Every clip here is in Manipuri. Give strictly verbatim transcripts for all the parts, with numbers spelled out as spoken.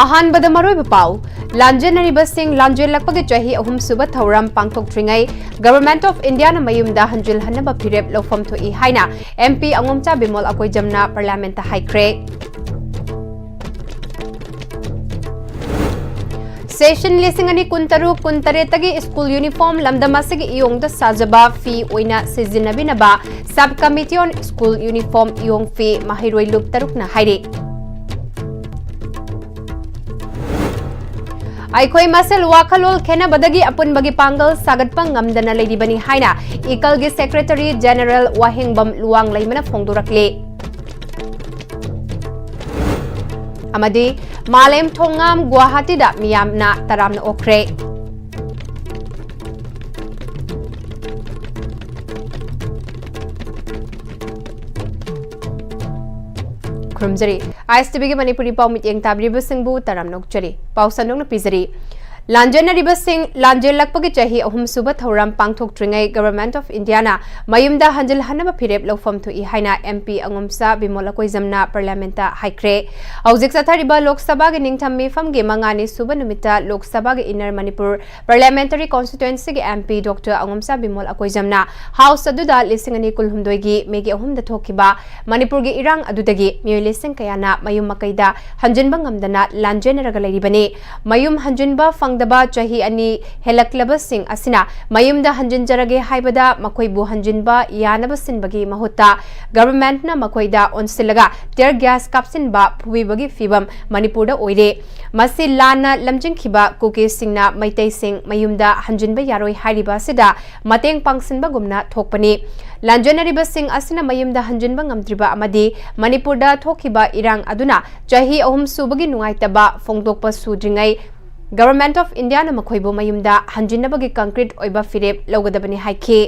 ꯑꯍꯥꯟꯕꯗ ꯃꯔꯨꯑꯣꯏꯕ ꯄꯥꯎ꯫ ꯂꯥꯟꯖꯦꯟꯅꯔꯤꯕꯁꯤꯡ ꯂꯥꯟꯖꯦꯜꯂꯛꯄꯒꯤ ꯆꯍꯤ ꯑꯍꯨꯝ ꯁꯨꯕ ꯊꯧꯔꯝ ꯄꯥꯡꯊꯣꯛꯇ꯭ꯔꯤꯉꯩ Government of Indiaꯅ ꯃꯌꯨꯝꯗ ꯍꯟꯖꯤꯜꯍꯟꯅꯕ ꯐꯤꯔꯦꯞ ꯂꯧꯐꯝ ꯊꯣꯛꯏ ꯍꯥꯏꯅ MP ꯑꯉꯣꯝꯆꯥ ꯕꯤꯃꯣꯜ ꯑꯀꯣꯏꯖꯝꯅ Parliamentꯇ ꯍꯥꯏꯈ꯭ꯔꯦ꯫ Session ꯂꯤꯁꯤꯡ ꯑꯅꯤ ꯀꯨꯟꯇꯔꯨꯛ ꯀꯨꯟꯇꯔꯦꯠꯇꯒꯤ school uniform ꯂꯝꯗꯝ ꯑꯁꯤꯒꯤ ꯏꯌꯣꯡꯗ ꯁꯥꯖꯕ ꯐꯤ ꯑꯣꯏꯅ ꯁꯤꯖꯤꯟꯅꯕꯤꯅꯕ Sub Committee on School Uniform ꯏꯌꯣꯡ ꯐꯤ ꯃꯍꯩꯔꯣꯏ ꯂꯨꯞ ꯇꯔꯨꯛꯅ ꯍꯥꯏꯔꯤ꯫ ꯑꯩꯈꯣꯏ ꯃꯁꯦꯜ ꯋꯥꯈꯜꯂꯣꯟ ꯈꯦꯠꯅꯕꯗꯒꯤ ꯑꯄꯨꯟꯕꯒꯤ ꯄꯥꯡꯒꯜ ꯁꯥꯒꯠꯄ ꯉꯝꯗꯅ ꯂꯩꯔꯤꯕꯅꯤ ꯍꯥꯏꯅ ꯏꯀꯜꯒꯤ Secretary General ꯋꯥꯍꯦꯡꯕꯝ ꯂꯨꯋꯥꯡꯂꯩꯃꯅ ꯐꯣꯡꯗꯣꯔꯛꯂꯤ꯫ ꯑꯃꯗꯤ ꯃꯥꯂꯦꯝ ꯊꯣꯡꯉꯥꯝ ꯒꯨꯋꯥꯍꯥꯇꯤꯗ ꯃꯤꯌꯥꯝꯅ ꯇꯔꯥꯝꯅ ꯑꯣꯛꯈ꯭ꯔꯦ꯫ ꯈꯨꯔꯨꯝꯖꯔꯤ꯫ ꯑꯥꯏ ꯑꯦꯁ ꯇꯤ ꯚꯤꯒꯤ ꯃꯅꯤꯄꯨꯔꯤ ꯄꯥꯎ ꯃꯤꯠꯌꯦꯡ ꯇꯥꯕꯤꯔꯤꯕꯁꯤꯡꯕꯨ ꯇꯔꯥꯝꯅ ꯑꯣꯛꯆꯔꯤ꯫ ꯄꯥꯎ ꯁꯟꯗꯣꯛꯅ ꯄꯤꯖꯔꯤ꯫ ꯂꯥꯟꯖꯦꯟꯅꯔꯤꯕꯁꯤꯡ ꯂꯥꯟꯖꯦꯜꯂꯛꯄꯒꯤ ꯆꯍꯤ ꯑꯍꯨꯝ ꯁꯨꯕ ꯊꯧꯔꯝ ꯄꯥꯡꯊꯣꯛꯇ꯭ꯔꯤꯉꯩ Government of Indiaꯅ ꯃꯌꯨꯝꯗ ꯍꯟꯖꯤꯜꯍꯟꯅꯕ ꯐꯤꯔꯦꯞ ꯂꯧꯐꯝ ꯊꯣꯛꯏ ꯍꯥꯏꯅ MP ꯑꯉꯣꯝꯆꯥ ꯕꯤꯃꯣꯜ ꯑꯀꯣꯏꯖꯝꯅ Parliamentꯇ ꯍꯥꯏꯈ꯭ꯔꯦ꯫ ꯍꯧꯖꯤꯛ ꯆꯠꯊꯔꯤꯕ ꯂꯣꯛ ꯁꯚꯥꯒꯤ ꯅꯤꯡꯊꯝ ꯃꯤꯐꯝꯒꯤ ꯃꯉꯥꯅꯤ ꯁꯨꯕ ꯅꯨꯃꯤꯠꯇ ꯂꯣꯛ ꯁꯚꯥꯒꯤ Inner Manipur Parliamentary Constituencyꯒꯤ MP Doctor ꯑꯉꯣꯝꯆꯥ Bimol ꯑꯀꯣꯏꯖꯝꯅ House ꯑꯗꯨꯗ ꯂꯤꯁꯤꯡ ꯑꯅꯤ ꯀꯨꯟꯍꯨꯝꯗꯣꯏꯒꯤ Mayꯒꯤ ꯑꯍꯨꯝꯗ ꯊꯣꯛꯈꯤꯕ ꯃꯅꯤꯄꯨꯔꯒꯤ ꯏꯔꯥꯡ ꯑꯗꯨꯗꯒꯤ ꯃꯤꯑꯣꯏ ꯂꯤꯁꯤꯡ ꯀꯌꯥꯅ ꯃꯌꯨꯝ ꯃꯀꯩꯗ ꯍꯟꯖꯤꯟꯕ ꯉꯝꯗꯅ ꯂꯥꯟꯖꯦꯟꯅꯔꯒ ꯂꯩꯔꯤꯕꯅꯤ꯫ ꯃꯌꯨꯝ ꯍꯟꯖꯤꯟꯕ ꯐꯪꯗꯕ ꯆꯍꯤ ꯑꯅꯤ ꯍꯦꯜꯂꯛꯂꯕꯁꯤꯡ ꯑꯁꯤꯅ ꯃꯌꯨꯝꯗ ꯍꯟꯖꯤꯟꯖꯔꯒꯦ ꯍꯥꯏꯕꯗ ꯃꯈꯣꯏꯕꯨ ꯍꯟꯖꯤꯟꯕ ꯌꯥꯅꯕ ꯁꯤꯟꯕꯒꯤ ꯃꯍꯨꯠꯇ Governmentꯅ ꯃꯈꯣꯏꯗ ꯑꯣꯟꯁꯤꯜꯂꯒ tear gas ꯀꯥꯞꯁꯤꯟꯕ, ꯐꯨꯕꯤꯕꯒꯤ ꯐꯤꯚꯝ ꯃꯅꯤꯄꯨꯔꯗ ꯑꯣꯏꯔꯦ꯫ ꯃꯁꯤ ꯂꯥꯟꯅ ꯂꯝꯖꯤꯡꯈꯤꯕ ꯀꯨꯀꯤꯁꯤꯡꯅ ꯃꯩꯇꯩꯁꯤꯡ ꯃꯌꯨꯝꯗ ꯍꯟꯖꯤꯟꯕ ꯌꯥꯔꯣꯏ ꯍꯥꯏꯔꯤꯕ ꯑꯁꯤꯗ ꯃꯇꯦꯡ ꯄꯥꯡꯁꯤꯟꯕꯒꯨꯝꯅ ꯊꯣꯛꯄꯅꯤ꯫ ꯂꯥꯟꯖꯦꯟꯅꯔꯤꯕꯁꯤꯡ ꯑꯁꯤꯅ ꯃꯌꯨꯝꯗ ꯍꯟꯖꯤꯟꯕ ꯉꯝꯗ꯭ꯔꯤꯕ ꯑꯃꯗꯤ ꯃꯅꯤꯄꯨꯔꯗ ꯊꯣꯛꯈꯤꯕ ꯏꯔꯥꯡ ꯑꯗꯨꯅ ꯆꯍꯤ ꯑꯍꯨꯝ ꯁꯨꯕꯒꯤ ꯅꯨꯡꯉꯥꯏꯇꯕ ꯐꯣꯡꯗꯣꯛꯄ ꯁꯨꯗ꯭ꯔꯤꯉꯩ Government of Indiaꯅ ꯃꯈꯣꯏꯕꯨ ꯃꯌꯨꯝꯗ ꯍꯟꯖꯤꯟꯅꯕꯒꯤ concrete ꯑꯣꯏꯕ ꯐꯤꯔꯦꯞ ꯂꯧꯒꯗꯕꯅꯤ ꯍꯥꯏꯈꯤ꯫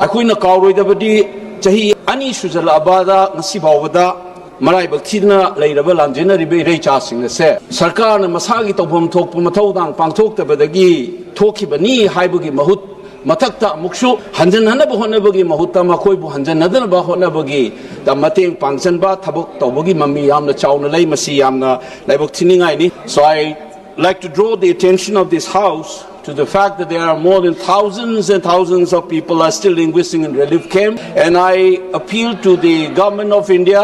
ꯑꯩꯈꯣꯏꯅ ꯀꯥꯎꯔꯣꯏꯗꯕꯗꯤ, ꯆꯍꯤ ꯑꯅꯤ ꯁꯨꯖꯜꯂꯛꯑꯕꯗ ꯉꯁꯤ ꯐꯥꯎꯕꯗ ꯃꯔꯥꯏꯕꯛ ꯊꯤꯗꯅ ꯂꯩꯔꯕ ꯂꯥꯟꯖꯦꯟꯅꯔꯤꯕ ꯏꯔꯩꯆꯥꯁꯤꯡ ꯑꯁꯦ ꯁꯔꯀꯥꯔꯅ ꯃꯁꯥꯒꯤ ꯇꯧꯐꯝ ꯊꯣꯛꯄ ꯃꯊꯧꯗꯥꯡ ꯄꯥꯡꯊꯣꯛꯇꯕꯗꯒꯤ ꯊꯣꯛꯈꯤꯕꯅꯤ ꯍꯥꯏꯕꯒꯤ ꯃꯍꯨꯠ ꯃꯊꯛꯇ ꯑꯃꯨꯛꯁꯨ ꯍꯟꯖꯟꯅꯅꯕ ꯍꯣꯠꯅꯕꯒꯤ ꯃꯍꯨꯠꯇ ꯃꯈꯣꯏꯕꯨ ꯍꯟꯖꯟꯅꯗꯅꯕ ꯍꯣꯠꯅꯕꯒꯤ ꯃꯇꯦꯡ ꯄꯥꯡꯁꯤꯟꯕ ꯊꯕꯛ ꯇꯧꯕꯒꯤ ꯃꯃꯤ ꯌꯥꯝꯅ ꯆꯥꯎꯅ ꯂꯩ꯫ ꯃꯁꯤ ꯌꯥꯝꯅ ꯂꯥꯏꯕꯛ ꯊꯤꯅꯤꯡꯉꯥꯏꯅꯤ꯫ So I like to draw the attention of this House to the fact that there are more than thousands and thousands of people are still languishing in relief camp. And I appeal to the Government of India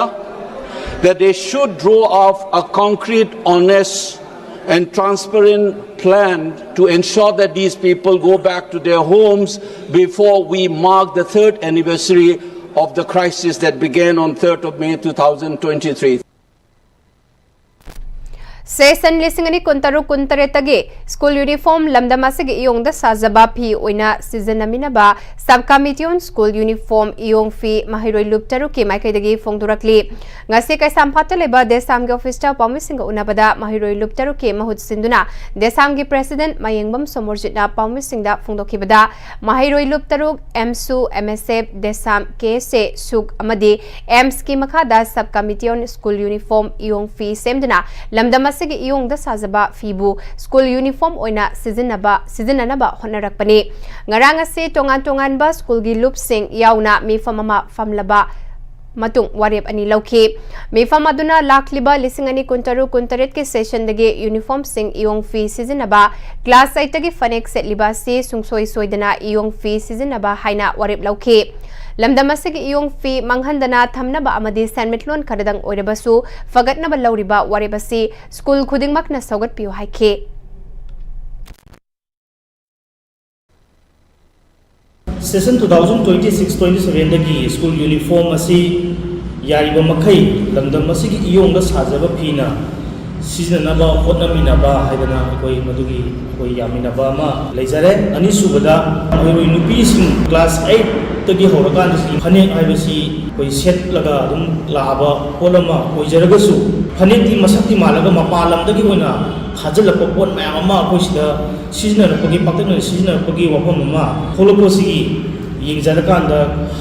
that they should draw up a concrete, honest, and transparent plan to ensure that these people go back to their homes before we mark the third anniversary of the crisis that began on third of May two thousand twenty-three. Session ꯂꯤꯁꯤꯡ ꯑꯅꯤ ꯀꯨꯟꯇꯔꯨꯛ ꯀꯨꯟꯇꯔꯦꯠꯇꯒꯤ school uniform ꯂꯝꯗꯝ ꯑꯁꯤꯒꯤ ꯏꯌꯣꯡꯗ ꯁꯥꯖꯕ ꯐꯤ ꯑꯣꯏꯅ ꯁꯤꯖꯤꯟꯅꯃꯤꯟꯅꯕ sub committee on school uniform ꯏꯌꯣꯡ ꯐꯤ ꯃꯍꯩꯔꯣꯏ ꯂꯨꯞ ꯇꯔꯨꯛꯀꯤ ꯃꯥꯏꯀꯩꯗꯒꯤ ꯐꯣꯡꯗꯣꯔꯛꯂꯤ꯫ ꯉꯁꯤ ꯀꯩꯁꯥꯝꯄꯥꯠꯇ ꯂꯩꯕ ꯗꯦꯁꯥꯝꯒꯤ officeꯇ ꯄꯥꯎꯃꯤꯁꯤꯡꯒ ꯎꯅꯕꯗ ꯃꯍꯩꯔꯣꯏ ꯂꯨꯞ ꯇꯔꯨꯛꯀꯤ ꯃꯍꯨꯠ ꯁꯤꯟꯗꯨꯅ ꯗꯦꯁꯥꯝꯒꯤ president ꯃꯌꯦꯡꯕꯝ ꯁꯣꯃꯣꯔꯖꯤꯠꯅ ꯄꯥꯎꯃꯤꯁꯤꯡꯗ ꯐꯣꯡꯗꯣꯛꯈꯤꯕꯗ ꯃꯍꯩꯔꯣꯏ ꯂꯨꯞ ꯇꯔꯨꯛ ꯑꯦꯝꯁꯨ, ꯑꯦꯝ ꯑꯦꯁ ꯑꯦꯐ, ꯗꯦꯁꯥꯝ, ꯀꯦ ꯑꯦꯁ ꯑꯦ, ꯁꯨꯛ ꯑꯃꯗꯤ ꯑꯦꯝꯁꯀꯤ ꯃꯈꯥꯗ sub committee on school uniform ꯏꯌꯣꯡ ꯐꯤ ꯁꯦꯝꯗꯨꯅ ꯂꯝꯗꯝ ꯑꯁꯤꯒꯤ ꯏꯌꯣꯡꯗ ꯁꯥꯖꯕ ꯐꯤꯕꯨ school uniform ꯑꯣꯏꯅ ꯁꯤꯖꯤꯟꯅꯕ, ꯁꯤꯖꯤꯟꯅꯅꯕ ꯍꯣꯠꯅꯔꯛꯄꯅꯤ꯫ ꯉꯔꯥꯡ ꯑꯁꯤ ꯇꯣꯉꯥꯟ ꯇꯣꯉꯥꯟꯕ schoolꯒꯤ ꯂꯨꯞꯁꯤꯡ ꯌꯥꯎꯅ ꯃꯤꯐꯝ ꯑꯃ ꯐꯝꯂꯕ ꯃꯇꯨꯡ ꯋꯥꯔꯦꯞ ꯑꯅꯤ ꯂꯧꯈꯤ꯫ ꯃꯤꯐꯝ ꯑꯗꯨꯅ ꯂꯥꯛꯂꯤꯕ ꯂꯤꯁꯤꯡ ꯑꯅꯤ ꯀꯨꯟꯇꯔꯨꯛ ꯀꯨꯟꯇꯔꯦꯠꯀꯤ sessionꯗꯒꯤ uniformꯁꯤꯡ ꯏꯌꯣꯡ ꯐꯤ ꯁꯤꯖꯤꯟꯅꯕ, class eightꯇꯒꯤ ꯐꯅꯦꯛ ꯁꯦꯠꯂꯤꯕ ꯑꯁꯤ ꯁꯨꯡꯁꯣꯏ ꯁꯣꯏꯗꯅ ꯏꯌꯣꯡ ꯐꯤ ꯁꯤꯖꯤꯟꯅꯕ ꯍꯥꯏꯅ ꯋꯥꯔꯦꯞ ꯂꯧꯈꯤ꯫ ꯂꯝꯗꯝ ꯑꯁꯤꯒꯤ ꯏꯌꯣꯡ ꯐꯤ ꯃꯥꯡꯍꯟꯗꯅ ꯊꯝꯅꯕ ꯑꯃꯗꯤ ꯁꯦꯟꯃꯤꯠꯂꯣꯟ ꯈꯔꯗꯪ ꯑꯣꯏꯔꯕꯁꯨ ꯐꯒꯠꯅꯕ ꯂꯧꯔꯤꯕ ꯋꯥꯔꯦꯞ ꯑꯁꯤ school ꯈꯨꯗꯤꯡꯃꯛꯅ ꯁꯧꯒꯠꯄꯤꯌꯨ ꯍꯥꯏꯈꯤ꯫ Session two thousand twenty six twenty sevenꯗꯒꯤ school uniform ꯑꯁꯤ ꯌꯥꯔꯤꯕ ꯃꯈꯩ ꯂꯝꯗꯝ ꯑꯁꯤꯒꯤ ꯏꯌꯣꯡꯗ ꯁꯥꯖꯕ ꯐꯤꯅ ꯁꯤꯖꯤꯟꯅꯅꯕ ꯍꯣꯠꯅꯃꯤꯟꯅꯕ ꯍꯥꯏꯗꯅ ꯑꯩꯈꯣꯏ ꯃꯗꯨꯒꯤ ꯑꯩꯈꯣꯏ ꯌꯥꯃꯤꯟꯅꯕ ꯑꯃ ꯂꯩꯖꯔꯦ꯫ ꯑꯅꯤꯁꯨꯕꯗ, ꯃꯍꯩꯔꯣꯏ ꯅꯨꯄꯤꯁꯤꯡ class eightꯇꯒꯤ ꯍꯧꯔꯀꯥꯟꯗ ꯁꯤ ꯐꯅꯦꯛ ꯍꯥꯏꯕꯁꯤ ꯑꯩꯈꯣꯏ ꯁꯦꯠꯂꯒ ꯑꯗꯨꯝ ꯂꯥꯛꯑꯕ ꯄꯣꯠ ꯑꯃ ꯑꯣꯏꯖꯔꯒꯁꯨ, ꯐꯅꯦꯛꯇꯤ ꯃꯁꯛꯇꯤ ꯃꯥꯜꯂꯒ ꯃꯄꯥꯟ ꯂꯝꯗꯒꯤ ꯑꯣꯏꯅ ꯊꯥꯖꯤꯜꯂꯛꯄ ꯄꯣꯠ ꯃꯌꯥꯝ ꯑꯃ ꯑꯩꯈꯣꯏ ꯁꯤꯗ ꯁꯤꯖꯤꯟꯅꯔꯛꯄꯒꯤ, ꯄꯥꯛꯇꯛꯅꯅ ꯁꯤꯖꯤꯟꯅꯔꯛꯄꯒꯤ ꯋꯥꯐꯝ ꯑꯃ ꯊꯣꯛꯂꯛꯄꯁꯤꯒꯤ ꯌꯦꯡꯖꯔꯀꯥꯟꯗ,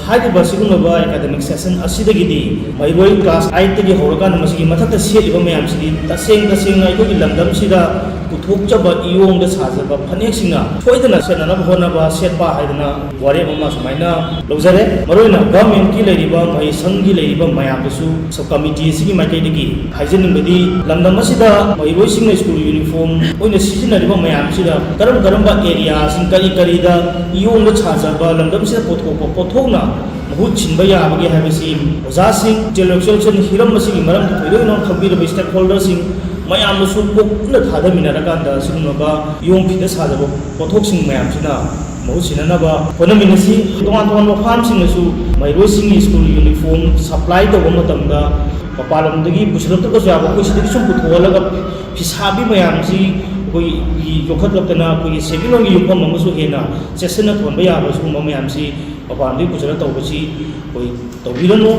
ꯍꯥꯏꯔꯤꯕ ꯁꯤꯒꯨꯝꯂꯕ academic session ꯑꯁꯤꯗꯒꯤꯗꯤ ꯃꯍꯩꯔꯣꯏ class eightꯇꯒꯤ ꯍꯧꯔꯀꯥꯟꯗ ꯃꯁꯤꯒꯤ ꯃꯊꯛꯇ ꯁꯦꯠꯂꯤꯕ ꯃꯌꯥꯝꯁꯤꯗꯤ ꯇꯁꯦꯡ ꯇꯁꯦꯡꯅ ꯑꯩꯈꯣꯏꯒꯤ ꯂꯝꯗꯝꯁꯤꯗ ꯄꯨꯊꯣꯛꯆꯕ ꯏꯌꯣꯡꯗ ꯁꯥꯖꯕ ꯐꯅꯦꯛꯁꯤꯡꯅ ꯁꯣꯏꯗꯅ ꯁꯦꯠꯅꯅꯕ ꯍꯣꯠꯅꯕ, ꯁꯦꯠꯄ ꯍꯥꯏꯗꯅ ꯋꯥꯔꯦꯞ ꯑꯃ ꯁꯨꯃꯥꯏꯅ ꯂꯧꯖꯔꯦ꯫ ꯃꯔꯨꯑꯣꯏꯅ ꯒꯚꯔꯟꯃꯦꯟꯠꯀꯤ ꯂꯩꯔꯤꯕ, ꯃꯍꯩꯁꯪꯒꯤ ꯂꯩꯔꯤꯕ ꯃꯌꯥꯝꯗꯁꯨ ꯁꯕ ꯀꯃꯤꯇꯤ ꯑꯁꯤꯒꯤ ꯃꯥꯏꯀꯩꯗꯒꯤ ꯍꯥꯏꯖꯅꯤꯡꯕꯗꯤ, ꯂꯝꯗꯝ ꯑꯁꯤꯗ ꯃꯍꯩꯔꯣꯏꯁꯤꯡꯅ ꯁ꯭ꯀꯨꯜ ꯌꯨꯅꯤꯐꯣꯔꯝ ꯑꯣꯏꯅ ꯁꯤꯖꯤꯟꯅꯔꯤꯕ ꯃꯌꯥꯝꯁꯤꯗ ꯀꯔꯝ ꯀꯔꯝꯕ ꯑꯦꯔꯤꯌꯥꯁꯤꯡ, ꯀꯔꯤ ꯀꯔꯤꯗ ꯏꯌꯣꯡꯗ ꯁꯥꯖꯕ, ꯂꯝꯗꯝꯁꯤꯗ ꯄꯨꯊꯣꯛꯄ ꯄꯣꯠꯊꯣꯛꯅ ꯃꯍꯨꯠ ꯁꯤꯟꯕ ꯌꯥꯕꯒꯦ ꯍꯥꯏꯕꯁꯤ ꯑꯣꯖꯥꯁꯤꯡ, intellectual ꯁꯤꯡ, ꯍꯤꯔꯝ ꯑꯁꯤꯒꯤ ꯃꯔꯝꯗ ꯊꯣꯏꯗꯣꯛꯅ ꯈꯪꯕꯤꯔꯕ stakeholder ꯁꯤꯡ ꯃꯌꯥꯝꯅꯁꯨ ꯄꯨꯟꯅ ꯊꯥꯗꯃꯤꯟꯅꯔꯀꯥꯟꯗ ꯁꯤꯒꯨꯝꯂꯕ ꯏꯌꯣꯡ ꯐꯤꯗ ꯁꯥꯖꯕ ꯄꯣꯠꯊꯣꯛꯁꯤꯡ ꯃꯌꯥꯝꯁꯤꯅ ꯃꯍꯨꯠ ꯁꯤꯟꯅꯅꯕ ꯍꯣꯠꯅꯃꯤꯟꯅꯁꯤ꯫ ꯇꯣꯉꯥꯟ ꯇꯣꯉꯥꯟꯕ ꯐꯥꯔꯝꯁꯤꯡꯅꯁꯨ ꯃꯍꯩꯔꯣꯏꯁꯤꯡꯒꯤ ꯁ꯭ꯀꯨꯜ ꯌꯨꯅꯤꯐꯣꯔꯝ ꯁꯄ꯭ꯂꯥꯏ ꯇꯧꯕ ꯃꯇꯝꯗ ꯃꯄꯥꯟ ꯂꯝꯗꯒꯤ ꯄꯨꯁꯤꯜꯂꯛꯇ꯭ꯔꯒꯁꯨ ꯌꯥꯕ, ꯑꯩꯈꯣꯏ ꯁꯤꯗꯒꯤ ꯁꯨꯝ ꯄꯨꯊꯣꯛꯍꯜꯂꯒ ꯐꯤꯁꯥꯕꯤ ꯃꯌꯥꯝꯁꯤ ꯑꯩꯈꯣꯏꯒꯤ ꯌꯣꯛꯈꯠꯂꯛꯇꯅ ꯑꯩꯈꯣꯏꯒꯤ ꯁꯦꯟꯃꯤꯠꯂꯣꯟꯒꯤ ꯌꯨꯝꯐꯝ ꯑꯃꯁꯨ ꯍꯦꯟꯅ ꯆꯦꯠꯁꯤꯟꯅ ꯊꯣꯟꯕ ꯌꯥꯕ ꯁꯤꯒꯨꯝꯕ ꯃꯌꯥꯝꯁꯤ ꯃꯄꯥꯟꯗꯒꯤ ꯄꯨꯁꯤꯜꯂ ꯇꯧꯕꯁꯤ ꯑꯩꯈꯣꯏ ꯇꯧꯕꯤꯔꯅꯨ꯫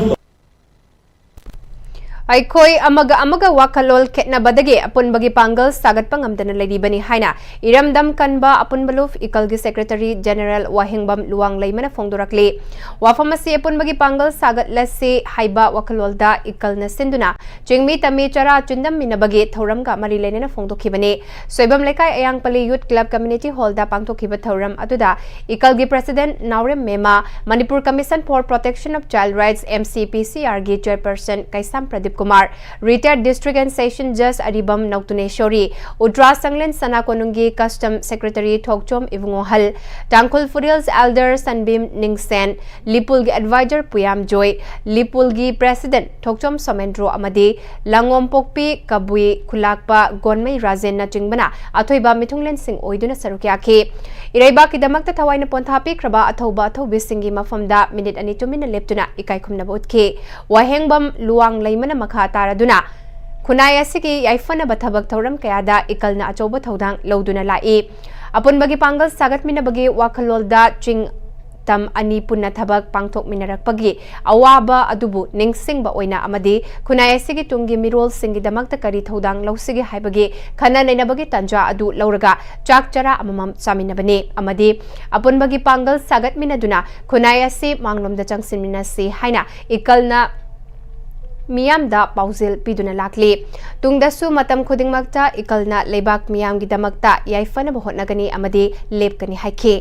ꯑꯩꯈꯣꯏ ꯑꯃꯒ ꯑꯃꯒ ꯋꯥꯈꯜꯂꯣꯟ ꯈꯦꯠꯅꯕꯗꯒꯤ ꯑꯄꯨꯟꯕꯒꯤ ꯄꯥꯡꯒꯜ ꯁꯥꯒꯠꯄ ꯉꯝꯗꯅ ꯂꯩꯔꯤꯕꯅꯤ ꯍꯥꯏꯅ ꯏꯔꯝꯗꯝ ꯀꯟꯕ ꯑꯄꯨꯟꯕ ꯂꯨꯞ ꯏꯀꯜꯒꯤ ꯁꯦꯀ꯭ꯔꯦꯇꯔꯤ ꯖꯦꯅꯦꯔꯦꯜ ꯋꯥꯍꯦꯡꯕꯝ ꯂꯨꯋꯥꯡꯂꯩꯃꯅ ꯐꯣꯡꯗꯣꯔꯛꯂꯤ꯫ ꯋꯥꯐꯝ ꯑꯁꯤ ꯑꯄꯨꯟꯕꯒꯤ ꯄꯥꯡꯒꯜ ꯁꯥꯒꯠꯂꯁꯤ ꯍꯥꯏꯕ ꯋꯥꯈꯜꯂꯣꯟꯗ ꯏꯀꯜꯅ ꯁꯤꯟꯗꯨꯅ ꯆꯤꯡꯃꯤ ꯇꯝꯃꯤ ꯆꯔꯥ ꯆꯨꯟꯗꯝꯃꯤꯟꯅꯕꯒꯤ ꯊꯧꯔꯝꯒ ꯃꯔꯤ ꯂꯩꯅꯅ ꯐꯣꯡꯗꯣꯛꯈꯤꯕꯅꯤ꯫ ꯁꯣꯏꯕꯝ ꯂꯩꯀꯥꯏ ꯑꯌꯥꯡꯄꯜꯂꯤ ꯌꯨꯠ ꯀ꯭ꯂꯕ ꯀꯝꯃ꯭ꯌꯨꯅꯤꯇꯤ ꯍꯣꯜꯗ ꯄꯥꯡꯊꯣꯛꯈꯤꯕ ꯊꯧꯔꯝ ꯑꯗꯨꯗ ꯏꯀꯜꯒꯤ president Naorem Memma, Manipur commission for protection of child rights, M C P C R ꯒꯤ chairperson Keisham Pradeep Kumar, retired district and session ꯖꯖ ꯑꯔꯤꯕꯝ ꯅꯧꯇꯨꯅꯦꯁꯣꯔꯤ, ꯎꯇ꯭ꯔꯥ ꯁꯪꯂꯦꯟ ꯁꯅꯥ ꯀꯣꯅꯨꯡꯒꯤ ꯀꯁꯇꯝ ꯁꯦꯀ꯭ꯔꯦꯇꯔꯤ ꯊꯣꯛꯆꯣꯝ ꯏꯕꯨꯡꯉꯣꯍꯜ, ꯇꯥꯡꯈꯨꯜ ꯐꯨꯔꯤꯜꯁ ꯑꯦꯜꯗꯔ ꯁꯟꯕꯤꯝ ꯅꯤꯡꯁꯦꯟ, ꯂꯤꯄꯨꯜꯒꯤ ꯑꯦꯗꯚꯥꯏꯖꯔ ꯄꯨꯌꯥꯝ ꯖꯣꯏ, ꯂꯤꯄꯨꯜꯒꯤ ꯄ꯭ꯔꯦꯁꯤꯗꯦꯟꯠ ꯊꯣꯛꯆꯣꯝ ꯁꯣꯃꯦꯟꯗ꯭ꯔꯣ ꯑꯃꯗꯤ ꯂꯥꯡꯉꯣꯝꯄꯣꯛꯄꯤ ꯀꯕꯨꯏ ꯈꯨꯂꯥꯛꯄ ꯒꯣꯟꯃꯩ ꯔꯥꯖꯦꯟꯅꯆꯤꯡꯕꯅ ꯑꯊꯣꯏꯕ ꯃꯤꯊꯨꯡꯂꯦꯟꯁꯤꯡ ꯑꯣꯏꯗꯨꯅ ꯁꯔꯨꯛ ꯌꯥꯈꯤ꯫ ꯏꯔꯩꯕꯥꯛꯀꯤꯗꯃꯛꯇ ꯊꯋꯥꯏꯅ ꯄꯣꯟꯊꯥ ꯄꯤꯈ꯭ꯔꯕ ꯑꯊꯧꯕ ꯑꯊꯧꯕꯤꯁꯤꯡꯒꯤ ꯃꯐꯝꯗ ꯃꯤꯅꯤꯠ ꯑꯅꯤ ꯇꯨꯃꯤꯟꯅ ꯂꯦꯞꯇꯨꯅ ꯏꯀꯥꯏ ꯈꯨꯝꯅꯕ ꯎꯠꯈꯤ꯫ ꯋꯥꯍꯦꯡꯕꯝ ꯂꯨꯋꯥꯡ ꯂꯩꯃꯅ ꯃꯈꯥ ꯇꯥꯔꯗꯨꯅ, ꯈꯨꯟꯅꯥꯏ ꯑꯁꯤꯒꯤ ꯌꯥꯏꯐꯅꯕ ꯊꯕꯛ ꯊꯧꯔꯝ ꯀꯌꯥꯗ ꯏꯀꯜꯅ ꯑꯆꯧꯕ ꯊꯧꯗꯥꯡ ꯂꯧꯗꯨꯅ ꯂꯥꯛꯏ꯫ ꯑꯄꯨꯟꯕꯒꯤ ꯄꯥꯡꯒꯜ ꯁꯥꯒꯠꯃꯤꯟꯅꯕꯒꯤ ꯋꯥꯈꯜꯂꯣꯟꯗ ꯆꯤꯡ ꯇꯝ ꯑꯅꯤ ꯄꯨꯟꯅ ꯊꯕꯛ ꯄꯥꯡꯊꯣꯛꯃꯤꯟꯅꯔꯛꯄꯒꯤ ꯑꯋꯥꯕ ꯑꯗꯨꯕꯨ ꯅꯤꯡꯁꯤꯡꯕ ꯑꯣꯏꯅ ꯑꯃꯗꯤ ꯈꯨꯟꯅꯥꯏ ꯑꯁꯤꯒꯤ ꯇꯨꯡꯒꯤ ꯃꯤꯔꯣꯜꯁꯤꯡꯒꯤꯗꯃꯛꯇ ꯀꯔꯤ ꯊꯧꯗꯥꯡ ꯂꯧꯁꯤꯒꯦ ꯍꯥꯏꯕꯒꯤ ꯈꯟꯅ ꯅꯩꯅꯕꯒꯤ ꯇꯥꯟꯖꯥ ꯑꯗꯨ ꯂꯧꯔꯒ ꯆꯥꯛ ꯆꯔꯥ ꯑꯃꯃꯝ ꯆꯥꯃꯤꯟꯅꯕꯅꯤ ꯑꯃꯗꯤ ꯑꯄꯨꯟꯕꯒꯤ ꯄꯥꯡꯒꯜ ꯁꯥꯒꯠꯃꯤꯟꯅꯗꯨꯅ ꯈꯨꯟꯅꯥꯏ ꯑꯁꯤ ꯃꯥꯡꯂꯣꯝꯗ ꯆꯪꯁꯤꯟꯃꯤꯟꯅꯁꯤ ꯍꯥꯏꯅ ꯏꯀꯜꯅ ꯃꯤꯌꯥꯝꯗ ꯄꯥꯎꯖꯦꯜ ꯄꯤꯗꯨꯅ ꯂꯥꯛꯂꯤ꯫ ꯇꯨꯡꯗꯁꯨ ꯃꯇꯝ ꯈꯨꯗꯤꯡꯃꯛꯇ ꯏꯀꯜꯅ ꯂꯩꯕꯥꯛ ꯃꯤꯌꯥꯝꯒꯤꯗꯃꯛꯇ ꯌꯥꯏꯐꯅꯕ ꯍꯣꯠꯅꯒꯅꯤ ꯑꯃꯗꯤ ꯂꯦꯞꯀꯅꯤ ꯍꯥꯏꯈꯤ꯫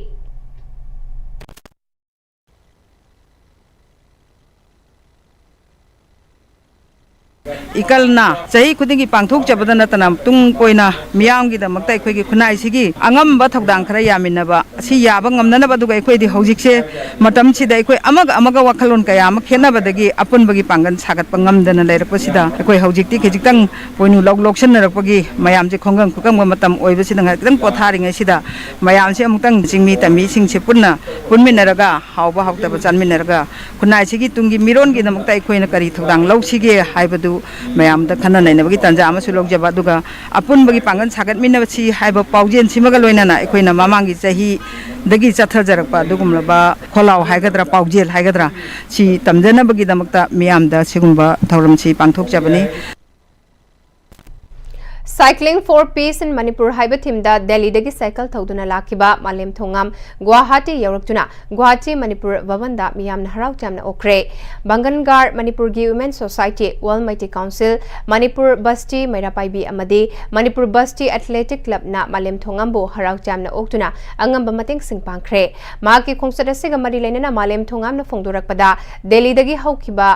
ꯏꯀꯜꯅ ꯆꯍꯤ ꯈꯨꯗꯤꯡꯒꯤ ꯄꯥꯡꯊꯣꯛꯆꯕꯗ ꯅꯠꯇꯅ ꯇꯨꯡ ꯀꯣꯏꯅ ꯃꯤꯌꯥꯝꯒꯤꯗꯃꯛꯇ ꯑꯩꯈꯣꯏꯒꯤ ꯈꯨꯟꯅꯥꯏꯁꯤꯒꯤ ꯑꯉꯝꯕ ꯊꯧꯗꯥꯡ ꯈꯔ ꯌꯥꯃꯤꯟꯅꯕ ꯑꯁꯤ ꯌꯥꯕ ꯉꯝꯅꯅꯕ, ꯑꯗꯨꯒ ꯑꯩꯈꯣꯏꯗꯤ ꯍꯧꯖꯤꯛꯁꯦ ꯃꯇꯝꯁꯤꯗ ꯑꯩꯈꯣꯏ ꯑꯃꯒ ꯑꯃꯒ ꯋꯥꯈꯜꯂꯣꯟ ꯀꯌꯥ ꯑꯃ ꯈꯦꯠꯅꯕꯗꯒꯤ ꯑꯄꯨꯟꯕꯒꯤ ꯄꯥꯡꯒꯜ ꯁꯥꯒꯠꯄ ꯉꯝꯗꯅ ꯂꯩꯔꯛꯄꯁꯤꯗ ꯑꯩꯈꯣꯏ ꯍꯧꯖꯤꯛꯇꯤ ꯈꯖꯤꯛꯇꯪ ꯄꯣꯏꯅꯨ ꯂꯧ ꯂꯧꯁꯤꯟꯅꯔꯛꯄꯒꯤ ꯃꯌꯥꯝꯁꯦ ꯈꯣꯡꯒꯪ ꯈꯨꯀꯪꯕ ꯃꯇꯝ ꯑꯣꯏꯕꯁꯤꯗ ꯉꯥꯏꯍꯥꯛꯇꯪ ꯄꯣꯊꯥꯔꯤꯉꯩꯁꯤꯗ ꯃꯌꯥꯝꯁꯦ ꯑꯃꯨꯛꯇꯪ ꯆꯤꯡꯃꯤ ꯇꯝꯃꯤꯁꯤꯡꯁꯦ ꯄꯨꯟꯅ ꯄꯨꯟꯃꯤꯟꯅꯔꯒ ꯍꯥꯎꯕ ꯍꯥꯎꯇꯕ ꯆꯥꯃꯤꯟꯅꯔꯒ ꯈꯨꯟꯅꯥꯏꯁꯤꯒꯤ ꯇꯨꯡꯒꯤ ꯃꯤꯔꯣꯟꯒꯤꯗꯃꯛꯇ ꯑꯩꯈꯣꯏꯅ ꯀꯔꯤ ꯊꯧꯗꯥꯡ ꯂꯧꯁꯤꯒꯦ ꯍꯥꯏꯕꯗꯨ ꯃꯌꯥꯝꯗ ꯈꯟꯅ ꯅꯩꯅꯕꯒꯤ ꯇꯥꯟꯖꯥ ꯑꯃꯁꯨ ꯂꯧꯖꯕ, ꯑꯗꯨꯒ ꯑꯄꯨꯟꯕꯒꯤ ꯄꯥꯡꯒꯜ ꯁꯥꯒꯠꯃꯤꯟꯅꯕꯁꯤ ꯍꯥꯏꯕ ꯄꯥꯎꯖꯦꯜꯁꯤꯃꯒ ꯂꯣꯏꯅꯅ ꯑꯩꯈꯣꯏꯅ ꯃꯃꯥꯡꯒꯤ ꯆꯍꯤꯗꯒꯤ ꯆꯠꯊꯖꯔꯛꯄ ꯑꯗꯨꯒꯨꯝꯂꯕ ꯈꯣꯜꯂꯥꯎ ꯍꯥꯏꯒꯗ꯭ꯔꯥ, ꯄꯥꯎꯖꯦꯜ ꯍꯥꯏꯒꯗ꯭ꯔꯥ, ꯁꯤ ꯇꯝꯖꯅꯕꯒꯤꯗꯃꯛꯇ ꯃꯤꯌꯥꯝꯗ ꯁꯤꯒꯨꯝꯕ ꯊꯧꯔꯝꯁꯤ ꯄꯥꯡꯊꯣꯛꯆꯕꯅꯤ꯫ Cycling for Peace in Manipur ꯍꯥꯏꯕ ꯊꯤꯝꯗ ꯗꯦꯜꯂꯤꯗꯒꯤ ꯁꯥꯏꯀꯜ ꯊꯧꯗꯨꯅ ꯂꯥꯛꯈꯤꯕ ꯃꯥꯂꯦꯝ ꯊꯣꯉꯥꯝ ꯒꯨꯋꯥꯍꯥꯇꯤ ꯌꯧꯔꯛꯇꯨꯅ ꯒꯨꯋꯥꯍꯥꯇꯤ ꯃꯅꯤꯄꯨꯔ ꯚꯕꯟꯗ ꯃꯤꯌꯥꯝꯅ ꯍꯔꯥꯎ ꯇꯌꯥꯝꯅ ꯑꯣꯛꯈ꯭ꯔꯦ꯫ ꯕꯪꯒꯟꯒꯥꯔ ꯃꯅꯤꯄꯨꯔꯒꯤ Women Society, World Meitei Council, Manipur ꯕꯁꯇꯤ ꯃꯩꯔꯥ ꯄꯥꯏꯕꯤ ꯑꯃꯗꯤ ꯃꯅꯤꯄꯨꯔ ꯕꯁꯇꯤ Athletic Clubꯅ ꯃꯥꯂꯦꯝ ꯊꯣꯉꯥꯝꯕꯨ ꯍꯔꯥꯎ ꯇꯌꯥꯝꯅ ꯑꯣꯛꯇꯨꯅ ꯑꯉꯝꯕ ꯃꯇꯦꯡꯁꯤꯡ ꯄꯥꯡꯈ꯭ꯔꯦ꯫ ꯃꯍꯥꯛꯀꯤ ꯈꯣꯡꯆꯠ ꯑꯁꯤꯒ ꯃꯔꯤ ꯂꯩꯅꯅ ꯃꯥꯂꯦꯝ ꯊꯣꯉꯥꯝꯅ ꯐꯣꯡꯗꯣꯔꯛꯄꯗ, ꯗꯦꯜꯂꯤꯗꯒꯤ ꯍꯧꯈꯤꯕ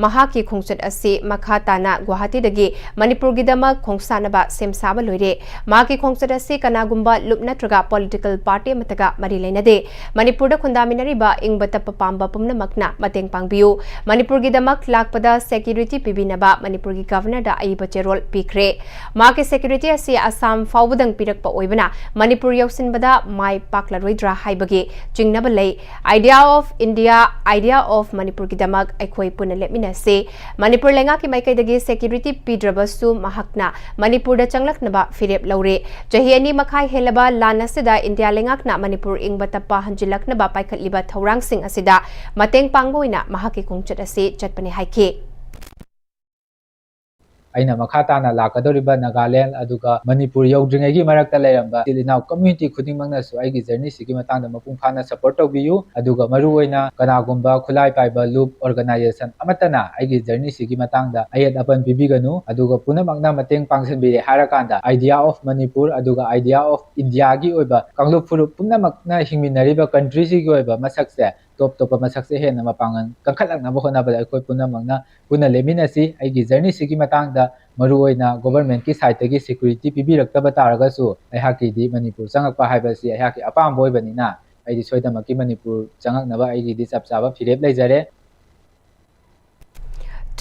ꯃꯍꯥꯛꯀꯤ ꯈꯣꯡꯆꯠ ꯑꯁꯤ ꯃꯈꯥ ꯇꯥꯅ ꯒꯨꯋꯥꯍꯥꯇꯤꯗꯒꯤ ꯃꯅꯤꯄꯨꯔꯒꯤꯗꯃꯛ ꯈꯣꯡꯁꯥꯅꯕ ꯁꯦꯝ ꯁꯥꯕ ꯂꯣꯏꯔꯦ꯫ ꯃꯍꯥꯛꯀꯤ ꯈꯣꯡꯆꯠ ꯑꯁꯤ ꯀꯅꯥꯒꯨꯝꯕ ꯂꯨꯞ ꯅꯠꯇ꯭ꯔꯒ political party ꯑꯃꯠꯇꯒ ꯃꯔꯤ ꯂꯩꯅꯗꯦ꯫ ꯃꯅꯤꯄꯨꯔꯗ ꯈꯨꯟꯗꯥꯃꯤꯟꯅꯔꯤꯕ ꯏꯪꯕ ꯇꯞꯄ ꯄꯥꯝꯕ ꯄꯨꯝꯅꯃꯛꯅ ꯃꯇꯦꯡ ꯄꯥꯡꯕꯤꯌꯨ꯫ ꯃꯅꯤꯄꯨꯔꯒꯤꯗꯃꯛ ꯂꯥꯛꯄꯗ security ꯄꯤꯕꯤꯅꯕ ꯃꯅꯤꯄꯨꯔꯒꯤ Governorꯗ ꯑꯏꯕ ꯆꯦꯔꯣꯜ ꯄꯤꯈ꯭ꯔꯦ꯫ ꯃꯍꯥꯛꯀꯤ security ꯑꯁꯤ ꯑꯁꯥꯝ ꯐꯥꯎꯕꯗꯪ ꯄꯤꯔꯛꯄ ꯑꯣꯏꯕꯅ ꯃꯅꯤꯄꯨꯔ ꯌꯧꯁꯤꯟꯕꯗ ꯃꯥꯏ ꯄꯥꯛꯂꯔꯣꯏꯗ꯭ꯔꯥ ꯍꯥꯏꯕꯒꯤ ꯆꯤꯡꯅꯕ ꯂꯩ꯫ Idea of India, Idea of ꯃꯅꯤꯄꯨꯔꯒꯤꯗꯃꯛ ꯑꯩꯈꯣꯏ ꯄꯨꯟꯅ ꯂꯦꯞꯃꯤꯟꯅꯁꯤ꯫ ꯃꯅꯤꯄꯨꯔ ꯂꯩꯉꯥꯛꯀꯤ ꯃꯥꯏꯀꯩꯗꯒꯤ security ꯄꯤꯗ꯭ꯔꯕꯁꯨ ꯃꯍꯥꯛꯅ ꯃꯅꯤꯄꯨꯔꯗ ꯆꯪꯂꯛꯅꯕ ꯐꯤꯔꯦꯞ ꯂꯧꯔꯦ꯫ ꯆꯍꯤ ꯑꯅꯤ ꯃꯈꯥꯏ ꯍꯦꯜꯂꯕ ꯂꯥꯟ ꯑꯁꯤꯗ ꯏꯟꯗꯤꯌꯥ ꯂꯩꯉꯥꯛꯅ ꯃꯅꯤꯄꯨꯔ ꯏꯪꯕ ꯇꯞꯄ ꯍꯟꯖꯤꯜꯂꯛꯅꯕ ꯄꯥꯏꯈꯠꯂꯤꯕ ꯊꯧꯔꯥꯡꯁꯤꯡ ꯑꯁꯤꯗ ꯃꯇꯦꯡ ꯄꯥꯡꯕ ꯑꯣꯏꯅ ꯃꯍꯥꯛꯀꯤ ꯈꯣꯡꯆꯠ ꯑꯁꯤ ꯆꯠꯄꯅꯤ ꯍꯥꯏꯈꯤ꯫ ꯑꯩꯅ ꯃꯈꯥ ꯇꯥꯅ ꯂꯥꯛꯀꯗꯧꯔꯤꯕ ꯅꯥꯒꯥꯂꯦꯟ ꯑꯗꯨꯒ ꯃꯅꯤꯄꯨꯔ ꯌꯧꯗ꯭ꯔꯤꯉꯩꯒꯤ ꯃꯔꯛꯇ ꯂꯩꯔꯝꯕ ꯏꯆꯤꯜ ꯏꯅꯥꯎ community ꯈꯨꯗꯤꯡꯃꯛꯅꯁꯨ ꯑꯩꯒꯤ journey ꯁꯤꯒꯤ ꯃꯇꯥꯡꯗ ꯃꯄꯨꯡ ꯐꯥꯅ support ꯇꯧꯕꯤꯌꯨ꯫ ꯑꯗꯨꯒ ꯃꯔꯨꯑꯣꯏꯅ ꯀꯅꯥꯒꯨꯝꯕ ꯈꯨꯠꯂꯥꯏ ꯄꯥꯏꯕ ꯂꯨꯞ organization ꯑꯃꯠꯇꯅ ꯑꯩꯒꯤ journey ꯁꯤꯒꯤ ꯃꯇꯥꯡꯗ ꯑꯌꯦꯠ ꯑꯄꯟ ꯄꯤꯕꯤꯒꯅꯨ꯫ ꯑꯗꯨꯒ ꯄꯨꯝꯅꯃꯛꯅ ꯃꯇꯦꯡ ꯄꯥꯡꯁꯤꯟꯕꯤꯔꯦ ꯍꯥꯏꯔꯀꯥꯟꯗ Idea of Manipur ꯑꯗꯨꯒ Idea of India ꯒꯤ ꯑꯣꯏꯕ ꯀꯥꯡꯂꯨꯞ ꯐꯨꯔꯨꯞ ꯄꯨꯝꯅꯃꯛꯅ ꯍꯤꯡꯃꯤꯟꯅꯔꯤꯕ country ꯁꯤꯒꯤ ꯑꯣꯏꯕ ꯃꯁꯛꯁꯦ, ꯇꯣꯞ ꯇꯣꯞꯄ ꯃꯁꯛꯁꯦ ꯍꯦꯟꯅ ꯃꯄꯥꯡꯒꯜ ꯀꯟꯈꯠꯂꯛꯅꯕ ꯍꯣꯠꯅꯕꯗ ꯑꯩꯈꯣꯏ ꯄꯨꯝꯅꯃꯛꯅ ꯄꯨꯟꯅ ꯂꯦꯞꯃꯤꯟꯅꯁꯤ꯫ ꯑꯩꯒꯤ journey ꯁꯤꯒꯤ ꯃꯇꯥꯡꯗ ꯃꯔꯨꯑꯣꯏꯅ government ꯀꯤ side ꯇꯒꯤ security ꯄꯤꯕꯤꯔꯛꯇꯕ ꯇꯥꯔꯒꯁꯨ, ꯑꯩꯍꯥꯛꯀꯤꯗꯤ ꯃꯅꯤꯄꯨꯔ ꯆꯪꯉꯛꯄ ꯍꯥꯏꯕꯁꯤ ꯑꯩꯍꯥꯛꯀꯤ ꯑꯄꯥꯝꯕ ꯑꯣꯏꯕꯅꯤꯅ, ꯑꯩꯗꯤ ꯁꯣꯏꯗꯅꯃꯛꯀꯤ ꯃꯅꯤꯄꯨꯔ ꯆꯪꯉꯛꯅꯕ ꯑꯩꯒꯤꯗꯤ ꯆꯞ ꯆꯥꯕ ꯐꯤꯔꯦꯞ ꯂꯩꯖꯔꯦ꯫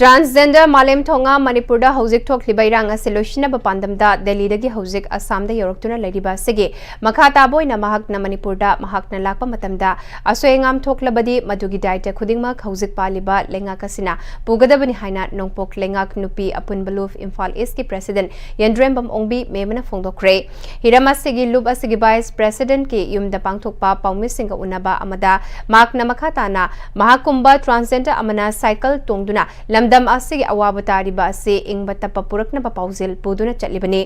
Transgender ꯃꯥꯂꯦꯝ ꯊꯣꯉꯥꯝ ꯃꯅꯤꯄꯨꯔꯗ ꯍꯧꯖꯤꯛ ꯊꯣꯛꯂꯤꯕ ꯏꯔꯥꯡ ꯑꯁꯤ ꯂꯣꯏꯁꯤꯟꯅꯕ ꯄꯥꯟꯗꯝꯗ ꯗꯦꯜꯂꯤꯗꯒꯤ ꯍꯧꯖꯤꯛ ꯑꯁꯥꯝꯗ ꯌꯧꯔꯛꯇꯨꯅ ꯂꯩꯔꯤꯕ ꯑꯁꯤꯒꯤ ꯃꯈꯥ ꯇꯥꯕ ꯑꯣꯏꯅ ꯃꯍꯥꯛꯅ ꯃꯅꯤꯄꯨꯔꯗ ꯃꯍꯥꯛꯅ ꯂꯥꯛꯄ ꯃꯇꯝꯗ ꯑꯁꯣꯏ ꯑꯉꯥꯝ ꯊꯣꯛꯂꯕꯗꯤ ꯃꯗꯨꯒꯤ ꯗꯥꯏꯇ ꯈꯨꯗꯤꯡꯃꯛ ꯍꯧꯖꯤꯛ ꯄꯥꯜꯂꯤꯕ ꯂꯩꯉꯥꯛ ꯑꯁꯤꯅ ꯄꯨꯒꯗꯕꯅꯤ ꯍꯥꯏꯅ ꯅꯣꯡꯄꯣꯛ ꯂꯩꯉꯥꯛ ꯅꯨꯄꯤ ꯑꯄꯨꯟꯕ ꯂꯨꯞ ꯏꯝꯐꯥꯜ ꯏꯁꯀꯤ president ꯌꯦꯟꯗ꯭ꯔꯦꯝꯕꯝ ꯑꯣꯡꯕꯤ ꯃꯦꯝꯅ ꯐꯣꯡꯗꯣꯛꯈ꯭ꯔꯦ꯫ ꯍꯤꯔꯝ ꯑꯁꯤꯒꯤ ꯂꯨꯞ ꯑꯁꯤꯒꯤ vice president ꯀꯤ ꯌꯨꯝꯗ ꯄꯥꯡꯊꯣꯛꯄ ꯄꯥꯎꯃꯤꯁꯤꯡꯒ ꯎꯅꯕ ꯑꯃꯗ ꯃꯍꯥꯛꯅ ꯃꯈꯥ ꯇꯥꯅ ꯃꯍꯥꯛꯀꯨꯝꯕ transgender ꯑꯃꯅ cycle ꯇꯣꯡꯗꯨꯅ ꯂꯝꯗꯝ ꯑꯁꯤꯒꯤ ꯑꯋꯥꯕ ꯇꯥꯔꯤꯕ ꯑꯁꯤ ꯏꯪꯕ ꯇꯞꯄ ꯄꯨꯔꯛꯅꯕ ꯄꯥꯎꯖꯦꯜ ꯄꯨꯗꯨꯅ ꯆꯠꯂꯤꯕꯅꯤ꯫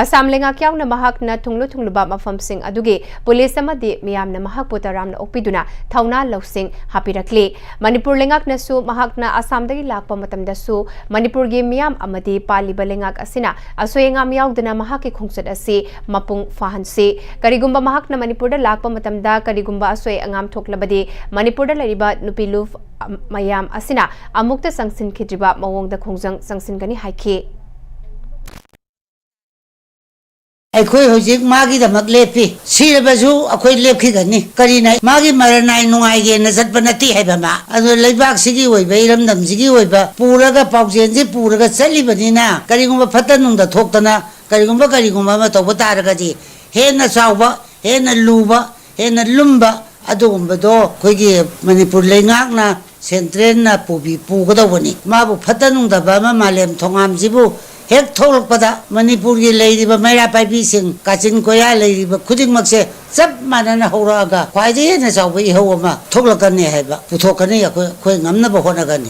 ꯑꯁꯥꯝ ꯂꯩꯉꯥꯛ ꯌꯥꯎꯅ ꯃꯍꯥꯛꯅ ꯊꯨꯡꯂꯨ ꯊꯨꯡꯂꯨꯕ ꯃꯐꯝꯁꯤꯡ ꯑꯗꯨꯒꯤ ꯄꯨꯂꯤꯁ ꯑꯃꯗꯤ ꯃꯤꯌꯥꯝꯅ ꯃꯍꯥꯛꯄꯨ ꯇꯔꯥꯝꯅ ꯑꯣꯛꯄꯤꯗꯨꯅ ꯊꯧꯅꯥ ꯂꯧꯁꯤꯡ ꯍꯥꯞꯄꯤꯔꯛꯂꯤ꯫ ꯃꯅꯤꯄꯨꯔ ꯂꯩꯉꯥꯛꯅꯁꯨ ꯃꯍꯥꯛꯅ ꯑꯁꯥꯝꯗꯒꯤ ꯂꯥꯛꯄ ꯃꯇꯝꯗꯁꯨ ꯃꯅꯤꯄꯨꯔꯒꯤ ꯃꯤꯌꯥꯝ ꯑꯃꯗꯤ ꯄꯥꯜꯂꯤꯕ ꯂꯩꯉꯥꯛ ꯑꯁꯤꯅ ꯑꯁꯣꯏ ꯑꯉꯥꯝ ꯌꯥꯎꯗꯅ ꯃꯍꯥꯛꯀꯤ ꯈꯣꯡꯆꯠ ꯑꯁꯤ ꯃꯄꯨꯡ ꯐꯥꯍꯟꯁꯤ꯫ ꯀꯔꯤꯒꯨꯝꯕ ꯃꯍꯥꯛꯅ ꯃꯅꯤꯄꯨꯔꯗ ꯂꯥꯛꯄ ꯃꯇꯝꯗ ꯀꯔꯤꯒꯨꯝꯕ ꯑꯁꯣꯏ ꯑꯉꯥꯝ ꯊꯣꯛꯂꯕꯗꯤ ꯃꯅꯤꯄꯨꯔꯗ ꯂꯩꯔꯤꯕ ꯅꯨꯄꯤ ꯂꯨꯞ ꯃꯌꯥꯝ ꯑꯁꯤꯅ ꯑꯃꯨꯛꯇ ꯆꯪꯁꯤꯟꯈꯤꯗ꯭ꯔꯤꯕ ꯃꯑꯣꯡꯗ ꯈꯣꯡꯖꯪ ꯆꯪꯁꯤꯟꯒꯅꯤ ꯍꯥꯏꯈꯤ꯫ ꯑꯩꯈꯣꯏ ꯍꯧꯖꯤꯛ ꯃꯥꯒꯤꯗꯃꯛ ꯂꯦꯞꯄꯤ꯫ ꯁꯤꯔꯕꯁꯨ ꯑꯩꯈꯣꯏ ꯂꯦꯞꯈꯤꯒꯅꯤ꯫ ꯀꯔꯤꯅ ꯃꯥꯒꯤ ꯃꯔꯅꯥꯏ ꯅꯨꯡꯉꯥꯏꯒꯦꯅ ꯆꯠꯄ ꯅꯠꯇꯦ ꯍꯥꯏꯕ ꯑꯃ꯫ ꯑꯗꯣ ꯂꯩꯕꯥꯛꯁꯤꯒꯤ ꯑꯣꯏꯕ, ꯏꯔꯝꯗꯝꯁꯤꯒꯤ ꯑꯣꯏꯕ ꯄꯨꯔꯒ, ꯄꯥꯎꯖꯦꯜꯁꯤ ꯄꯨꯔꯒ ꯆꯠꯂꯤꯕꯅꯤꯅ, ꯀꯔꯤꯒꯨꯝꯕ ꯐꯠꯇ ꯅꯨꯡꯗ ꯊꯣꯛꯇꯅ ꯀꯔꯤꯒꯨꯝꯕ, ꯀꯔꯤꯒꯨꯝꯕ ꯑꯃ ꯇꯧꯕ ꯇꯥꯔꯒꯗꯤ ꯍꯦꯟꯅ ꯆꯥꯎꯕ, ꯍꯦꯟꯅ ꯂꯨꯕ, ꯍꯦꯟꯅ ꯂꯨꯝꯕ ꯑꯗꯨꯒꯨꯝꯕꯗꯣ ꯑꯩꯈꯣꯏꯒꯤ ꯃꯅꯤꯄꯨꯔ ꯂꯩꯉꯥꯛꯅ, central ꯅ ꯄꯨꯕꯤ-, ꯄꯨꯒꯗꯧꯕꯅꯤ꯫ ꯃꯥꯕꯨ ꯐꯠꯇ ꯅꯨꯡꯗꯕ ꯑꯃ ꯃꯥꯂꯦꯝ ꯊꯣꯉꯥꯝꯁꯤꯕꯨ ꯍꯦꯛ ꯊꯣꯛꯂꯛꯄꯗ ꯃꯅꯤꯄꯨꯔꯒꯤ ꯂꯩꯔꯤꯕ ꯃꯩꯔꯥ ꯄꯥꯏꯕꯤꯁꯤꯡ, ꯀꯥꯆꯤꯟ ꯀꯣꯌꯥ ꯂꯩꯔꯤꯕ ꯈꯨꯗꯤꯡꯃꯛꯁꯦ ꯆꯞ ꯃꯥꯟꯅꯅ ꯍꯧꯔꯛꯑꯒ ꯈ꯭ꯋꯥꯏꯗꯒꯤ ꯍꯦꯟꯅ ꯆꯥꯎꯕ ꯏꯍꯧ ꯑꯃ ꯊꯣꯛꯂꯛꯀꯅꯤ ꯍꯥꯏꯕ, ꯄꯨꯊꯣꯛꯀꯅꯤ꯫ ꯑꯩꯈꯣꯏ, ꯑꯩꯈꯣꯏ ꯉꯝꯅꯕ ꯍꯣꯠꯅꯒꯅꯤ꯫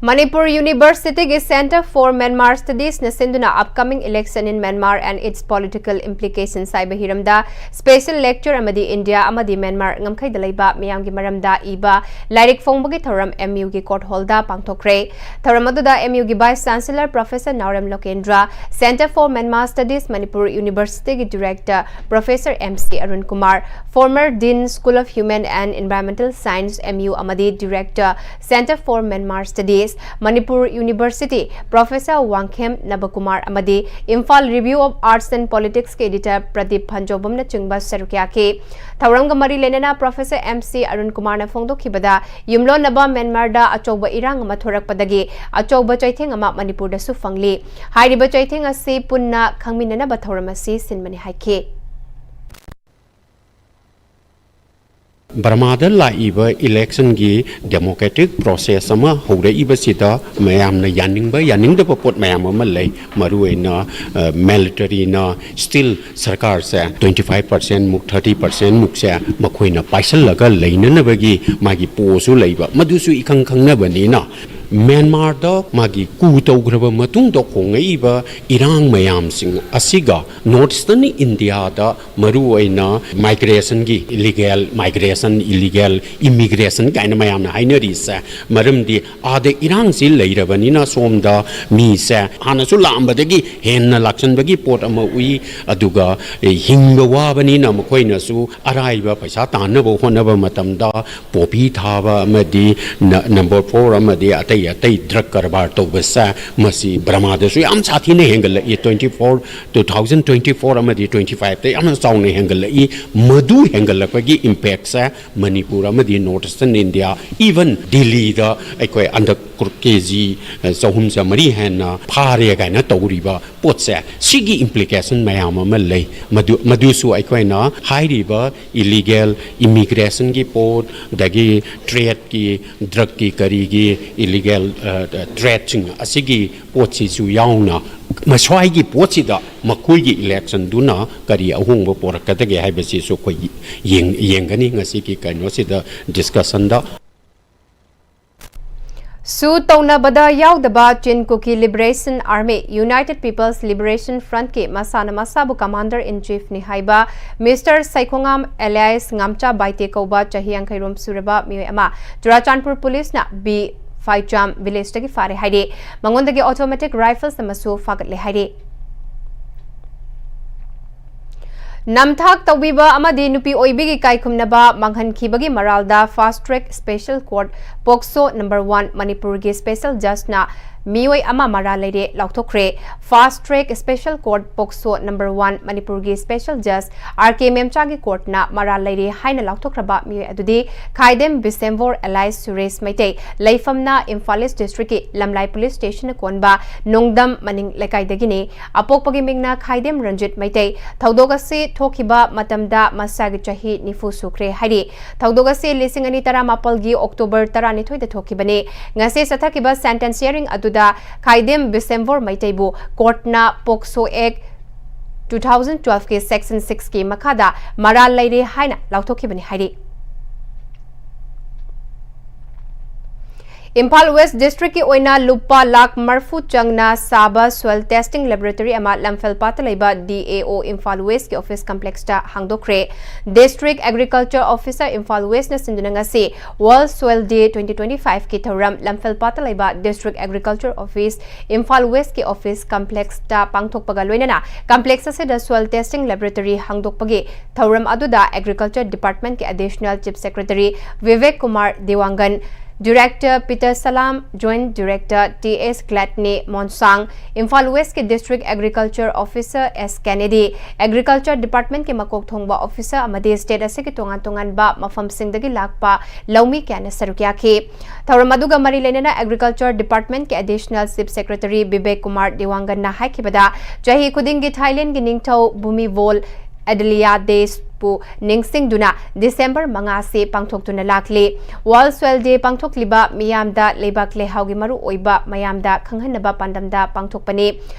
ꯃꯅꯤꯄꯨꯔ ꯌꯨꯅꯤꯚꯔꯁꯤꯇꯤꯒꯤ Centre for Myanmar Studiesꯅ ꯁꯤꯟꯗꯨꯅ Upcoming Election in Myanmar and Its Political Implications ꯍꯥꯏꯕ ꯍꯤꯔꯝꯗ special lecture ꯑꯃꯗꯤ ꯏꯟꯗꯤꯌꯥ ꯑꯃꯗꯤ ꯃ꯭ꯌꯥꯟꯃꯥꯔ ꯉꯝꯈꯩꯗ ꯂꯩꯕ ꯃꯤꯌꯥꯝꯒꯤ ꯃꯔꯝꯗ ꯏꯕ ꯂꯥꯏꯔꯤꯛ ꯐꯣꯡꯕꯒꯤ ꯊꯧꯔꯝ M U ꯒꯤ court hallꯗ ꯄꯥꯡꯊꯣꯛꯈ꯭ꯔꯦ꯫ ꯊꯧꯔꯝ ꯑꯗꯨꯗ M U ꯒꯤ Vice Chancellor Professor Naorem ꯂꯣꯀꯦꯟꯗ꯭ꯔ, Centre for Myanmar Studies Manipur ꯌꯨꯅꯤꯚꯔꯁꯤꯇꯤꯒꯤ Director Professor M C Arun Kumar, former Dean School of Human and Environmental Science M U ꯑꯃꯗꯤ Director Centre for Myanmar Studies, Manipur University, Professor Wangkhem ꯅꯕꯀꯨꯃꯥꯔ ꯑꯃꯗꯤ Imphal Review of Arts and Politicsꯀꯤ editor Pradeep ꯐꯟꯖꯧꯕꯝꯅꯆꯤꯡꯕ ꯁꯔꯨꯛ ꯌꯥꯈꯤ꯫ ꯊꯧꯔꯝꯒ ꯃꯔꯤ ꯂꯩꯅꯅ Professor M C ꯑꯔꯨꯟ ꯀꯨꯃꯥꯔꯅ ꯐꯣꯡꯗꯣꯛꯈꯤꯕꯗ, ꯌꯨꯝꯂꯣꯟꯅꯕ ꯃ꯭ꯌꯥꯟꯃꯥꯔꯗ ꯑꯆꯧꯕ ꯏꯔꯥꯡ ꯑꯃ ꯊꯣꯔꯛꯄꯗꯒꯤ ꯑꯆꯧꯕ ꯆꯩꯊꯦꯡ ꯑꯃ ꯃꯅꯤꯄꯨꯔꯗꯁꯨ ꯐꯪꯂꯤ꯫ ꯍꯥꯏꯔꯤꯕ ꯆꯩꯊꯦꯡ ꯑꯁꯤ ꯄꯨꯟꯅ ꯈꯪꯃꯤꯟꯅꯅꯕ ꯊꯧꯔꯝ ꯑꯁꯤ ꯁꯤꯟꯕꯅꯤ ꯍꯥꯏꯈꯤ꯫ ꯕꯔꯃꯥꯗ ꯂꯥꯛꯏꯕ electionꯒꯤ democratic process ꯑꯃ ꯍꯧꯔꯛꯏꯕꯁꯤꯗ ꯃꯌꯥꯝꯅ ꯌꯥꯅꯤꯡꯕ ꯌꯥꯅꯤꯡꯗꯕ ꯄꯣꯠ ꯃꯌꯥꯝ ꯑꯃ ꯂꯩ꯫ ꯃꯔꯨꯑꯣꯏꯅ, ꯑ, militaryꯅ still ꯁꯔꯀꯥꯔꯁꯦ twenty five percent ꯃꯨꯛ, thirty percent ꯃꯨꯛꯁꯦ ꯃꯈꯣꯏꯅ ꯄꯥꯏꯁꯜꯂꯒ ꯂꯩꯅꯅꯕꯒꯤ ꯃꯥꯒꯤ ꯄꯣꯁꯨ ꯂꯩꯕ, ꯃꯗꯨꯁꯨ ꯏꯈꯪ ꯈꯪꯅꯕꯅꯤꯅ꯫ ꯃ꯭ꯌꯥꯟꯃꯥꯔꯗ ꯃꯥꯒꯤ coup ꯇꯧꯈ꯭ꯔꯕ ꯃꯇꯨꯡꯗ ꯍꯣꯡꯉꯛꯏꯕ ꯏꯔꯥꯡ ꯃꯌꯥꯝꯁꯤꯡ ꯑꯁꯤꯒ North Eastern Indiaꯗ ꯃꯔꯨꯑꯣꯏꯅ migrationꯒꯤ, illegal migration, illegal immigration ꯀꯥꯏꯅ ꯃꯌꯥꯝꯅ ꯍꯥꯏꯅꯔꯤꯁꯦ, ꯃꯔꯝꯗꯤ ꯑꯥꯗ ꯏꯔꯥꯡꯁꯤ ꯂꯩꯔꯕꯅꯤꯅ ꯁꯣꯝꯗ ꯃꯤꯁꯦ ꯍꯥꯟꯅꯁꯨ ꯂꯥꯛꯑꯝꯕꯗꯒꯤ ꯍꯦꯟꯅ ꯂꯥꯛꯁꯟꯕꯒꯤ ꯄꯣꯠ ꯑꯃ ꯎꯏ꯫ ꯑꯗꯨꯒ, ꯑꯦ, ꯍꯤꯡꯕ ꯋꯥꯕꯅꯤꯅ ꯃꯈꯣꯏꯅꯁꯨ ꯑꯔꯥꯏꯕ ꯄꯩꯁꯥ ꯇꯥꯟꯅꯕ ꯍꯣꯠꯅꯕ ꯃꯇꯝꯗ poppy ꯊꯥꯕ ꯑꯃꯗꯤ ꯅ-, number four ꯑꯃꯗꯤ ꯑꯇꯩ ꯑꯇꯩ drug ꯀꯔꯕꯥꯔ ꯇꯧꯕꯁꯦ, ꯃꯁꯤ ꯕꯔꯃꯥꯗꯁꯨ ꯌꯥꯝ ꯁꯥꯊꯤꯅ ꯍꯦꯟꯒꯠꯂꯛꯏ꯫ Twenty four, two thousand twenty four ꯑꯃꯗꯤ twenty fiveꯇ ꯌꯥꯝꯅ ꯆꯥꯎꯅ ꯍꯦꯟꯒꯠꯂꯛꯏ꯫ ꯃꯗꯨ ꯍꯦꯟꯒꯠꯂꯛꯄꯒꯤ impactꯁꯦ ꯃꯅꯤꯄꯨꯔ ꯑꯃꯗꯤ North Eastern India, even ꯗꯤꯜꯂꯤꯗ ꯑꯩꯈꯣꯏ ꯍꯟꯗꯛ ꯀꯦ ꯖꯤ ꯆꯍꯨꯝ ꯆꯥꯃꯔꯤ ꯍꯦꯟꯅ ꯐꯥꯔꯦ ꯀꯥꯏꯅ ꯇꯧꯔꯤꯕ ꯄꯣꯠꯁꯦ, ꯁꯤꯒꯤ implication ꯃꯌꯥꯝ ꯑꯃ ꯂꯩ꯫ ꯃꯗꯨ, ꯃꯗꯨꯁꯨ ꯑꯩꯈꯣꯏꯅ ꯍꯥꯏꯔꯤꯕ illegal immigrationꯒꯤ ꯄꯣꯠ, ꯑꯗꯒꯤ tradeꯀꯤ, drugꯀꯤ, ꯀꯔꯤꯒꯤ illegal, ꯑ, tradeꯁꯤꯡ ꯑꯁꯤꯒꯤ ꯄꯣꯠꯁꯤꯁꯨ ꯌꯥꯎꯅ ꯃꯁ꯭ꯋꯥꯏꯒꯤ ꯄꯣꯠꯁꯤꯗ ꯃꯈꯣꯏꯒꯤ electionꯗꯨꯅ ꯀꯔꯤ ꯑꯍꯣꯡꯕ ꯄꯣꯔꯛꯀꯗꯒꯦ ꯍꯥꯏꯕꯁꯤꯁꯨ ꯑꯩꯈꯣꯏ ꯌꯦꯡ-, ꯌꯦꯡꯒꯅꯤ ꯉꯁꯤꯒꯤ ꯀꯩꯅꯣꯁꯤꯗ, discussionꯗ꯫ ꯁꯨ ꯇꯧꯅꯕꯗ ꯌꯥꯎꯗꯕ Chin Kuki Liberation Army, United People's Liberation Front ꯀꯤ ꯃꯁꯥꯅ ꯃꯁꯥꯕꯨ Commander in Chief ꯅꯤ ꯍꯥꯏꯕ Mister ꯁꯩꯈꯣꯉꯥꯝ alias ꯉꯥꯝꯆꯥ ꯕꯥꯏꯇꯦ ꯀꯧꯕ ꯆꯍꯤ ꯌꯥꯡꯈꯩ ꯔꯣꯝ ꯁꯨꯔꯕ ꯃꯤꯑꯣꯏ ꯑꯃ ꯆꯨꯔꯥꯆꯥꯟꯄꯨꯔ ꯄꯨꯂꯤꯁꯅ B ꯐꯥꯏꯆꯥꯝ village ꯇꯒꯤ ꯐꯥꯔꯦ ꯍꯥꯏꯔꯤ꯫ ꯃꯉꯣꯟꯗꯒꯤ automatic rifles ꯑꯃꯁꯨ ꯐꯥꯒꯠꯂꯦ ꯍꯥꯏꯔꯤ꯫ ꯅꯝꯊꯥꯛ ꯇꯧꯕꯤꯕ ꯑꯃꯗꯤ ꯅꯨꯄꯤ ꯑꯣꯏꯕꯤꯒꯤ ꯀꯥꯏꯈꯨꯝꯅꯕ ꯃꯥꯡꯍꯟꯈꯤꯕꯒꯤ ꯃꯔꯥꯜꯗ Fast Track Special Court, POCSO number one, ꯃꯅꯤꯄꯨꯔꯒꯤ special judge ꯅ ꯃꯤꯑꯣꯏ ꯑꯃ ꯃꯔꯥꯜ ꯂꯩꯔꯦ ꯂꯥꯎꯊꯣꯛꯈ꯭ꯔꯦ꯫ Fast Track Special Court, POCSO number one, ꯃꯅꯤꯄꯨꯔꯒꯤ special judge R K ꯃꯦꯝꯆꯥꯒꯤ court ꯅ ꯃꯔꯥꯜ ꯂꯩꯔꯦ ꯍꯥꯏꯅ ꯂꯥꯎꯊꯣꯛꯈ꯭ꯔꯕ ꯃꯤꯑꯣꯏ ꯑꯗꯨꯗꯤ ꯈꯥꯏꯗꯦꯝ ꯕꯤꯁꯦꯝꯕꯣꯔ alias Suresh Meitei, ꯂꯩꯐꯝꯅ Imphal East district ꯀꯤ ꯂꯝꯂꯥꯏ police station ꯅ ꯀꯣꯟꯕ ꯅꯣꯡꯗꯝ ꯃꯅꯤꯡ ꯂꯩꯀꯥꯏꯗꯒꯤꯅꯤ꯫ ꯑꯄꯣꯛꯄꯒꯤ ꯃꯤꯡꯅ ꯈꯥꯏꯗꯦꯝ ꯔꯟꯖꯤꯠ ꯃꯩꯇꯩ꯫ ꯊꯧꯗꯣꯛ ꯑꯁꯤ ꯊꯣꯛꯈꯤꯕ ꯃꯇꯝꯗ ꯃꯁꯥꯒꯤ ꯆꯍꯤ ꯅꯤꯐꯨ ꯁꯨꯈ꯭ꯔꯦ ꯍꯥꯏꯔꯤ꯫ ꯊꯧꯗꯣꯛ ꯑꯁꯤ ꯂꯤꯁꯤꯡ ꯑꯅꯤ ꯇꯔꯥꯃꯥꯄꯜꯒꯤ October ꯇꯔꯥꯅꯤꯊꯣꯏꯗ ꯊꯣꯛꯈꯤꯕꯅꯤ꯫ ꯉꯁꯤ ꯆꯠꯊꯈꯤꯕ sentence hearing ꯑꯗꯨꯗ ꯈꯥꯏꯗꯦꯝ ꯕꯤꯁꯦꯝꯕꯣꯔ ꯃꯩꯇꯩꯕꯨ court ꯅ POCSO Act two thousand twelve ꯀꯤ section six ꯀꯤ ꯃꯈꯥꯗ ꯃꯔꯥꯜ ꯂꯩꯔꯦ ꯍꯥꯏꯅ ꯂꯥꯎꯊꯣꯛꯈꯤꯕꯅꯤ ꯍꯥꯏꯔꯤ꯫ ꯏꯝꯐꯥꯜ West district ꯀꯤ ꯑꯣꯏꯅ ꯂꯨꯄꯥ ꯂꯥꯈ ꯃꯔꯤꯐꯨ ꯆꯪꯅ ꯁꯥꯕ soil testing laboratory ꯑꯃ ꯂꯝꯐꯦꯜꯄꯥꯠꯇ ꯂꯩꯕ D A O Imphal West ꯀꯤ office complex ꯇ ꯍꯥꯡꯗꯣꯛꯈ꯭ꯔꯦ꯫ District Agriculture Officer Imphal West ꯅ ꯁꯤꯟꯗꯨꯅ ꯉꯁꯤ World Soil Day twenty twenty-five ꯀꯤ ꯊꯧꯔꯝ ꯂꯝꯐꯦꯜꯄꯥꯠꯇ ꯂꯩꯕ District Agriculture Office Imphal West ꯀꯤ office complex ꯇ ꯄꯥꯡꯊꯣꯛꯄꯒ ꯂꯣꯏꯅꯅ complex ꯑꯁꯤꯗ soil testing laboratory ꯍꯥꯡꯗꯣꯛꯄꯒꯤ ꯊꯧꯔꯝ ꯑꯗꯨꯗ Agriculture Department ꯀꯤ Additional Chief Secretary Vivek Kumar Dewangan, Director Peter Salam, Joint Director T S Gletni Monsang, Imphal West ꯀꯤ District Agriculture Officer S Kennedy, Agriculture Department ꯀꯤ ꯃꯀꯣꯛ ꯊꯣꯡꯕ officer ꯑꯃꯗꯤ state ꯑꯁꯤꯒꯤ ꯇꯣꯉꯥꯟ ꯇꯣꯉꯥꯟꯕ ꯃꯐꯝꯁꯤꯡꯗꯒꯤ ꯂꯥꯛꯄ ꯂꯧꯃꯤ ꯀꯌꯥꯅ ꯁꯔꯨꯛ ꯌꯥꯈꯤ꯫ ꯊꯧꯔꯝ ꯑꯗꯨꯒ ꯃꯔꯤ ꯂꯩꯅꯅ Agriculture Department ꯀꯤ Additional Chief Secretary Vivek Kumar ꯗꯤꯋꯥꯡꯒꯟꯅ ꯍꯥꯏꯈꯤꯕꯗ, ꯆꯍꯤ ꯈꯨꯗꯤꯡꯒꯤ ꯊꯥꯏꯂꯦꯟꯒꯤ ꯅꯤꯡꯊꯧ ꯚꯨꯃꯤꯕꯣꯜ ꯑꯦꯗꯤꯂꯤꯌꯥꯗꯦ ꯄꯨ ꯅꯤꯡꯁꯤꯡꯗꯨꯅ ꯗꯤꯁꯦꯝꯕꯔ ꯃꯉꯥꯁꯤ ꯄꯥꯡꯊꯣꯛꯇꯨꯅ ꯂꯥꯛꯂꯤ꯫ World Soil Day ꯄꯥꯡꯊꯣꯛꯂꯤꯕ ꯃꯤꯌꯥꯝꯗ ꯂꯩꯕꯥꯛ ꯂꯩꯍꯥꯎꯒꯤ ꯃꯔꯨꯑꯣꯏꯕ ꯃꯌꯥꯝꯗ ꯈꯪꯍꯟꯅꯕ ꯄꯥꯟꯗꯝꯗ ꯄꯥꯡꯊꯣꯛꯄꯅꯤ꯫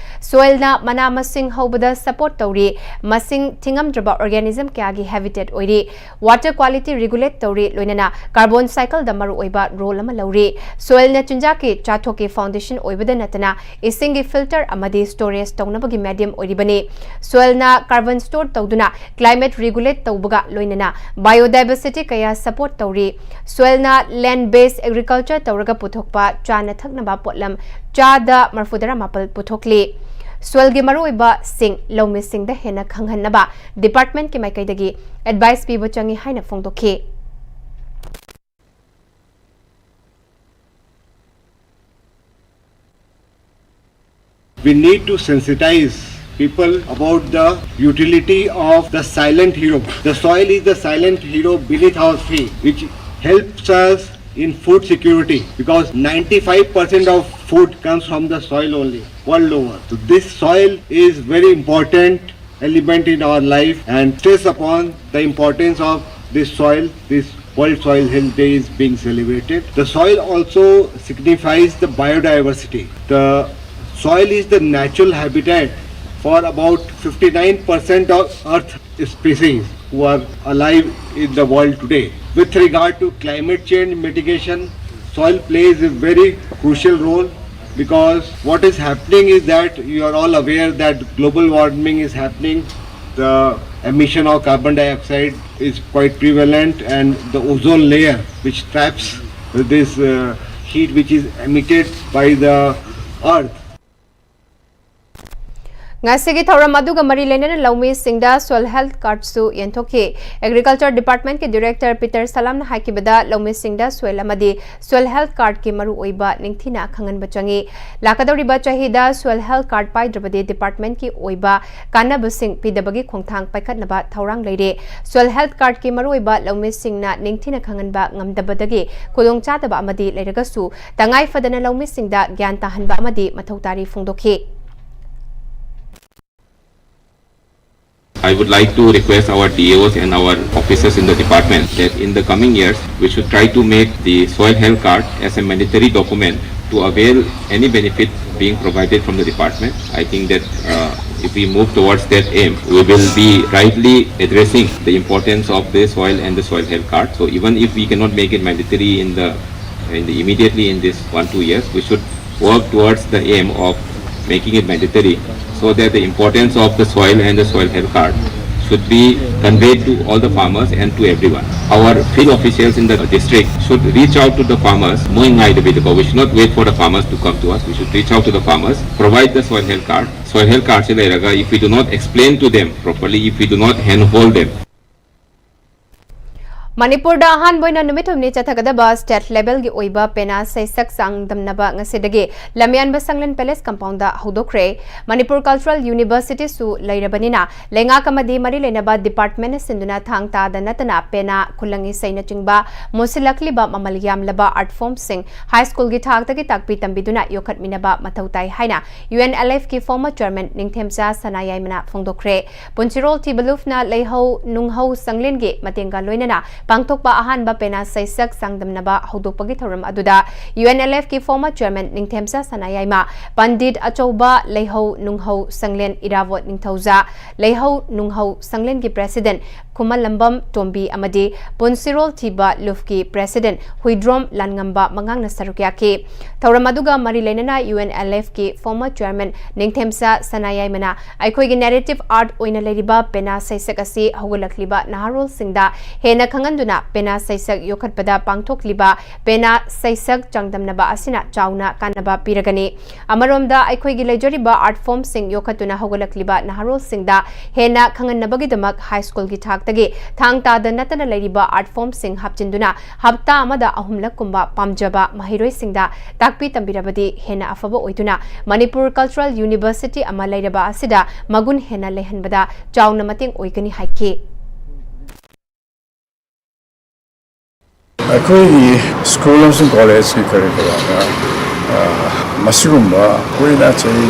Soilꯅ ꯃꯅꯥ ꯃꯁꯤꯡ ꯍꯧꯕꯗ support ꯇꯧꯔꯤ, ꯃꯁꯤꯡ ꯊꯤꯉꯝꯗ꯭ꯔꯕ organism ꯀꯌꯥꯒꯤ habitat ꯑꯣꯏꯔꯤ, water quality regulate ꯇꯧꯔꯤ, ꯂꯣꯏꯅꯅ carbon cycleꯗ ꯃꯔꯨꯑꯣꯏꯕ role ꯑꯃ ꯂꯧꯔꯤ꯫ Soilꯅ ꯆꯤꯟꯖꯥꯛꯀꯤ ꯆꯥꯊꯣꯛꯀꯤ foundation ꯑꯣꯏꯕꯗ ꯅꯠꯇꯅ ꯏꯁꯤꯡꯒꯤ filter ꯑꯃꯗꯤ storage ꯇꯧꯅꯕꯒꯤ medium ꯑꯣꯏꯔꯤꯕꯅꯤ꯫ Soilꯅ carbon store ꯇꯧꯗꯨꯅ climate regulate ꯇꯧꯕꯒ ꯂꯣꯏꯅꯅ biodiversity ꯀꯌꯥ support ꯇꯧꯔꯤ꯫ Soilꯅ land based agriculture ꯇꯧꯔꯒ ꯄꯨꯊꯣꯛꯄ ꯆꯥꯅ ꯊꯛꯅꯕ ꯄꯣꯠꯂꯝ ꯆꯥꯗ ꯃꯔꯐꯨꯇꯔꯥ ꯃꯥꯄꯜ ꯄꯨꯊꯣꯛꯂꯤ꯫ Soilꯒꯤ ꯃꯔꯨꯑꯣꯏꯕꯁꯤꯡ ꯂꯧꯃꯤꯁꯤꯡꯗ ꯍꯦꯟꯅ ꯈꯪꯍꯟꯅꯕ departmentꯀꯤ ꯃꯥꯏꯀꯩꯗꯒꯤ advice ꯄꯤꯕ ꯆꯪꯏ ꯍꯥꯏꯅ ꯐꯣꯡꯗꯣꯛꯈꯤ꯫ We need to sensitize people about the utility of the silent hero. The soil is the silent hero beneath our feet, which helps us in food security, because ninety-five percent of food comes from the soil only, world over. So this soil is very important element in our life and stress upon the importance of this soil. This World Soil Health Day is being celebrated. The soil also signifies the biodiversity. The soil is the natural habitat for about fifty-nine percent of earth species who are alive in the world today. With regard to climate change mitigation, soil plays a very crucial role, because what is happening is that you are all aware that global warming is happening. The emission of carbon dioxide is quite prevalent, and the ozone layer, which traps this uh, heat which is emitted by the earth, ꯉꯁꯤꯒꯤ ꯊꯧꯔꯝ ꯑꯗꯨꯒ ꯃꯔꯤ ꯂꯩꯅꯅ ꯂꯧꯃꯤꯁꯤꯡꯗ soil health cardꯁꯨ ꯌꯦꯟꯊꯣꯛꯈꯤ꯫ Agriculture Departmentꯀꯤ Director Peter Salamꯅ ꯍꯥꯏꯈꯤꯕꯗ, ꯂꯧꯃꯤꯁꯤꯡꯗ soil ꯑꯃꯗꯤ soil health cardꯀꯤ ꯃꯔꯨꯑꯣꯏꯕ ꯅꯤꯡꯊꯤꯅ ꯈꯪꯍꯟꯕ ꯆꯪꯏ꯫ ꯂꯥꯛꯀꯗꯧꯔꯤꯕ ꯆꯍꯤꯗ soil health card ꯄꯥꯏꯗ꯭ꯔꯕꯗꯤ departmentꯀꯤ ꯑꯣꯏꯕ ꯀꯥꯟꯅꯕꯁꯤꯡ ꯄꯤꯗꯕꯒꯤ ꯈꯣꯡꯊꯥꯡ ꯄꯥꯏꯈꯠꯅꯕ ꯊꯧꯔꯥꯡ ꯂꯩꯔꯦ꯫ Soil health cardꯀꯤ ꯃꯔꯨꯑꯣꯏꯕ ꯂꯧꯃꯤꯁꯤꯡꯅ ꯅꯤꯡꯊꯤꯅ ꯈꯪꯍꯟꯕ ꯉꯝꯗꯕꯗꯒꯤ ꯈꯨꯗꯣꯡꯆꯥꯗꯕ ꯑꯃꯗꯤ ꯂꯩꯔꯒꯁꯨ, ꯇꯉꯥꯏ ꯐꯗꯅ ꯂꯧꯃꯤꯁꯤꯡꯗ ꯒ꯭ꯌꯥꯟ ꯇꯥꯍꯟꯕ ꯑꯃꯗꯤ ꯃꯊꯧ ꯇꯥꯔꯤ ꯐꯣꯡꯗꯣꯛꯈꯤ꯫ I would like to request our D A Os and our officers in the department that in the coming years, we should try to make the soil health card as a mandatory document to avail any benefit being provided from the department. I think that uh, if we move towards that aim, we will be rightly addressing the importance of the soil and the soil health card. So even if we cannot make it mandatory in the in the immediately in this one two years, we should work towards the aim of making it mandatory so that the importance of the soil and the soil health card should be conveyed to all the farmers and to everyone. Our field officials in the district should reach out to the farmers. Moingai de Bidako, we should not wait for the farmers to come to us. We should reach out to the farmers, provide the soil health card. Soil health card si ꯂꯩꯔꯒ, if we do not explain to them properly, if we do not handhold them, ꯃꯅꯤꯄꯨꯔꯗ ꯑꯍꯥꯟꯕ ꯑꯣꯏꯅ ꯅꯨꯃꯤꯠ ꯍꯨꯝꯅꯤ ꯆꯠꯊꯒꯗꯕ ꯁ꯭ꯇꯦꯠ ꯂꯦꯚꯦꯜꯒꯤ ꯑꯣꯏꯕ ꯄꯦꯅꯥ ꯁꯩꯁꯛ ꯆꯥꯡꯗꯝꯅꯕ ꯉꯁꯤꯗꯒꯤ ꯂꯝꯌꯥꯟꯕ ꯁꯪꯂꯦꯟ ꯄꯦꯂꯦꯁ ꯀꯝꯄꯥꯎꯟꯗ ꯍꯧꯗꯣꯛꯈ꯭ꯔꯦ꯫ ꯃꯅꯤꯄꯨꯔ ꯀꯜꯆꯔꯦꯜ ꯌꯨꯅꯤꯚꯔꯁꯤꯇꯤꯁꯨ ꯂꯩꯔꯕꯅꯤꯅ ꯂꯩꯉꯥꯛ ꯑꯃꯗꯤ ꯃꯔꯤ ꯂꯩꯅꯕ ꯗꯤꯄꯥꯔꯠꯃꯦꯟꯅ ꯁꯤꯟꯗꯨꯅ ꯊꯥꯡ ꯇꯥꯗ ꯅꯠꯇꯅ ꯄꯦꯅꯥ, ꯈꯨꯂꯪ ꯏꯁꯩꯅꯆꯤꯡꯕ ꯃꯨꯁꯤꯜꯂꯛꯂꯤꯕ ꯃꯃꯜ ꯌꯥꯝꯂꯕ ꯑꯥꯔꯠ ꯐꯣꯔꯝꯁꯤꯡ ꯍꯥꯏ ꯁ꯭ꯀꯨꯜꯒꯤ ꯊꯥꯛꯇꯒꯤ ꯇꯥꯛꯄꯤ ꯇꯝꯕꯤꯗꯨꯅ ꯌꯣꯛꯈꯠꯃꯤꯟꯅꯕ ꯃꯊꯧ ꯇꯥꯏ ꯍꯥꯏꯅ ꯌꯨ ꯑꯦꯟ ꯑꯦꯜ ꯑꯦꯐꯀꯤ ꯐꯣꯔꯃꯔ ꯆꯦꯌꯔꯃꯦꯟ ꯅꯤꯡꯊꯦꯝꯆꯥ ꯁꯅꯥꯌꯥꯏꯃꯅ ꯐꯣꯡꯗꯣꯛꯈ꯭ꯔꯦ꯫ ꯄꯨꯟꯁꯤꯔꯣꯜ ꯊꯤꯕ ꯂꯨꯐꯅ ꯂꯩꯍꯧ ꯅꯨꯡꯍꯧ ꯁꯪꯂꯦꯟꯒꯤ ꯃꯇꯦꯡꯒ ꯂꯣꯏꯅꯅ ꯄꯥꯡꯊꯣꯛꯄ ꯑꯍꯥꯟꯕ ꯄꯦꯅꯥ ꯁꯩꯁꯛ ꯆꯥꯡꯗꯝꯅꯕ ꯍꯧꯗꯣꯛꯄꯒꯤ ꯊꯧꯔꯝ ꯑꯗꯨꯗ ꯌꯨ ꯑꯦꯟ ꯑꯦꯜ ꯑꯦꯐꯀꯤ ꯐꯣꯔꯃꯔ ꯆꯦꯌꯔꯃꯦꯟ ꯅꯤꯡꯊꯦꯝꯆꯥ ꯁꯅꯥꯌꯥꯏꯃ, ꯄꯟꯗꯤꯠ ꯑꯆꯧꯕ ꯂꯩꯍꯧ ꯅꯨꯡꯍꯧ ꯁꯪꯂꯦꯟ ꯏꯔꯥꯕꯣꯠ ꯅꯤꯡꯊꯧꯖꯥ, ꯂꯩꯍꯧ ꯅꯨꯡꯍꯧ ꯁꯪꯂꯦꯟꯒꯤ ꯄ꯭ꯔꯦꯁꯤꯗꯦꯟ ꯈꯨꯃꯟꯂꯝꯕꯝ ꯇꯣꯝꯕꯤ ꯑꯃꯗꯤ ꯄꯨꯟꯁꯤꯔꯣꯜ ꯊꯤꯕ ꯂꯨꯐꯀꯤ ꯄ꯭ꯔꯦꯁꯤꯗꯦꯟ ꯍꯨꯏꯗ꯭ꯔꯣꯝ ꯂꯥꯟꯉꯝꯕ ꯃꯉꯥꯡꯅ ꯁꯔꯨꯛ ꯌꯥꯈꯤ꯫ ꯊꯧꯔꯝ ꯑꯗꯨꯒ ꯃꯔꯤ ꯂꯩꯅꯅ ꯌꯨ ꯑꯦꯟ ꯑꯦꯜ ꯑꯦꯐꯀꯤ ꯐꯣꯔꯃꯔ ꯆꯦꯌꯔꯃꯦꯟ ꯅꯤꯡꯊꯦꯝꯆꯥ ꯁꯅꯥꯌꯥꯏꯃꯅ ꯑꯩꯈꯣꯏꯒꯤ ꯅꯦꯔꯦꯇꯤꯚ ꯑꯥꯔꯠ ꯑꯣꯏꯅ ꯂꯩꯔꯤꯕ ꯄꯦꯅꯥ ꯁꯩꯁꯛ ꯑꯁꯤ ꯍꯧꯒꯠꯂꯛꯂꯤꯕ ꯅꯍꯥꯔꯣꯜꯁꯤꯡꯗ ꯍꯦꯟꯅ ꯈꯪꯍꯟꯗꯨꯅ ꯄꯦꯅꯥ ꯁꯩꯁꯛ ꯌꯣꯛꯈꯠꯄꯗ ꯄꯥꯡꯊꯣꯛꯂꯤꯕ ꯄꯦꯅꯥ ꯁꯩꯁꯛ ꯆꯥꯡꯗꯝꯅꯕ ꯑꯁꯤꯅ ꯆꯥꯎꯅ ꯀꯥꯟꯅꯕ ꯄꯤꯔꯒꯅꯤ꯫ ꯑꯃꯔꯣꯝꯗ ꯑꯩꯈꯣꯏꯒꯤ ꯂꯩꯖꯔꯤꯕ ꯑꯥꯔꯠ ꯐꯣꯔꯝꯁꯤꯡ ꯌꯣꯛꯈꯠꯇꯨꯅ ꯍꯧꯒꯠꯂꯛꯂꯤꯕ ꯅꯍꯥꯔꯣꯜꯁꯤꯡꯗ ꯍꯦꯟꯅ ꯈꯪꯍꯟꯅꯕꯒꯤꯗꯃꯛ ꯍꯥꯏ ꯁ꯭ꯀꯨꯜꯒꯤ ꯊꯥꯛꯇꯒꯤ ꯊꯥꯡ ꯇꯥꯗ ꯅꯠꯇꯅ ꯂꯩꯔꯤꯕ ꯑꯥꯔꯠ ꯐꯣꯔꯝꯁꯤꯡ ꯍꯥꯞꯆꯤꯟꯗꯨꯅ ꯍꯞꯇꯥ ꯑꯃꯗ ꯑꯍꯨꯝꯂꯛ ꯀꯨꯝꯕ ꯄꯥꯝꯖꯕ ꯃꯍꯩꯔꯣꯏꯁꯤꯡꯗ ꯇꯥꯛꯄꯤ ꯇꯝꯕꯤꯔꯕꯗꯤ ꯍꯦꯟꯅ ꯑꯐꯕ ꯑꯣꯏꯗꯨꯅ ꯃꯅꯤꯄꯨꯔ ꯀꯜꯆꯔꯦꯜ ꯌꯨꯅꯤꯚꯔꯁꯤꯇꯤ ꯑꯃ ꯂꯩꯔꯕ ꯑꯁꯤꯗ ꯃꯒꯨꯟ ꯍꯦꯟꯅ ꯂꯩꯍꯟꯕꯗ ꯆꯥꯎꯅ ꯃꯇꯦꯡ ꯑꯣꯏꯒꯅꯤ ꯍꯥꯏꯈꯤ꯫ ꯑꯩꯈꯣꯏꯒꯤ ꯁ꯭ꯀꯨꯜ ꯑꯃꯁꯨꯡ ꯀꯣꯂꯦꯖꯀꯤ ꯀꯔꯤꯀꯨꯂꯝꯗ ꯃꯁꯤꯒꯨꯝꯕ ꯀꯨꯏꯅ ꯆꯍꯤ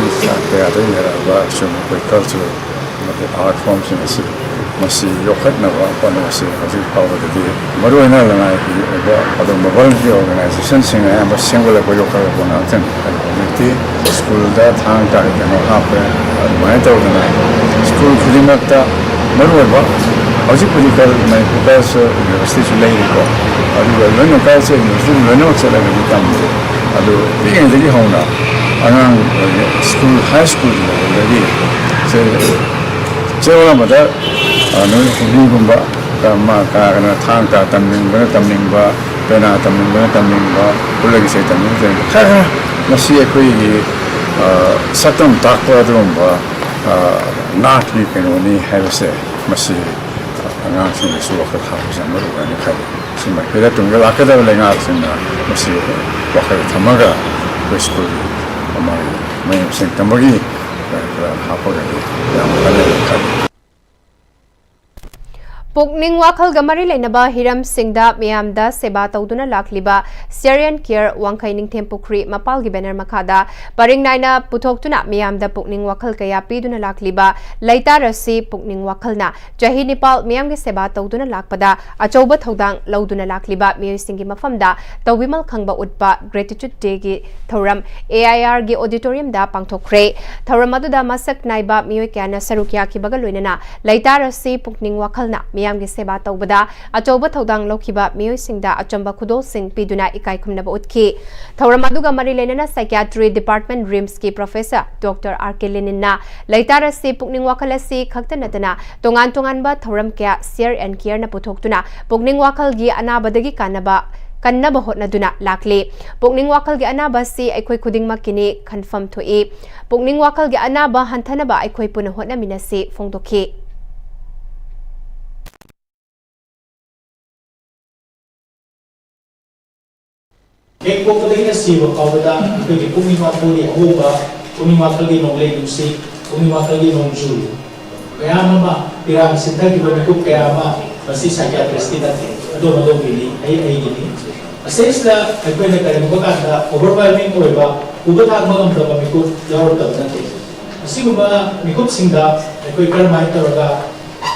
ꯀꯌꯥꯗꯒꯤ ꯂꯩꯔꯛꯑꯕ ꯁꯨꯝ ꯑꯩꯈꯣꯏ ꯀꯜꯆꯔꯦꯜ ꯑꯥꯔꯠ ꯐꯣꯝꯁꯤꯡ ꯑꯁꯤ ꯃꯁꯤ ꯌꯣꯛꯈꯠꯅꯕ ꯍꯣꯠꯅꯕꯁꯤ ꯍꯧꯖꯤꯛ ꯐꯥꯎꯕꯗꯗꯤ ꯃꯔꯨꯑꯣꯏꯅ ꯂꯅꯥꯏꯒꯤ ꯑꯣꯏꯕ ꯑꯗꯨꯒꯨꯝꯕ ꯚꯣꯂꯟꯇꯤꯌꯔ ꯑꯣꯔꯒꯅꯥꯏꯖꯦꯁꯟꯁꯤꯡ ꯑꯌꯥꯝꯕ ꯁꯦꯝꯒꯠꯂꯛꯄ, ꯌꯣꯛꯈꯠꯂꯛꯄ ꯉꯥꯛꯇꯅꯤ꯫ ꯑꯗꯨ ꯍꯧꯖꯤꯛꯇꯤ ꯁ꯭ꯀꯨꯜꯗ ꯊꯥꯡ ꯇꯥ ꯀꯩꯅꯣ ꯍꯥꯞꯄꯦ꯫ ꯑꯗꯨꯃꯥꯏꯅ ꯇꯧꯗꯅ ꯁ꯭ꯀꯨꯜ ꯈꯨꯗꯤꯡꯃꯛꯇ ꯃꯔꯨꯑꯣꯏꯕ ꯍꯧꯖꯤꯛꯄꯨꯗꯤ ꯀꯜ-, ꯃꯅꯤꯄꯨꯔ ꯀꯜꯆꯔꯦꯜ ꯌꯨꯅꯤꯚꯔꯁꯤꯇꯤꯁꯨ ꯂꯩꯔꯤꯀꯣ꯫ ꯑꯗꯨꯒ ꯂꯣꯏꯅ ꯀꯜꯆꯔꯦꯜ ꯌꯨꯅꯤꯚꯔꯁꯤꯇꯤ ꯂꯣꯏꯅꯃꯛ ꯆꯠꯂꯒꯗꯤ ꯇꯝꯗꯦ꯫ ꯑꯗꯨ ꯄꯤꯛꯂꯤꯉꯩꯗꯒꯤ ꯍꯧꯅ ꯑꯉꯥꯡ ꯁ꯭ꯀꯨꯜ, ꯍꯥꯏ ꯁ꯭ꯀꯨꯜ ꯂꯦꯚꯦꯜꯗꯒꯤ ꯁꯦ ꯆꯌꯣꯜ ꯑꯃꯗ, ꯑ, ꯅꯨꯃꯤꯠ ꯍꯨꯝꯅꯤꯒꯨꯝꯕ, ꯀ-, ꯃꯥ ꯀꯅꯥ ꯀꯅꯥ ꯊꯥꯡ ꯇꯥ ꯇꯝꯅꯤꯡꯕꯅ ꯇꯝꯅꯤꯡꯕ, ꯄꯦꯅꯥ ꯇꯝꯅꯤꯡꯕꯅ ꯇꯝꯅꯤꯡꯕ, ꯈꯨꯠꯂꯣꯏ ꯏꯁꯩ ꯇꯝꯅꯤꯡꯕꯅ ꯇꯝꯅꯤꯡꯕ, ꯈꯔ ꯈꯔ ꯃꯁꯤ ꯑꯩꯈꯣꯏꯒꯤ, ꯑ, ꯁꯛꯇꯝ ꯇꯥꯛꯄ ꯑꯗꯨꯒꯨꯝꯕ, ꯑ, ꯅꯥꯠꯀꯤ ꯀꯩꯅꯣꯅꯤ ꯍꯥꯏꯕꯁꯦ ꯃꯁꯤ, ꯑ, ꯑꯉꯥꯡꯁꯤꯡꯗꯁꯨ ꯋꯥꯈꯜ ꯊꯥꯕꯁꯦ ꯌꯥꯝ ꯃꯔꯨ ꯑꯣꯏꯅ ꯈꯜꯂꯤ꯫ ꯁꯤ ꯃꯥꯏꯀꯩꯗ ꯇꯨꯡꯗ ꯂꯥꯛꯀꯗꯕ ꯂꯩꯉꯥꯛꯁꯤꯡꯅ ꯃꯁꯤ ꯋꯥꯈꯜ ꯊꯝꯃꯒ ꯑꯩꯈꯣꯏ ꯁ꯭ꯀꯨꯜ ꯑꯃꯒꯤ ꯃꯍꯩ ꯃꯁꯤꯡ ꯇꯝꯕꯒꯤ ꯈꯔ ꯈꯔ ꯍꯥꯞꯄꯒꯗꯤ ꯌꯥꯝ ꯐꯅꯦꯅ ꯈꯜꯂꯤ꯫ ꯄꯨꯛꯅꯤꯡ ꯋꯥꯈꯜꯒ ꯃꯔꯤ ꯂꯩꯅꯕ ꯍꯤꯔꯝꯁꯤꯡꯗ ꯃꯤꯌꯥꯝꯗ ꯁꯦꯕꯥ ꯇꯧꯗꯨꯅ ꯂꯥꯛꯂꯤꯕ ꯁꯤꯌꯔ ꯑꯦꯟ ꯀꯤꯌꯔ ꯋꯥꯡꯈꯩ ꯅꯤꯡꯊꯦꯝ ꯄꯨꯈ꯭ꯔꯤ ꯃꯄꯥꯜꯒꯤ ꯕꯦꯅꯔ ꯃꯈꯥꯗ ꯄꯔꯤꯡ ꯅꯥꯏꯅ ꯄꯨꯊꯣꯛꯇꯨꯅ ꯃꯤꯌꯥꯝꯗ ꯄꯨꯛꯅꯤꯡ ꯋꯥꯈꯜ ꯀꯌꯥ ꯄꯤꯗꯨꯅ ꯂꯥꯛꯂꯤꯕ ꯂꯩꯇꯥꯔ ꯑꯁꯤ ꯄꯨꯛꯅꯤꯡ ꯋꯥꯈꯜꯅ ꯆꯍꯤ ꯅꯤꯄꯥꯜ ꯃꯤꯌꯥꯝꯒꯤ ꯁꯦꯕꯥ ꯇꯧꯗꯨꯅ ꯂꯥꯛꯄꯗ ꯑꯆꯧꯕ ꯊꯧꯗꯥꯡ ꯂꯧꯗꯨꯅ ꯂꯥꯛꯂꯤꯕ ꯃꯤꯑꯣꯏꯁꯤꯡꯒꯤ ꯃꯐꯝꯗ ꯇꯧꯕꯤꯃꯜ ꯈꯪꯕ ꯎꯠꯄ Gratitude Day ꯒꯤ ꯊꯧꯔꯝ A I R ꯒꯤ auditorium ꯗ ꯄꯥꯡꯊꯣꯛꯈ꯭ꯔꯦ꯫ ꯊꯧꯔꯝ ꯑꯗꯨꯗ ꯃꯁꯛ ꯅꯥꯏꯕ ꯃꯤꯑꯣꯏ ꯀꯌꯥꯅ ꯁꯔꯨꯛ ꯌꯥꯈꯤꯕꯒ ꯂꯣꯏꯅꯅ ꯂꯩꯇꯥꯔ ꯑꯁꯤ ꯄꯨꯛꯅꯤꯡ ꯋꯥꯈꯜꯅ ꯃꯤꯌꯥꯝꯒꯤ ꯁꯦꯕꯥ ꯇꯧꯕꯗ ꯑꯆꯧꯕ ꯊꯧꯗꯥꯡ ꯂꯧꯈꯤꯕ ꯃꯤꯑꯣꯏꯁꯤꯡꯗ ꯑꯆꯝꯕ ꯈꯨꯗꯣꯜꯁꯤꯡ ꯄꯤꯗꯨꯅ ꯏꯀꯥꯏ ꯈꯨꯝꯅꯕ ꯎꯠꯈꯤ꯫ ꯊꯧꯔꯝ ꯑꯗꯨꯒ ꯃꯔꯤ ꯂꯩꯅꯅ Psychiatry Department, RIMS ꯀꯤ Professor Doctor R K Lenin ꯅ ꯂꯩꯇꯥꯔ ꯑꯁꯤ ꯄꯨꯛꯅꯤꯡ ꯋꯥꯈꯜ ꯑꯁꯤ ꯈꯛꯇ ꯅꯠꯇꯅ ꯇꯣꯉꯥꯟ ꯇꯣꯉꯥꯟꯕ ꯊꯧꯔꯝ ꯀꯌꯥ Share and Care ꯅ ꯄꯨꯊꯣꯛꯇꯨꯅ ꯄꯨꯛꯅꯤꯡ ꯋꯥꯈꯜꯒꯤ ꯑꯅꯥꯕꯗꯒꯤ ꯀꯥꯟꯅꯕ, ꯀꯟꯅꯕ ꯍꯣꯠꯅꯗꯨꯅ ꯂꯥꯛꯂꯤ꯫ ꯄꯨꯛꯅꯤꯡ ꯋꯥꯈꯜꯒꯤ ꯑꯅꯥꯕ ꯑꯁꯤ ꯑꯩꯈꯣꯏ ꯈꯨꯗꯤꯡꯃꯛꯀꯤꯅꯤ ꯈꯟꯐꯝ ꯊꯣꯛꯏ꯫ ꯄꯨꯛꯅꯤꯡ ꯋꯥꯈꯜꯒꯤ ꯑꯅꯥꯕ ꯍꯟꯊꯅꯕ ꯑꯩꯈꯣꯏ ꯄꯨꯟꯅ ꯍꯣꯠꯅꯃꯤꯟꯅꯁꯤ ꯐꯣꯡꯗꯣꯛꯈꯤ꯫ ꯍꯦꯛ ꯄꯣꯛꯄꯗꯒꯤꯅ ꯁꯤꯕ ꯐꯥꯎꯕꯗ ꯑꯩꯈꯣꯏꯒꯤ ꯄꯨꯛꯅꯤꯡ ꯋꯥꯈꯜꯒꯤ ꯑꯍꯣꯡꯕ, ꯄꯨꯛꯅꯤꯡ ꯋꯥꯈꯜꯒꯤ ꯅꯣꯡꯂꯩ ꯅꯨꯡꯁꯤꯠ, ꯄꯨꯛꯅꯤꯡ ꯋꯥꯈꯜꯒꯤ ꯅꯣꯡꯖꯨ ꯃꯌꯥꯝ ꯑꯃ ꯄꯤꯔꯥꯡ ꯁꯤꯟꯊꯈꯤꯕ ꯃꯤꯀꯨꯞ ꯀꯌꯥ ꯑꯃ ꯃꯁꯤ psychiatrist ꯀꯤ ꯅꯠꯇꯦ, ꯑꯗꯣꯝ ꯑꯗꯣꯝꯒꯤꯅꯤ, ꯑꯩ ꯑꯩꯒꯤꯅꯤ꯫ ꯃꯁꯤꯗꯩꯁꯤꯗ ꯑꯩꯈꯣꯏꯅ ꯀꯔꯤꯒꯨꯝꯕ ꯀꯥꯟꯗ overwhelming ꯑꯣꯏꯕ, ꯎꯕ ꯊꯥꯡꯕ ꯉꯝꯗꯕ ꯃꯤꯀꯨꯞ ꯌꯥꯎꯔꯛꯇꯕ ꯅꯠꯇꯦ꯫ ꯑꯁꯤꯒꯨꯝꯕ ꯃꯤꯀꯨꯞꯁꯤꯡꯗ ꯑꯩꯈꯣꯏ ꯀꯔꯝꯍꯥꯏꯅ ꯇꯧꯔꯒ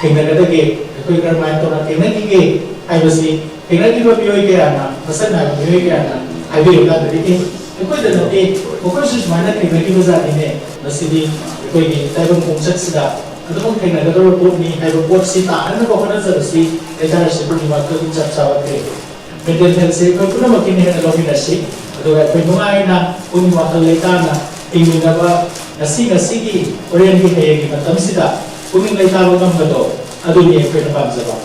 ꯊꯦꯡꯅꯒꯗꯒꯦ, ꯑꯩꯈꯣꯏ ꯀꯔꯝꯍꯥꯏꯅ ꯇꯧꯔꯒ ꯊꯦꯡꯅꯈꯤꯒꯦ ꯍꯥꯏꯕꯁꯤ ꯊꯦꯡꯅꯈꯤꯕ ꯃꯤꯑꯣꯏ ꯀꯌꯥꯅ, ꯃꯁꯛ ꯅꯥꯏꯕ ꯃꯤꯑꯣꯏ ꯀꯌꯥꯅ ꯍꯥꯏꯕꯤꯔꯀꯥꯟꯗꯗꯤ, "ꯑꯦ, ꯑꯩꯈꯣꯏꯗ ꯅꯠꯇꯦ, ꯃꯈꯣꯏꯁꯨ ꯁꯨꯃꯥꯏꯅ ꯊꯦꯡꯅꯈꯤꯕ ꯖꯥꯠꯅꯤꯅꯦ, ꯃꯁꯤꯗꯤ ꯑꯩꯈꯣꯏꯒꯤ ꯇꯥꯏꯕꯪ ꯈꯣꯡꯆꯠꯁꯤꯗ ꯑꯗꯨꯃꯛ ꯊꯦꯡꯅꯒꯗꯧꯕ ꯄꯣꯠꯅꯤ" ꯍꯥꯏꯕ ꯄꯣꯠꯁꯤ ꯇꯥꯅꯅꯕ ꯍꯣꯠꯅꯖꯕꯁꯤ ꯂꯩꯇꯥꯔꯁꯤ ꯄꯨꯛꯅꯤꯡ ꯋꯥꯈꯜꯒꯤ ꯆꯞ ꯆꯥꯕ ꯊꯤꯔꯛꯏ꯫ ꯃꯦꯟꯇꯦꯜ ꯍꯦꯜꯊꯁꯦ ꯑꯩꯈꯣꯏ ꯄꯨꯝꯅꯃꯛꯀꯤꯅꯤ ꯍꯥꯏꯅ ꯂꯧꯃꯤꯟꯅꯁꯤ, ꯑꯗꯨꯒ ꯑꯩꯈꯣꯏ ꯅꯨꯡꯉꯥꯏꯅ ꯄꯨꯛꯅꯤꯡ ꯋꯥꯈꯜ ꯂꯩꯇꯥꯅ ꯍꯤꯡꯃꯤꯟꯅꯕ, ꯉꯁꯤ, ꯉꯁꯤꯒꯤ, ꯍꯣꯔꯦꯟꯒꯤ, ꯍꯌꯦꯡꯒꯤ ꯃꯇꯝꯁꯤꯗ ꯄꯨꯛꯅꯤꯡ ꯂꯩꯇꯥꯕ ꯉꯝꯕꯗꯣ, ꯑꯗꯨꯅꯤ ꯑꯩꯈꯣꯏꯅ ꯄꯥꯝꯖꯕ꯫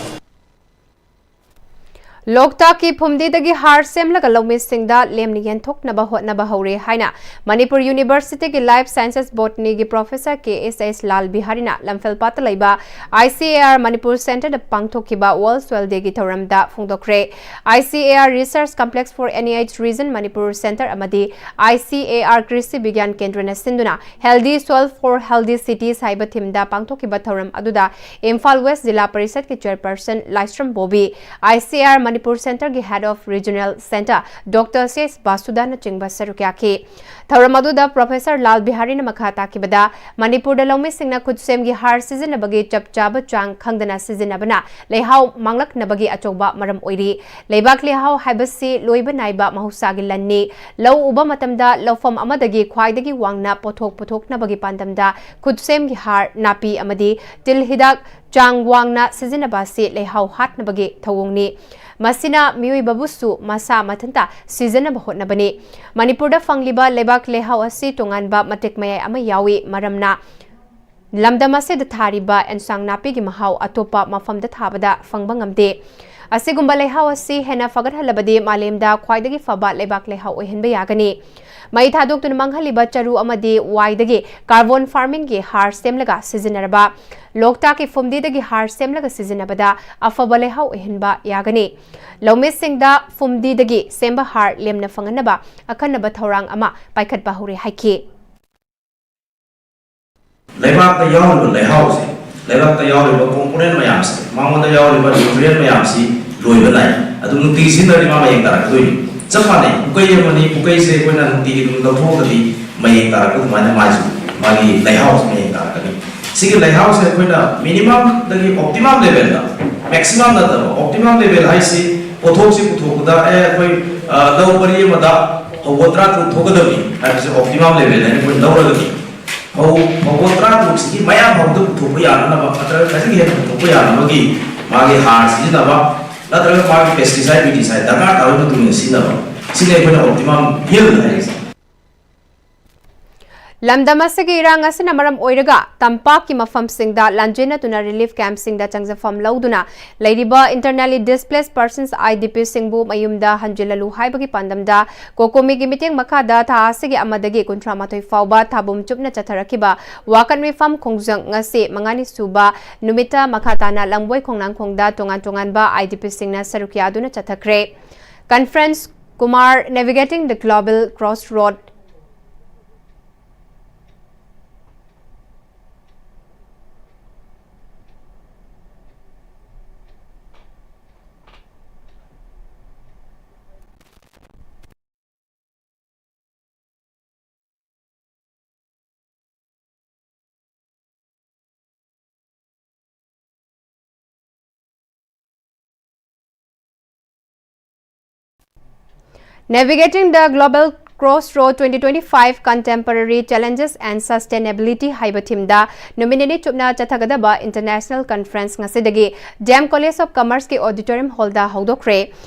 ꯂꯣꯛꯇꯥꯛꯀꯤ ꯐꯨꯝꯗꯤꯗꯒꯤ ꯍꯥꯔ ꯁꯦꯝꯂꯒ ꯂꯧꯃꯤꯁꯤꯡꯗ ꯂꯦꯝꯅ ꯌꯦꯟꯊꯣꯛꯅꯕ ꯍꯣꯠꯅꯕ ꯍꯧꯔꯦ ꯍꯥꯏꯅ ꯃꯅꯤꯄꯨꯔ ꯌꯨꯅꯤꯚꯔꯁꯤꯇꯤꯒꯤ ꯂꯥꯏꯐ ꯁꯥꯏꯟꯁꯦꯁ ꯕꯣꯇꯅꯤꯒꯤ ꯄ꯭ꯔꯣꯐꯦꯁꯔ ꯀꯦ ꯑꯦꯁ ꯑꯦꯁ ꯂꯥꯜ ꯕꯤꯍꯥꯔꯤꯅ ꯂꯝꯐꯦꯜꯄꯥꯠꯇ ꯂꯩꯕ ꯑꯥꯏ ꯁꯤ ꯑꯦ ꯑꯥꯔ ꯃꯅꯤꯄꯨꯔ ꯁꯦꯟꯇꯔꯗ ꯄꯥꯡꯊꯣꯛꯈꯤꯕ ꯋꯥꯔꯜꯗ ꯁꯣꯏꯜ ꯗꯦꯒꯤ ꯊꯧꯔꯝꯗ ꯐꯣꯡꯗꯣꯛꯈ꯭ꯔꯦ꯫ I C A R Research Complex for N E H Region Manipur Center ꯑꯃꯗꯤ ꯑꯥꯏ ꯁꯤ ꯑꯦ ꯑꯥꯔ ꯀ꯭ꯔꯤꯁꯤ ꯕꯤꯒ꯭ꯌꯥꯟ ꯀꯦꯟꯗ꯭ꯔꯅ ꯁꯤꯟꯗꯨꯅ Healthy Soil for Healthy Cities ꯍꯥꯏꯕ ꯊꯤꯝꯗ ꯄꯥꯡꯊꯣꯛꯈꯤꯕ ꯊꯧꯔꯝ ꯑꯗꯨꯗ Imphal west zila ꯄꯔꯤꯁꯠꯀꯤ ꯆꯦꯌꯔꯄꯔꯁꯟ Laishram Bobby, I C R Manipur ꯁꯦꯟꯇꯔꯒꯤ head of regional centre doctor C S ꯕꯥꯁꯨꯗꯥꯅꯆꯤꯡꯕ ꯁꯔꯨꯛ ꯌꯥꯈꯤ꯫ ꯊꯧꯔꯝ ꯑꯗꯨꯗ ꯄ꯭ꯔꯣꯐꯦꯁꯔ ꯂꯥꯜ ꯕꯤꯍꯥꯔꯤꯅ ꯃꯈꯥ ꯇꯥꯈꯤꯕꯗ, ꯃꯅꯤꯄꯨꯔꯗ ꯂꯧꯃꯤꯁꯤꯡꯅ ꯈꯨꯠꯁꯦꯝꯒꯤ ꯍꯥꯔ ꯁꯤꯖꯤꯟꯅꯕꯒꯤ ꯆꯞ ꯆꯥꯕ ꯆꯥꯡ ꯈꯪꯗꯅ ꯁꯤꯖꯤꯟꯅꯕꯅ ꯂꯩꯍꯥꯎ ꯃꯥꯡꯂꯛꯅꯕꯒꯤ ꯑꯆꯧꯕ ꯃꯔꯝ ꯑꯣꯏꯔꯤ꯫ ꯂꯩꯕꯥꯛ ꯂꯩꯍꯥꯎ ꯍꯥꯏꯕꯁꯤ ꯂꯣꯏꯕ ꯅꯥꯏꯕ ꯃꯍꯧꯁꯥꯒꯤ ꯂꯟꯅꯤ꯫ ꯂꯧ ꯎꯕ ꯃꯇꯝꯗ ꯂꯧꯐꯝ ꯑꯃꯗꯒꯤ ꯈ꯭ꯋꯥꯏꯗꯒꯤ ꯋꯥꯡꯅ ꯄꯣꯠꯊꯣꯛ ꯄꯨꯊꯣꯛꯅꯕꯒꯤ ꯄꯥꯟꯗꯝꯗ ꯈꯨꯠꯁꯦꯝꯒꯤ ꯍꯥꯔ, ꯅꯥꯄꯤ ꯑꯃꯗꯤ ꯇꯤꯜ ꯍꯤꯗꯥꯛ ꯆꯥꯡ ꯋꯥꯡꯅ ꯁꯤꯖꯤꯟꯅꯕ ꯑꯁꯤ ꯂꯩꯍꯥꯎ ꯍꯥꯠꯅꯕꯒꯤ ꯊꯧꯑꯣꯡꯅꯤ꯫ ꯃꯁꯤꯅ ꯃꯤꯑꯣꯏꯕꯕꯨꯁꯨ ꯃꯁꯥ ꯃꯊꯟꯇ ꯁꯤꯖꯤꯟꯅꯕ ꯍꯣꯠꯅꯕꯅꯤ꯫ ꯃꯅꯤꯄꯨꯔꯗ ꯐꯪꯂꯤꯕ ꯂꯩꯕꯥꯛ ꯂꯩꯍꯥꯎ ꯑꯁꯤ ꯇꯣꯉꯥꯟꯕ ꯃꯇꯤꯛ ꯃꯌꯥꯏ ꯑꯃ ꯌꯥꯎꯏ꯫ ꯃꯔꯝꯅ ꯂꯝꯗꯝ ꯑꯁꯤꯗ ꯊꯥꯔꯤꯕ ꯑꯦꯟꯁꯥꯡ ꯅꯥꯄꯤꯒꯤ ꯃꯍꯥꯎ ꯑꯇꯣꯞꯄ ꯃꯐꯝꯗ ꯊꯥꯕꯗ ꯐꯪꯕ ꯉꯝꯗꯦ꯫ ꯑꯁꯤꯒꯨꯝꯕ ꯂꯩꯍꯥꯎ ꯑꯁꯤ ꯍꯦꯟꯅ ꯐꯒꯠꯍꯜꯂꯕꯗꯤ ꯃꯥꯂꯦꯝꯗ ꯈ꯭ꯋꯥꯏꯗꯒꯤ ꯐꯕ ꯂꯩꯕꯥꯛ ꯂꯩꯍꯥꯎ ꯑꯣꯏꯍꯟꯕ ꯌꯥꯒꯅꯤ꯫ ꯃꯩ ꯊꯥꯗꯣꯛꯇꯨꯅ ꯃꯥꯡꯍꯜꯂꯤꯕ ꯆꯔꯨ ꯑꯃꯗꯤ ꯋꯥꯏꯗꯒꯤ carbon farmingꯒꯤ ꯍꯥꯔ ꯁꯦꯝꯂꯒ ꯁꯤꯖꯤꯟꯅꯔꯕ ꯂꯣꯛꯇꯥꯛꯀꯤ ꯐꯨꯝꯗꯤꯗꯒꯤ ꯍꯥꯔ ꯁꯦꯝꯂꯒ ꯁꯤꯖꯤꯟꯅꯕꯗ ꯑꯐꯕ ꯂꯩꯍꯥꯎ ꯑꯣꯏꯍꯟꯕ ꯌꯥꯒꯅꯤ꯫ ꯂꯧꯃꯤꯁꯤꯡꯗ ꯐꯨꯝꯗꯤꯗꯒꯤ ꯁꯦꯝꯕ ꯍꯥꯔ ꯂꯦꯝꯅ ꯐꯪꯍꯟꯅꯕ ꯑꯈꯟꯅꯕ ꯊꯧꯔꯥꯡ ꯑꯃ ꯄꯥꯏꯈꯠꯄ ꯍꯧꯔꯦ ꯍꯥꯏꯈꯤ꯫ ꯂꯩꯕꯥꯛꯇ ꯌꯥꯎꯔꯤꯕ ꯂꯩꯍꯥꯎꯁꯦ, ꯂꯩꯕꯥꯛꯇ ꯌꯥꯎꯔꯤꯕ component ꯃꯌꯥꯝꯁꯦ, ꯃꯉꯣꯟꯗ ꯌꯥꯎꯔꯤꯕ nutrient ꯃꯌꯥꯝꯁꯤ ꯂꯣꯏꯕ ꯅꯥꯏ꯫ ꯑꯗꯨ ꯅꯨꯡꯇꯤꯒꯤ ꯁꯤꯖꯤꯟꯅꯔꯗꯤ ꯃꯥ ꯃꯌꯦꯡ ꯇꯥꯔꯛꯀꯗꯣꯏꯅꯤ꯫ ꯆꯞ ꯃꯥꯟꯅꯩ, ꯄꯨꯀꯩ ꯑꯃꯅꯤ, ꯄꯨꯀꯩꯁꯦ ꯑꯩꯈꯣꯏꯅ ꯅꯨꯡꯇꯤꯒꯤ ꯑꯗꯨꯝ ꯂꯧꯊꯣꯛꯑꯒꯗꯤ ꯃꯌꯦꯡ ꯇꯥꯔꯛꯄ ꯑꯗꯨꯃꯥꯏꯅ ꯃꯥꯏꯁꯨ, ꯃꯥꯒꯤ ꯂꯩꯍꯥꯎꯁꯦ ꯃꯌꯦꯡ ꯇꯥꯔꯛꯀꯅꯤ꯫ ꯁꯤꯒꯤ ꯂꯩꯍꯥꯎꯁꯦ ꯑꯩꯈꯣꯏꯅ ꯃꯤꯅꯤꯃꯝꯗꯒꯤ ꯑꯣꯞꯇꯤꯃꯝ ꯂꯦꯚꯦꯜꯗ, ꯃꯦꯛꯁꯤꯃꯝ ꯅꯠꯇꯕ, ꯑꯣꯞꯇꯤꯃꯝ ꯂꯦꯚꯦꯜ ꯍꯥꯏꯁꯤ ꯄꯣꯠꯊꯣꯛꯁꯤ ꯄꯨꯊꯣꯛꯄꯗ, ꯑꯦ, ꯑꯩꯈꯣꯏ, ꯑ, ꯂꯧ ꯄꯔꯤ ꯑꯃꯗ ꯐꯧꯕꯣꯠ ꯇꯔꯥ ꯇꯔꯨꯛ ꯊꯣꯛꯀꯗꯕꯅꯤ ꯍꯥꯏꯕꯁꯦ ꯑꯣꯞꯇꯤꯃꯝ ꯂꯦꯚꯦꯜ ꯍꯥꯏꯅ ꯑꯩꯈꯣꯏ ꯂꯧꯔꯒꯗꯤ, ꯐꯧ, ꯐꯧꯕꯣꯠ ꯇꯔꯥ ꯇꯔꯨꯛꯁꯤꯒꯤ ꯃꯌꯥ ꯐꯥꯎꯗ ꯄꯨꯊꯣꯛꯄ ꯌꯥꯅꯅꯕ ꯅꯠꯇ꯭ꯔꯒ ꯈꯖꯤꯛ ꯍꯦꯟꯅ ꯄꯨꯊꯣꯛꯄ ꯌꯥꯅꯕꯒꯤ ꯃꯥꯒꯤ ꯍꯥꯔ ꯁꯤꯖꯤꯟꯅꯕ ꯅꯠꯇ꯭ꯔꯒ ꯃꯥꯒꯤ ꯄꯦꯁꯇꯤꯁꯥꯏꯠ, ꯋꯤꯗꯤꯁꯥꯏꯠ ꯗꯔꯀꯥꯔ ꯇꯥꯕꯒꯤ ꯃꯇꯨꯡ ꯏꯟꯅ ꯁꯤꯖꯤꯟꯅꯕ, ꯁꯤꯅꯤ ꯑꯩꯈꯣꯏꯅ ꯑꯣꯞꯇꯤꯃꯝ ꯌꯤꯜ ꯍꯥꯏꯔꯤꯁꯦ꯫ ꯂꯝꯗꯝ ꯑꯁꯤꯒꯤ ꯏꯔꯥꯡ ꯑꯁꯤꯅ ꯃꯔꯝ ꯑꯣꯏꯔꯒ ꯇꯝꯄꯥꯛꯀꯤ ꯃꯐꯝꯁꯤꯡꯗ ꯂꯥꯟꯖꯦꯟꯅꯗꯨꯅ ꯔꯤꯂꯤꯐ ꯀꯦꯝꯞꯁꯤꯡꯗ ꯆꯪꯖꯐꯝ ꯂꯧꯗꯨꯅ ꯂꯩꯔꯤꯕ internally displaced persons, IDPꯁꯤꯡꯕꯨ ꯃꯌꯨꯝꯗ ꯍꯟꯖꯤꯜꯍꯜꯂꯨ ꯍꯥꯏꯕꯒꯤ ꯄꯥꯟꯗꯝꯗ ꯀꯣꯀꯣꯃꯤꯒꯤ ꯃꯤꯠꯌꯦꯡ ꯃꯈꯥꯗ ꯊꯥ ꯑꯁꯤꯒꯤ ꯑꯃꯗꯒꯤ ꯀꯨꯟꯊ꯭ꯔꯥ ꯃꯥꯊꯣꯏ ꯐꯥꯎꯕ ꯊꯥꯕꯨꯝ ꯆꯨꯞꯅ ꯆꯠꯊꯔꯛꯈꯤꯕ ꯋꯥꯀꯠ ꯃꯤꯐꯝ ꯈꯣꯡꯖꯪ ꯉꯁꯤ ꯃꯉꯥꯅꯤ ꯁꯨꯕ ꯅꯨꯃꯤꯠꯇ ꯃꯈꯥ ꯇꯥꯅ ꯂꯝꯕꯣꯏ ꯈꯣꯡꯅꯥꯡꯈꯣꯡꯗ ꯇꯣꯉꯥꯟ ꯇꯣꯉꯥꯟꯕ IDPꯁꯤꯡꯅ ꯁꯔꯨꯛ ꯌꯥꯗꯨꯅ ꯆꯠꯊꯈ꯭ꯔꯦ꯫ Conference Kumar, Navigating the Global Crossroad, Navigating the Global Crossroad twenty twenty-five, Contemporary Challenges and Sustainability ꯍꯥꯏꯕ themeꯗ ꯅꯨꯃꯤꯠ ꯅꯤꯅꯤ ꯆꯨꯞꯅ ꯆꯠꯊꯒꯗꯕ international conference ꯉꯁꯤꯗꯒꯤ D M College of Commerceꯀꯤ auditorium hallꯗ ꯍꯧꯗꯣꯛꯈ꯭ꯔꯦ꯫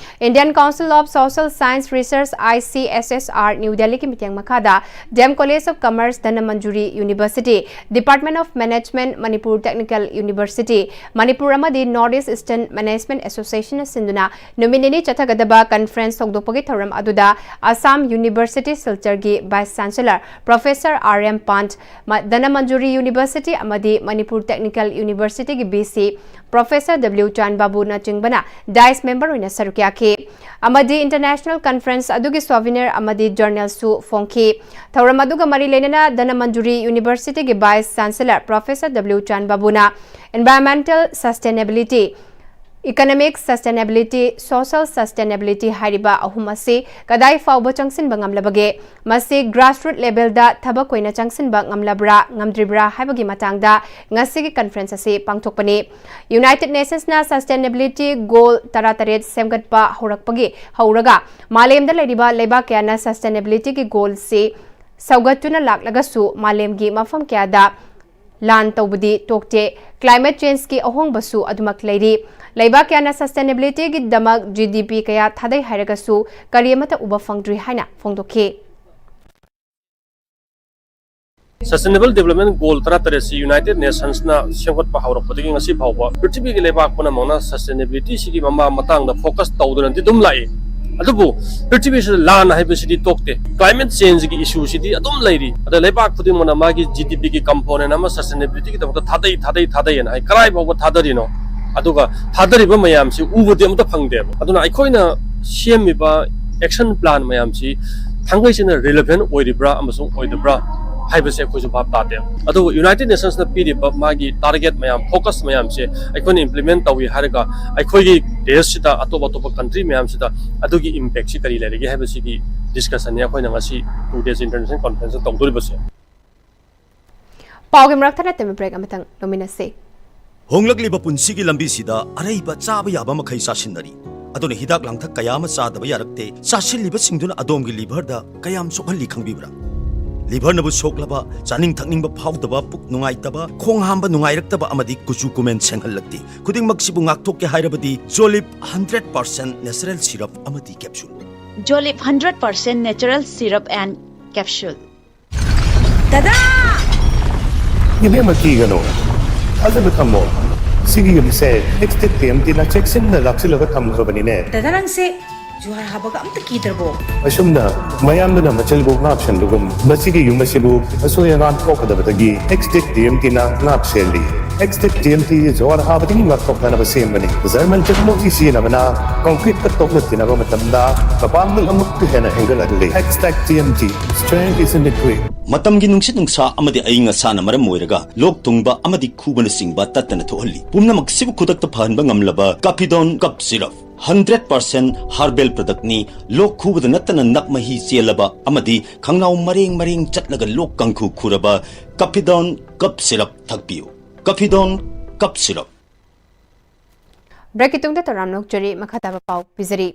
Indian Council of Social Science Research, ICSSR, New Delhiꯒꯤ ꯃꯤꯠꯌꯦꯡ ꯃꯈꯥꯗ D M College of Commerce, Dhanamanjuri University, Department of Management, Manipur Technical University, Manipur ꯑꯃꯗꯤ North East Eastern Management Associationꯅ ꯁꯤꯟꯗꯨꯅ ꯅꯨꯃꯤꯠ ꯅꯤꯅꯤ ꯆꯠꯊꯒꯗꯕ conference ꯍꯧꯗꯣꯛꯄꯒꯤ ꯊꯧꯔꯝ ꯑꯗꯨꯗ Assam University Silchar ꯒꯤ Vice Chancellor Professor R M Pant, ꯃ-, Dhanamanjuri University ꯑꯃꯗꯤ Manipur Technical Universityꯒꯤ VC Professor W Chanbabuꯅꯆꯤꯡꯕꯅ dais member ꯑꯣꯏꯅ ꯁꯔꯨꯛ ꯌꯥꯈꯤ꯫ ꯑꯃꯗꯤ international conference ꯑꯗꯨꯒꯤ souvenir ꯑꯃꯗꯤ journalꯁꯨ ꯐꯣꯡꯈꯤ꯫ ꯊꯧꯔꯝ ꯑꯗꯨꯒ ꯃꯔꯤ ꯂꯩꯅꯅ Dhanamanjuri Universityꯒꯤ Vice Chancellor Professor W Chanbabuꯅ environmental sustainability, Economic sustainability, social sustainability ꯍꯥꯏꯔꯤꯕ ꯑꯍꯨꯝ ꯑꯁꯤ ꯀꯗꯥꯏ ꯐꯥꯎꯕ ꯆꯪꯁꯤꯟꯕ ꯉꯝꯂꯕꯒꯦ? ꯃꯁꯤ grassroot levelꯗ ꯊꯕꯛ ꯑꯣꯏꯅ ꯆꯪꯁꯤꯟꯕ ꯉꯝꯂꯕ꯭ꯔꯥ, ꯉꯝꯗ꯭ꯔꯤꯕ꯭ꯔꯥ ꯍꯥꯏꯕꯒꯤ ꯃꯇꯥꯡꯗ ꯉꯁꯤꯒꯤ conference ꯑꯁꯤ ꯄꯥꯡꯊꯣꯛꯄꯅꯤ꯫ United Nationsꯅ sustainability goal ꯇꯔꯥꯇꯔꯦꯠ ꯁꯦꯝꯒꯠꯄ ꯍꯧꯔꯛꯄꯒꯤ ꯍꯧꯔꯒ ꯃꯥꯂꯦꯝꯗ ꯂꯩꯔꯤꯕ ꯂꯩꯕꯥꯛ ꯀꯌꯥꯅ sustainabilityꯒꯤ goalꯁꯤ ꯁꯧꯒꯠꯇꯨꯅ ꯂꯥꯛꯂꯒꯁꯨ ꯃꯥꯂꯦꯝꯒꯤ ꯃꯐꯝ ꯀꯌꯥꯗ ꯂꯥꯟ ꯇꯧꯕꯗꯤ ꯇꯣꯛꯇꯦ꯫ Climate changeꯀꯤ ꯑꯍꯣꯡꯕꯁꯨ ꯑꯗꯨꯃꯛ ꯂꯩꯔꯤ꯫ ꯂꯩꯕꯥꯛ ꯀꯌꯥꯅ sustainabilityꯒꯤꯗꯃꯛ GDP ꯀꯌꯥ ꯊꯥꯗꯩ ꯍꯥꯏꯔꯒꯁꯨ ꯀꯔꯤ ꯑꯃꯠꯇ ꯎꯕ ꯐꯪꯗ꯭ꯔꯤ ꯍꯥꯏꯅ ꯐꯣꯡꯗꯣꯛꯈꯤ꯫ Sustainable Development Goal ꯇꯔꯥꯇꯔꯦꯠꯁꯤ United Nationsꯅ ꯁꯦꯝꯒꯠꯄ ꯍꯧꯔꯛꯄꯗꯒꯤ ꯉꯁꯤ ꯐꯥꯎꯕ ꯄ꯭ꯔꯤꯊꯤꯕꯤꯒꯤ ꯂꯩꯕꯥꯛ ꯄꯨꯝꯅꯃꯛꯅ sustainabilityꯁꯤꯒꯤ ꯃꯃꯥ ꯃꯇꯥꯡꯗ focus ꯇꯧꯗꯨꯅꯗꯤ ꯑꯗꯨꯝ ꯂꯥꯛꯏ꯫ ꯑꯗꯨꯕꯨ ꯄ꯭ꯔꯤꯊꯤꯕꯤꯁꯤꯗ ꯂꯥꯟ ꯍꯥꯏꯕꯁꯤꯗꯤ ꯇꯣꯛꯇꯦ꯫ Climate changeꯒꯤ issueꯁꯤꯗꯤ ꯑꯗꯨꯝ ꯂꯩꯔꯤ꯫ ꯑꯗ ꯂꯩꯕꯥꯛ ꯈꯨꯗꯤꯡꯃꯛꯅ ꯃꯥꯒꯤ GDPꯒꯤ component ꯑꯃ sustainabilityꯒꯤꯗꯃꯛꯇ ꯊꯥꯗꯩ, ꯊꯥꯗꯩ, ꯊꯥꯗꯩꯅ ꯍꯥꯏ꯫ ꯀꯔꯥꯏ ꯐꯥꯎꯕ ꯊꯥꯗꯔꯤꯅꯣ? ꯑꯗꯨꯒ ꯊꯥꯗꯔꯤꯕ ꯃꯌꯥꯝꯁꯤ ꯎꯕꯗꯤ ꯑꯃꯇ ꯐꯪꯗꯦꯕ꯫ ꯑꯗꯨꯅ ꯑꯩꯈꯣꯏꯅ ꯁꯦꯝꯃꯤꯕ action plan ꯃꯌꯥꯝꯁꯤ ꯊꯥꯡꯒꯩ ꯁꯦꯡꯅ relevant ꯑꯣꯏꯔꯤꯕ꯭ꯔꯥ ꯑꯃꯁꯨꯡ ꯑꯣꯏꯗꯕ꯭ꯔꯥ ꯍꯥꯏꯕꯁꯦ ꯑꯩꯈꯣꯏꯁꯨ ꯚꯥꯞ ꯇꯥꯗꯦ꯫ ꯑꯗꯨꯕꯨ United Nationsꯅ ꯄꯤꯔꯤꯕ ꯃꯥꯒꯤ target ꯃꯌꯥꯝ, focus ꯃꯌꯥꯝꯁꯦ ꯑꯩꯈꯣꯏꯅ implement ꯇꯧꯏ ꯍꯥꯏꯔꯒ ꯑꯩꯈꯣꯏꯒꯤ ꯗꯦꯁꯁꯤꯗ ꯑꯇꯣꯞ ꯑꯇꯣꯞꯄ country ꯃꯌꯥꯝꯁꯤꯗ ꯑꯗꯨꯒꯤ impactꯁꯤ ꯀꯔꯤ ꯂꯩꯔꯒꯦ ꯍꯥꯏꯕꯁꯤꯒꯤ discussionꯅꯤ ꯑꯩꯈꯣꯏꯅ ꯉꯁꯤ two days international conference ꯇꯧꯗꯣꯔꯤꯕꯁꯦ꯫ ꯄꯥꯎꯒꯤ ꯃꯔꯛ ꯊꯠꯅ ꯇꯦꯝꯕ break ꯑꯃꯇꯪ ꯂꯧꯃꯤꯟꯅꯁꯤ꯫ ꯍꯣꯡꯂꯛꯂꯤꯕ ꯄꯨꯟꯁꯤꯒꯤ ꯂꯝꯕꯤꯁꯤꯗ ꯑꯔꯩꯕ ꯆꯥꯕ ꯌꯥꯕ ꯃꯈꯩ ꯆꯥꯁꯤꯟꯅꯔꯤ꯫ ꯑꯗꯨꯅ ꯍꯤꯗꯥꯛ ꯂꯥꯡꯊꯛ ꯀꯌꯥ ꯑꯃ ꯆꯥꯗꯕ ꯌꯥꯔꯛꯇꯦ꯫ ꯆꯥꯁꯤꯜꯂꯤꯕꯁꯤꯡꯗꯨꯅ ꯑꯗꯣꯝꯒꯤ liverꯗ ꯀꯌꯥꯝ ꯁꯣꯛꯍꯜꯂꯤ ꯈꯪꯕꯤꯕ꯭ꯔꯥ? Liverꯅꯕꯨ ꯁꯣꯛꯂꯕ, ꯆꯥꯅꯤꯡ ꯊꯛꯅꯤꯡꯕ ꯐꯥꯎꯗꯕ, ꯄꯨꯛ ꯅꯨꯡꯉꯥꯏꯇꯕ, ꯈꯣꯡ ꯍꯥꯝꯕ ꯅꯨꯡꯉꯥꯏꯔꯛꯇꯕ ꯑꯃꯗꯤ ꯀꯨꯆꯨ ꯀꯨꯃꯦꯟ ꯁꯦꯡꯍꯜꯂꯛꯇꯦ꯫ ꯈꯨꯗꯤꯡꯃꯛꯁꯤꯕꯨ ꯉꯥꯛꯊꯣꯛꯀꯦ ꯍꯥꯏꯔꯕꯗꯤ Jolip hundred percent natural syrup ꯑꯃꯗꯤ capsule꯫ Jolip hundred percent natural syrup and capsule. ꯗꯗꯥ! ꯏꯕꯦꯝꯃ, ꯀꯤꯒꯅꯨ, ꯊꯥꯖꯕ ꯊꯝꯃꯣ꯫ ꯁꯤꯒꯤ ꯌꯨꯝꯁꯦ Extinct Preemptꯅ ꯆꯦꯛꯁꯤꯟꯅ ꯂꯥꯛꯁꯤꯜꯂꯒ ꯊꯝꯈ꯭ꯔꯕꯅꯤꯅꯦ꯫ ꯗꯗꯥ, ꯅꯪꯁꯦ ꯖꯨꯍꯥꯔ ꯍꯥꯕꯒ ꯑꯝꯇ ꯀꯤꯗ꯭ꯔꯕꯣ? ꯑꯁꯨꯝꯅ ꯃꯌꯥꯝꯗꯨꯅ ꯃꯆꯤꯜꯕꯨ ꯉꯥꯛ ꯁꯦꯟꯕꯒꯨꯝ, ꯃꯁꯤꯒꯤ ꯌꯨꯝ ꯑꯁꯤꯕꯨ ꯑꯁꯣꯏ ꯑꯉꯥꯝ ꯊꯣꯛꯀꯗꯕꯗꯒꯤ Extinct Preemptꯅ ꯉꯥꯛ ꯁꯦꯜꯂꯤ꯫ X-Tech T M T ꯖꯣꯔ ꯍꯥꯕꯗꯒꯤ ꯉꯥꯛꯊꯣꯛꯅꯅꯕ ꯁꯦꯝꯕꯅꯤ꯫ German technology ꯁꯤꯖꯤꯟꯅꯕꯅ concrete ꯀ ꯇꯣꯛꯅ ꯇꯤꯟꯅꯕ ꯃꯇꯝꯗ ꯃꯄꯥꯡꯒꯜ ꯑꯃꯨꯛꯀ ꯍꯦꯟꯅ ꯍꯦꯟꯒꯠꯍꯜꯂꯤ꯫ X-Tech T M T, strength is in the grip. ꯃꯇꯝꯒꯤ ꯅꯨꯡꯁꯤꯠ ꯅꯨꯡꯁꯥ ꯑꯃꯗꯤ ꯑꯏꯪ ꯑꯁꯥꯅ ꯃꯔꯝ ꯑꯣꯏꯔꯒ ꯂꯣꯛ ꯊꯨꯡꯕ ꯑꯃꯗꯤ ꯈꯨꯕꯅꯆꯤꯡꯕ ꯇꯠꯇꯅ ꯊꯣꯛꯍꯜꯂꯤ꯫ ꯄꯨꯝꯅꯃꯛꯁꯤꯕꯨ ꯈꯨꯗꯛꯇ ꯐꯍꯟꯕ ꯉꯝꯂꯕ Capidon Cough Syrup, hundred percent herbal product ꯅꯤ꯫ ꯂꯣꯛ ꯈꯨꯕꯗ ꯅꯠꯇꯅ ꯅꯞ ꯃꯍꯤ ꯆꯦꯜꯂꯕ ꯑꯃꯗꯤ ꯈꯪꯅꯥꯎ ꯃꯔꯦꯡ ꯃꯔꯦꯡ ꯆꯠꯂꯒ ꯂꯣꯛ ꯀꯥꯡꯈꯨ ꯈꯨꯔꯕ Capidon Cough Syrup ꯊꯛꯄꯤꯌꯨ꯫ Capidon Cough Syrup꯫ Break ꯀꯤ ꯇꯨꯡꯗ ꯇꯔꯥꯝꯅ ꯑꯣꯛꯆꯔꯤ꯫ ꯃꯈꯥ ꯇꯥꯕ ꯄꯥꯎ ꯄꯤꯖꯔꯤ꯫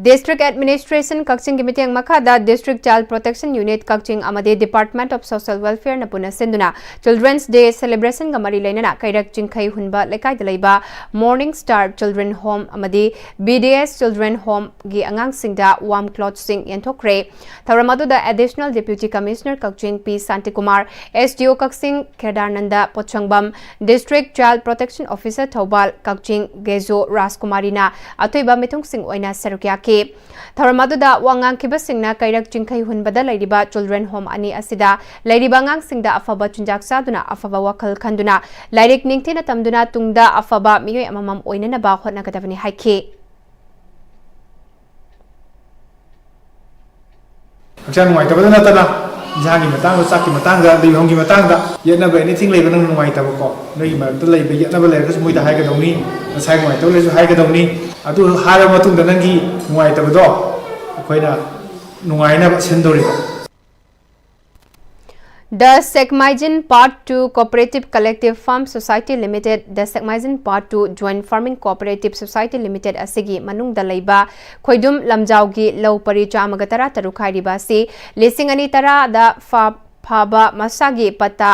District Administration ꯀꯛꯆꯤꯡꯒꯤ ꯃꯤꯠꯌꯦꯡ ꯃꯈꯥꯗ District Child Protection Unit ꯀꯛꯆꯤꯡ ꯑꯃꯗꯤ Department of Social Welfare ꯅ ꯄꯨꯟꯅ ꯁꯤꯟꯗꯨꯅ Children's Day celebration ꯒ ꯃꯔꯤ ꯂꯩꯅꯅ ꯀꯩꯔꯛ ꯆꯤꯡꯈꯩ ꯍꯨꯟꯕ ꯂꯩꯀꯥꯏꯗ ꯂꯩꯕ Morning Star Children Home ꯑꯃꯗꯤ B D S Children Home ꯒꯤ ꯑꯉꯥꯡꯁꯤꯡꯗ warm cloth ꯁꯤꯡ ꯌꯦꯟꯊꯣꯛꯈ꯭ꯔꯦ꯫ ꯊꯧꯔꯝ ꯑꯗꯨꯗ Additional Deputy Commissioner ꯀꯛꯆꯤꯡ ꯄꯤ ꯁꯥꯟꯇꯤꯀꯨꯃꯥꯔ, S D O ꯀꯛꯆꯤꯡ ꯈꯦꯗꯥꯔꯅꯟꯗ ꯄꯣꯠꯁꯪꯕꯝ, District Child Protection Officer Thoubal Kakching ꯒꯦꯖꯣ ꯔꯥꯖꯀꯨꯃꯥꯔꯤꯅ ꯑꯊꯣꯏꯕ ꯃꯤꯊꯨꯡꯁꯤꯡ ꯑꯣꯏꯅ ꯁꯔꯨꯛ ꯌꯥꯈꯤ꯫ ꯊꯧꯔꯝ ꯑꯗꯨꯗ ꯋꯥ ꯉꯥꯡꯈꯤꯕꯁꯤꯡꯅ ꯀꯩꯔꯛ ꯆꯤꯡꯈꯩ ꯍꯨꯟꯕꯗ ꯂꯩꯔꯤꯕ Children Home ꯑꯅꯤ ꯑꯁꯤꯗ ꯂꯩꯔꯤꯕ ꯑꯉꯥꯡꯁꯤꯡꯗ ꯑꯐꯕ ꯆꯤꯟꯖꯥꯛ ꯆꯥꯗꯨꯅ, ꯑꯐꯕ ꯋꯥꯈꯜ ꯈꯟꯗꯨꯅ, ꯂꯥꯏꯔꯤꯛ ꯅꯤꯡꯊꯤꯅ ꯇꯝꯗꯨꯅ ꯇꯨꯡꯗ ꯑꯐꯕ ꯃꯤꯑꯣꯏ ꯑꯃꯃꯝ ꯑꯣꯏꯅꯅꯕ ꯍꯣꯠꯅꯒꯗꯕꯅꯤ ꯍꯥꯏꯈꯤ꯫ ꯍꯛꯆꯥꯡ ꯅꯨꯡꯉꯥꯏꯇꯕꯗ ꯅꯠꯇꯅ ꯏꯟꯁꯥꯡꯒꯤ ꯃꯇꯥꯡꯗ, ꯆꯥꯛꯀꯤ ꯃꯇꯥꯡꯗ, ꯂꯩꯐꯝꯒꯤ ꯃꯇꯥꯡꯗ ꯌꯦꯠꯅꯕ anything ꯂꯩꯕ, ꯅꯪ ꯅꯨꯡꯉꯥꯏꯇꯕꯀꯣ, ꯅꯣꯏꯒꯤ ꯃꯔꯛꯇ ꯂꯩꯕ ꯌꯦꯠꯅꯕ ꯂꯩꯔꯒꯁꯨ ꯃꯣꯏꯗ ꯍꯥꯏꯒꯗꯧꯅꯤ, ꯅꯁꯥꯒꯤ ꯅꯨꯡꯉꯥꯏꯇꯕ ꯂꯩꯔꯁꯨ ꯍꯥꯏꯒꯗꯧꯅꯤ꯫ ꯑꯗꯨ ꯍꯥꯏꯔꯕ ꯃꯇꯨꯡꯗ ꯅꯪꯒꯤ ꯅꯨꯡꯉꯥꯏꯇꯕꯗꯣ ꯑꯩꯈꯣꯏꯅ ꯅꯨꯡꯉꯥꯏꯅꯕ ꯁꯤꯟꯗꯧꯔꯤꯕ꯫ The Sekmaijin Part two Cooperative Collective Farm Society Limited, The Sekmaijin Part two Joint Farming Cooperative Society Limited ꯑꯁꯤꯒꯤ ꯃꯅꯨꯡꯗ ꯂꯩꯕ ꯈꯣꯏꯗꯨꯝ ꯂꯝꯖꯥꯎꯒꯤ ꯂꯧ ꯄꯔꯤ ꯆꯥꯝꯃꯒ ꯇꯔꯥ ꯇꯔꯨꯛ ꯍꯥꯏꯔꯤꯕ ꯑꯁꯤ ꯂꯤꯁꯤꯡ ꯑꯅꯤ ꯇꯔꯥꯗ ꯐꯥ-, ꯐꯥꯕ ꯃꯁꯥꯒꯤ ꯄꯠꯇꯥ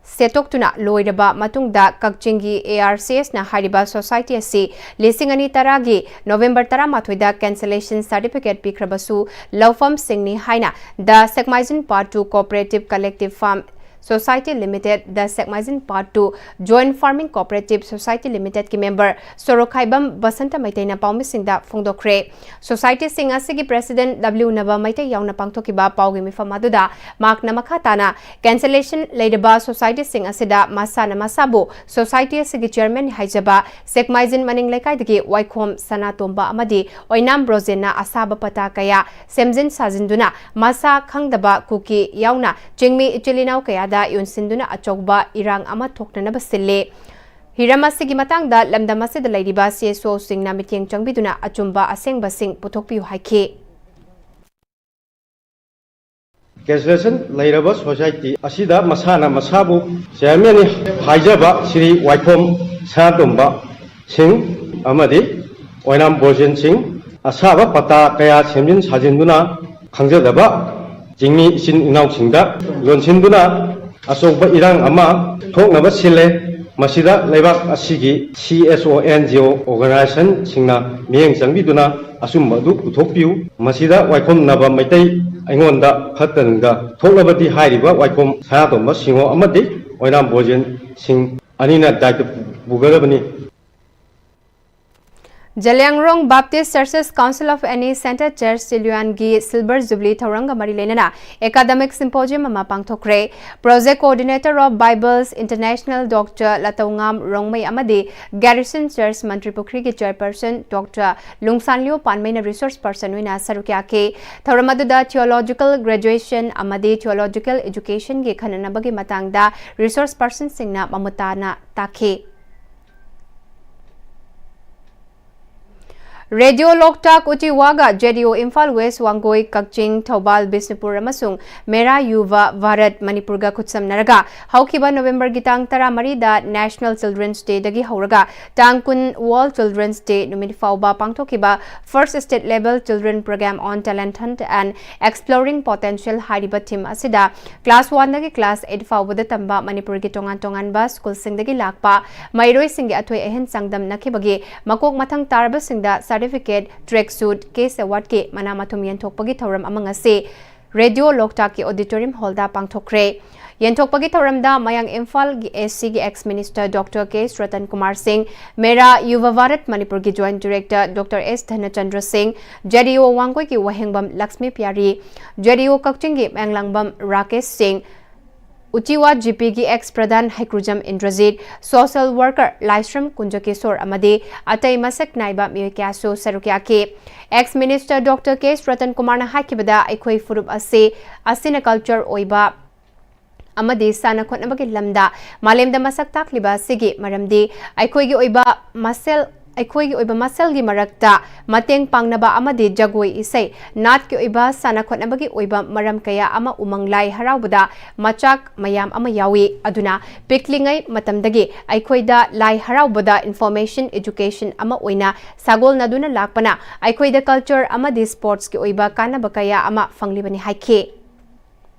ꯁꯦꯠꯇꯣꯛꯇꯨꯅ ꯂꯣꯏꯔꯕ ꯃꯇꯨꯡꯗ ꯀꯛꯆꯤꯡꯒꯤ A R C S ꯅ ꯍꯥꯏꯔꯤꯕ society ꯑꯁꯤ ꯂꯤꯁꯤꯡ ꯑꯅꯤ ꯇꯔꯥꯒꯤ November ꯇꯔꯥꯃꯥꯊꯣꯏꯗ cancellation certificate ꯄꯤꯈ꯭ꯔꯕꯁꯨ ꯂꯧꯐꯝꯁꯤꯡꯅꯤ ꯍꯥꯏꯅ The Sekmaijin Part two Cooperative Collective Farm Society Limited, The Sekmaizen Part two Joint Farming Cooperative Society Limited ꯀꯤ member ꯁꯣꯔꯣꯈꯥꯏꯕꯝ ꯕꯁꯟꯇ ꯃꯩꯇꯩꯅ ꯄꯥꯎꯃꯤꯁꯤꯡꯗ ꯐꯣꯡꯗꯣꯛꯈ꯭ꯔꯦ꯫ Society ꯁꯤꯡ ꯑꯁꯤꯒꯤ president W ꯅꯕ ꯃꯩꯇꯩ ꯌꯥꯎꯅ ꯄꯥꯡꯊꯣꯛꯈꯤꯕ ꯄꯥꯎꯒꯤ ꯃꯤꯐꯝ ꯑꯗꯨꯗ ꯃꯍꯥꯛꯅ ꯃꯈꯥ ꯇꯥꯅ cancellation ꯂꯩꯔꯕ society ꯁꯤꯡ ꯑꯁꯤꯗ ꯃꯁꯥꯅ ꯃꯁꯥꯕꯨ society ꯑꯁꯤꯒꯤ chairman ꯍꯥꯏꯖꯕ ꯁꯦꯛꯃꯥꯏꯖꯤꯟ ꯃꯅꯤꯡ ꯂꯩꯀꯥꯏꯗꯒꯤ ꯋꯥꯏꯈꯣꯝ ꯁꯅꯥꯇꯣꯝꯕ ꯑꯃꯗꯤ ꯑꯣꯏꯅꯥꯝ ꯕ꯭ꯔꯣꯖꯦꯟꯅ ꯑꯁꯥꯕ ꯄꯇꯥ ꯀꯌꯥ ꯁꯦꯝꯖꯤꯟ ꯁꯥꯖꯤꯟꯗꯨꯅ ꯃꯁꯥ ꯈꯪꯗꯕ ꯀꯨꯀꯤ ꯌꯥꯎꯅ ꯆꯤꯡꯃꯤ ꯏꯆꯤꯜ ꯏꯅꯥꯎ ꯀꯌꯥꯗ ꯌꯣꯟꯁꯤꯟꯗꯨꯅ ꯑꯆꯧꯕ ꯏꯔꯥꯡ ꯑꯃ ꯊꯣꯛꯅꯅꯕ ꯁꯤꯜꯂꯤ꯫ ꯍꯤꯔꯝ ꯑꯁꯤꯒꯤ ꯃꯇꯥꯡꯗ ꯂꯝꯗꯝ ꯑꯁꯤꯗ ꯂꯩꯔꯤꯕ C S O ꯁꯤꯡꯅ ꯃꯤꯠꯌꯦꯡ ꯆꯪꯕꯤꯗꯨꯅ ꯑꯆꯨꯝꯕ ꯑꯁꯦꯡꯕꯁꯤꯡ ꯄꯨꯊꯣꯛꯄꯤꯌꯨ ꯍꯥꯏꯈꯤ꯫ Cancellation ꯂꯩꯔꯕ society ꯑꯁꯤꯗ ꯃꯁꯥꯅ ꯃꯁꯥꯕꯨ chairman ꯍꯥꯏꯖꯕ ꯁ꯭ꯔꯤ ꯋꯥꯏꯈꯣꯝ ꯁꯅꯥꯇꯣꯝꯕ ꯁꯤꯡ ꯑꯃꯗꯤ ꯑꯣꯏꯅꯥꯝ ꯕ꯭ꯔꯣꯖꯦꯟ ꯁꯤꯡ ꯑꯁꯥꯕ ꯄꯇꯥ ꯀꯌꯥ ꯁꯦꯝꯖꯤꯟ ꯁꯥꯖꯤꯟꯗꯨꯅ ꯈꯪꯖꯗꯕ ꯆꯤꯡꯃꯤ ꯏꯆꯤꯟ ꯏꯅꯥꯎꯁꯤꯡꯗ ꯌꯣꯟꯁꯤꯟꯗꯨꯅ ꯑꯆꯧꯕ ꯏꯔꯥꯡ ꯑꯃ ꯊꯣꯛꯅꯕ ꯁꯤꯜꯂꯦ꯫ ꯃꯁꯤꯗ ꯂꯩꯕꯥꯛ ꯑꯁꯤꯒꯤ C S O N G O organization ꯁꯤꯡꯅ ꯃꯤꯠꯌꯦꯡ ꯆꯪꯕꯤꯗꯨꯅ ꯑꯆꯨꯝꯕ ꯑꯗꯨ ꯄꯨꯊꯣꯛꯄꯤꯌꯨ꯫ ꯃꯁꯤꯗ ꯋꯥꯏꯈꯣꯝ ꯅꯕ ꯃꯩꯇꯩ ꯑꯩꯉꯣꯟꯗ ꯐꯠꯇ ꯅꯨꯡꯗ ꯊꯣꯛꯂꯕꯗꯤ ꯍꯥꯏꯔꯤꯕ ꯋꯥꯏꯈꯣꯝ ꯁꯅꯥꯇꯣꯝꯕ ꯁꯤꯡꯍꯣ ꯑꯃꯗꯤ ꯑꯣꯏꯅꯥꯝ ꯕ꯭ꯔꯣꯖꯦꯟ ꯁꯤꯡ ꯑꯅꯤꯅ ꯗꯥꯏꯇ ꯄꯨꯒꯗꯕꯅꯤ꯫ Zeliangrong Baptist Churches Council of Any Center Church ꯆꯤꯂꯨꯌꯥꯟꯒꯤ Silver Jubilee ꯊꯧꯔꯝꯒ ꯃꯔꯤ ꯂꯩꯅꯅ academic symposium ꯑꯃ ꯄꯥꯡꯊꯣꯛꯈ꯭ꯔꯦ꯫ Project Coordinator of Bibles International Doctor ꯂꯇꯧꯉꯥꯝ Rongmei ꯑꯃꯗꯤ Garrison Church ꯃꯟꯇ꯭ꯔꯤ ꯄꯨꯈ꯭ꯔꯤꯒꯤ chairperson Doctor ꯂꯨꯡꯁꯥꯟꯂꯤꯌꯣ ꯄꯥꯟꯃꯩꯅ resource person ꯑꯣꯏꯅ ꯁꯔꯨꯛ ꯌꯥꯈꯤ꯫ ꯊꯧꯔꯝ ꯑꯗꯨꯗ theological graduation ꯑꯃꯗꯤ theological educationꯒꯤ ꯈꯟꯅꯅꯕꯒꯤ ꯃꯇꯥꯡꯗ resource personꯁꯤꯡꯅ ꯃꯃꯨꯠ ꯇꯥꯅ ꯇꯥꯛꯈꯤ꯫ ꯔꯦꯗꯤꯑꯣ ꯂꯣꯛꯇꯥꯛ ꯎꯇꯤ ꯋꯥꯒ J D O Imphal west, Wangoi, Kakching, Thoubal, Bishnupur ꯑꯃꯁꯨꯡ ꯃꯦꯔꯥ ꯌꯨꯚ ꯚꯥꯔꯠ ꯃꯅꯤꯄꯨꯔꯒ ꯈꯨꯠꯁꯝꯅꯔꯒ ꯍꯧꯈꯤꯕ ꯅꯣꯕꯦꯝꯕꯔꯒꯤ ꯇꯥꯡ ꯇꯔꯥꯃꯔꯤꯗ National Children's Dayꯗꯒꯤ ꯍꯧꯔꯒ ꯇꯥꯡ ꯀꯨꯟ World Children's Day ꯅꯨꯃꯤꯠ ꯐꯥꯎꯕ ꯄꯥꯡꯊꯣꯛꯈꯤꯕ First State Level Children Program on Talent Hunt and Exploring Potential ꯍꯥꯏꯔꯤꯕ theme ꯑꯁꯤꯗ class oneꯗꯒꯤ class eight ꯐꯥꯎꯕꯗ ꯇꯝꯕ ꯃꯅꯤꯄꯨꯔꯒꯤ ꯇꯣꯉꯥꯟ ꯇꯣꯉꯥꯟꯕ ꯁ꯭ꯀꯨꯜꯁꯤꯡꯗꯒꯤ ꯂꯥꯛꯄ ꯃꯍꯩꯔꯣꯏꯁꯤꯡꯒꯤ ꯑꯊꯣꯏ ꯑꯍꯦꯟ ꯆꯥꯡꯗꯝꯅꯈꯤꯕꯒꯤ ꯃꯀꯣꯛ ꯃꯊꯪ ꯇꯥꯔꯕꯁꯤꯡꯗ certificate, track suit, case awardꯀꯤ ꯃꯅꯥ ꯃꯊꯨꯝ ꯌꯦꯟꯊꯣꯛꯄꯒꯤ ꯊꯧꯔꯝ ꯑꯃ ꯉꯁꯤ ꯔꯦꯗꯤꯑꯣ ꯂꯣꯛꯇꯥꯛꯀꯤ ꯑꯣꯗꯤꯇꯣꯔꯤꯌꯝ ꯍꯣꯜꯗ ꯄꯥꯡꯊꯣꯛꯈ꯭ꯔꯦ꯫ ꯌꯦꯟꯊꯣꯛꯄꯒꯤ ꯊꯧꯔꯝꯗ ꯃꯌꯥꯡ ꯏꯝꯐꯥꯜꯒꯤ ꯑꯦꯁꯁꯤꯒꯤ ꯑꯦꯛꯁ ꯃꯤꯅꯤꯁꯇꯔ ꯗꯣꯛꯇꯔ ꯀꯦ ꯑꯦꯁ ꯔꯇꯟ ꯀꯨꯃꯥꯔ ꯁꯤꯡ, ꯃꯦꯔꯥ ꯌꯨꯚ ꯚꯥꯔꯠ ꯃꯅꯤꯄꯨꯔꯒꯤ ꯖꯣꯏꯟꯠ ꯗꯤꯔꯦꯛꯇꯔ ꯗꯣꯛꯇꯔ ꯑꯦꯁ ꯙꯅꯆꯟꯗ꯭ꯔ ꯁꯤꯡ, ꯖꯦꯗꯤꯌꯨ ꯋꯥꯡꯒꯣꯏꯒꯤ ꯋꯥꯍꯦꯡꯕꯝ ꯂꯛꯁꯃꯤ ꯄꯤꯌꯥꯔꯤ, ꯖꯦꯗꯤꯌꯨ ꯀꯛꯆꯤꯡꯒꯤ ꯃꯌꯥꯡꯂꯥꯡꯕꯝ ꯔꯥꯀꯦꯁ ꯁꯤꯡ, ꯎꯆꯤꯋꯥ ꯖꯤꯄꯤꯒꯤ ꯑꯦꯛꯁ ꯄ꯭ꯔꯙꯥꯟ ꯍꯩꯀ꯭ꯔꯨꯖꯝ ꯏꯟꯗ꯭ꯔꯖꯤꯠ, ꯁꯣꯁꯤꯌꯦꯜ ꯋꯥꯔꯀꯔ ꯂꯥꯏꯁ꯭ꯔꯝ ꯀꯨꯟꯖꯀꯤꯁꯣꯔ ꯑꯃꯗꯤ ꯑꯇꯩ ꯃꯁꯛ ꯅꯥꯏꯕ ꯃꯤꯑꯣꯏ ꯀꯌꯥꯁꯨ ꯁꯔꯨꯛ ꯌꯥꯈꯤ꯫ ꯑꯦꯛꯁ ꯃꯤꯅꯤꯁꯇꯔ ꯗꯣꯛꯇꯔ ꯀꯦ ꯑꯦꯁ ꯔꯇꯟ ꯀꯨꯃꯥꯔꯅ ꯍꯥꯏꯈꯤꯕꯗ, ꯑꯩꯈꯣꯏ ꯐꯨꯔꯨꯞ ꯑꯁꯤ ꯑꯁꯤꯅ ꯀꯜꯆꯔ ꯑꯣꯏꯕ ꯑꯃꯗꯤ ꯁꯥꯟꯅ ꯈꯣꯠꯅꯕꯒꯤ ꯂꯝꯗ ꯃꯥꯂꯦꯝꯗ ꯃꯁꯛ ꯇꯥꯛꯂꯤꯕ ꯑꯁꯤꯒꯤ ꯃꯔꯝꯗꯤ ꯑꯩꯈꯣꯏꯒꯤ ꯑꯣꯏꯕ ꯃꯁꯦꯜ ꯑꯩꯈꯣꯏꯒꯤ ꯑꯣꯏꯕ ꯃꯁꯦꯜꯒꯤ ꯃꯔꯛꯇ ꯃꯇꯦꯡ ꯄꯥꯡꯅꯕ ꯑꯃꯗꯤ ꯖꯒꯣꯏ ꯏꯁꯩ, ꯅꯥꯠꯀꯤ ꯑꯣꯏꯕ ꯁꯥꯟꯅ ꯈꯣꯠꯅꯕꯒꯤ ꯑꯣꯏꯕ ꯃꯔꯝ ꯀꯌꯥ ꯑꯃ ꯎꯃꯪ ꯂꯥꯏ ꯍꯔꯥꯎꯕꯗ ꯃꯆꯥꯛ ꯃꯌꯥꯝ ꯑꯃ ꯌꯥꯎꯏ꯫ ꯑꯗꯨꯅ ꯄꯤꯛꯂꯤꯉꯩ ꯃꯇꯝꯗꯒꯤ ꯑꯩꯈꯣꯏꯗ ꯂꯥꯏ ꯍꯔꯥꯎꯕꯗ ꯏꯟꯐꯣꯔꯃꯦꯁꯟ, ꯏꯗꯨꯀꯦꯁꯟ ꯑꯃ ꯑꯣꯏꯅ ꯁꯥꯒꯣꯜꯅꯗꯨꯅ ꯂꯥꯛꯄꯅ ꯑꯩꯈꯣꯏꯗ ꯀꯜꯆꯔ ꯑꯃꯗꯤ ꯁ꯭ꯄꯣꯔꯠꯁꯀꯤ ꯑꯣꯏꯕ ꯀꯥꯟꯅꯕ ꯀꯌꯥ ꯑꯃ ꯐꯪꯂꯤꯕꯅꯤ ꯍꯥꯏꯈꯤ꯫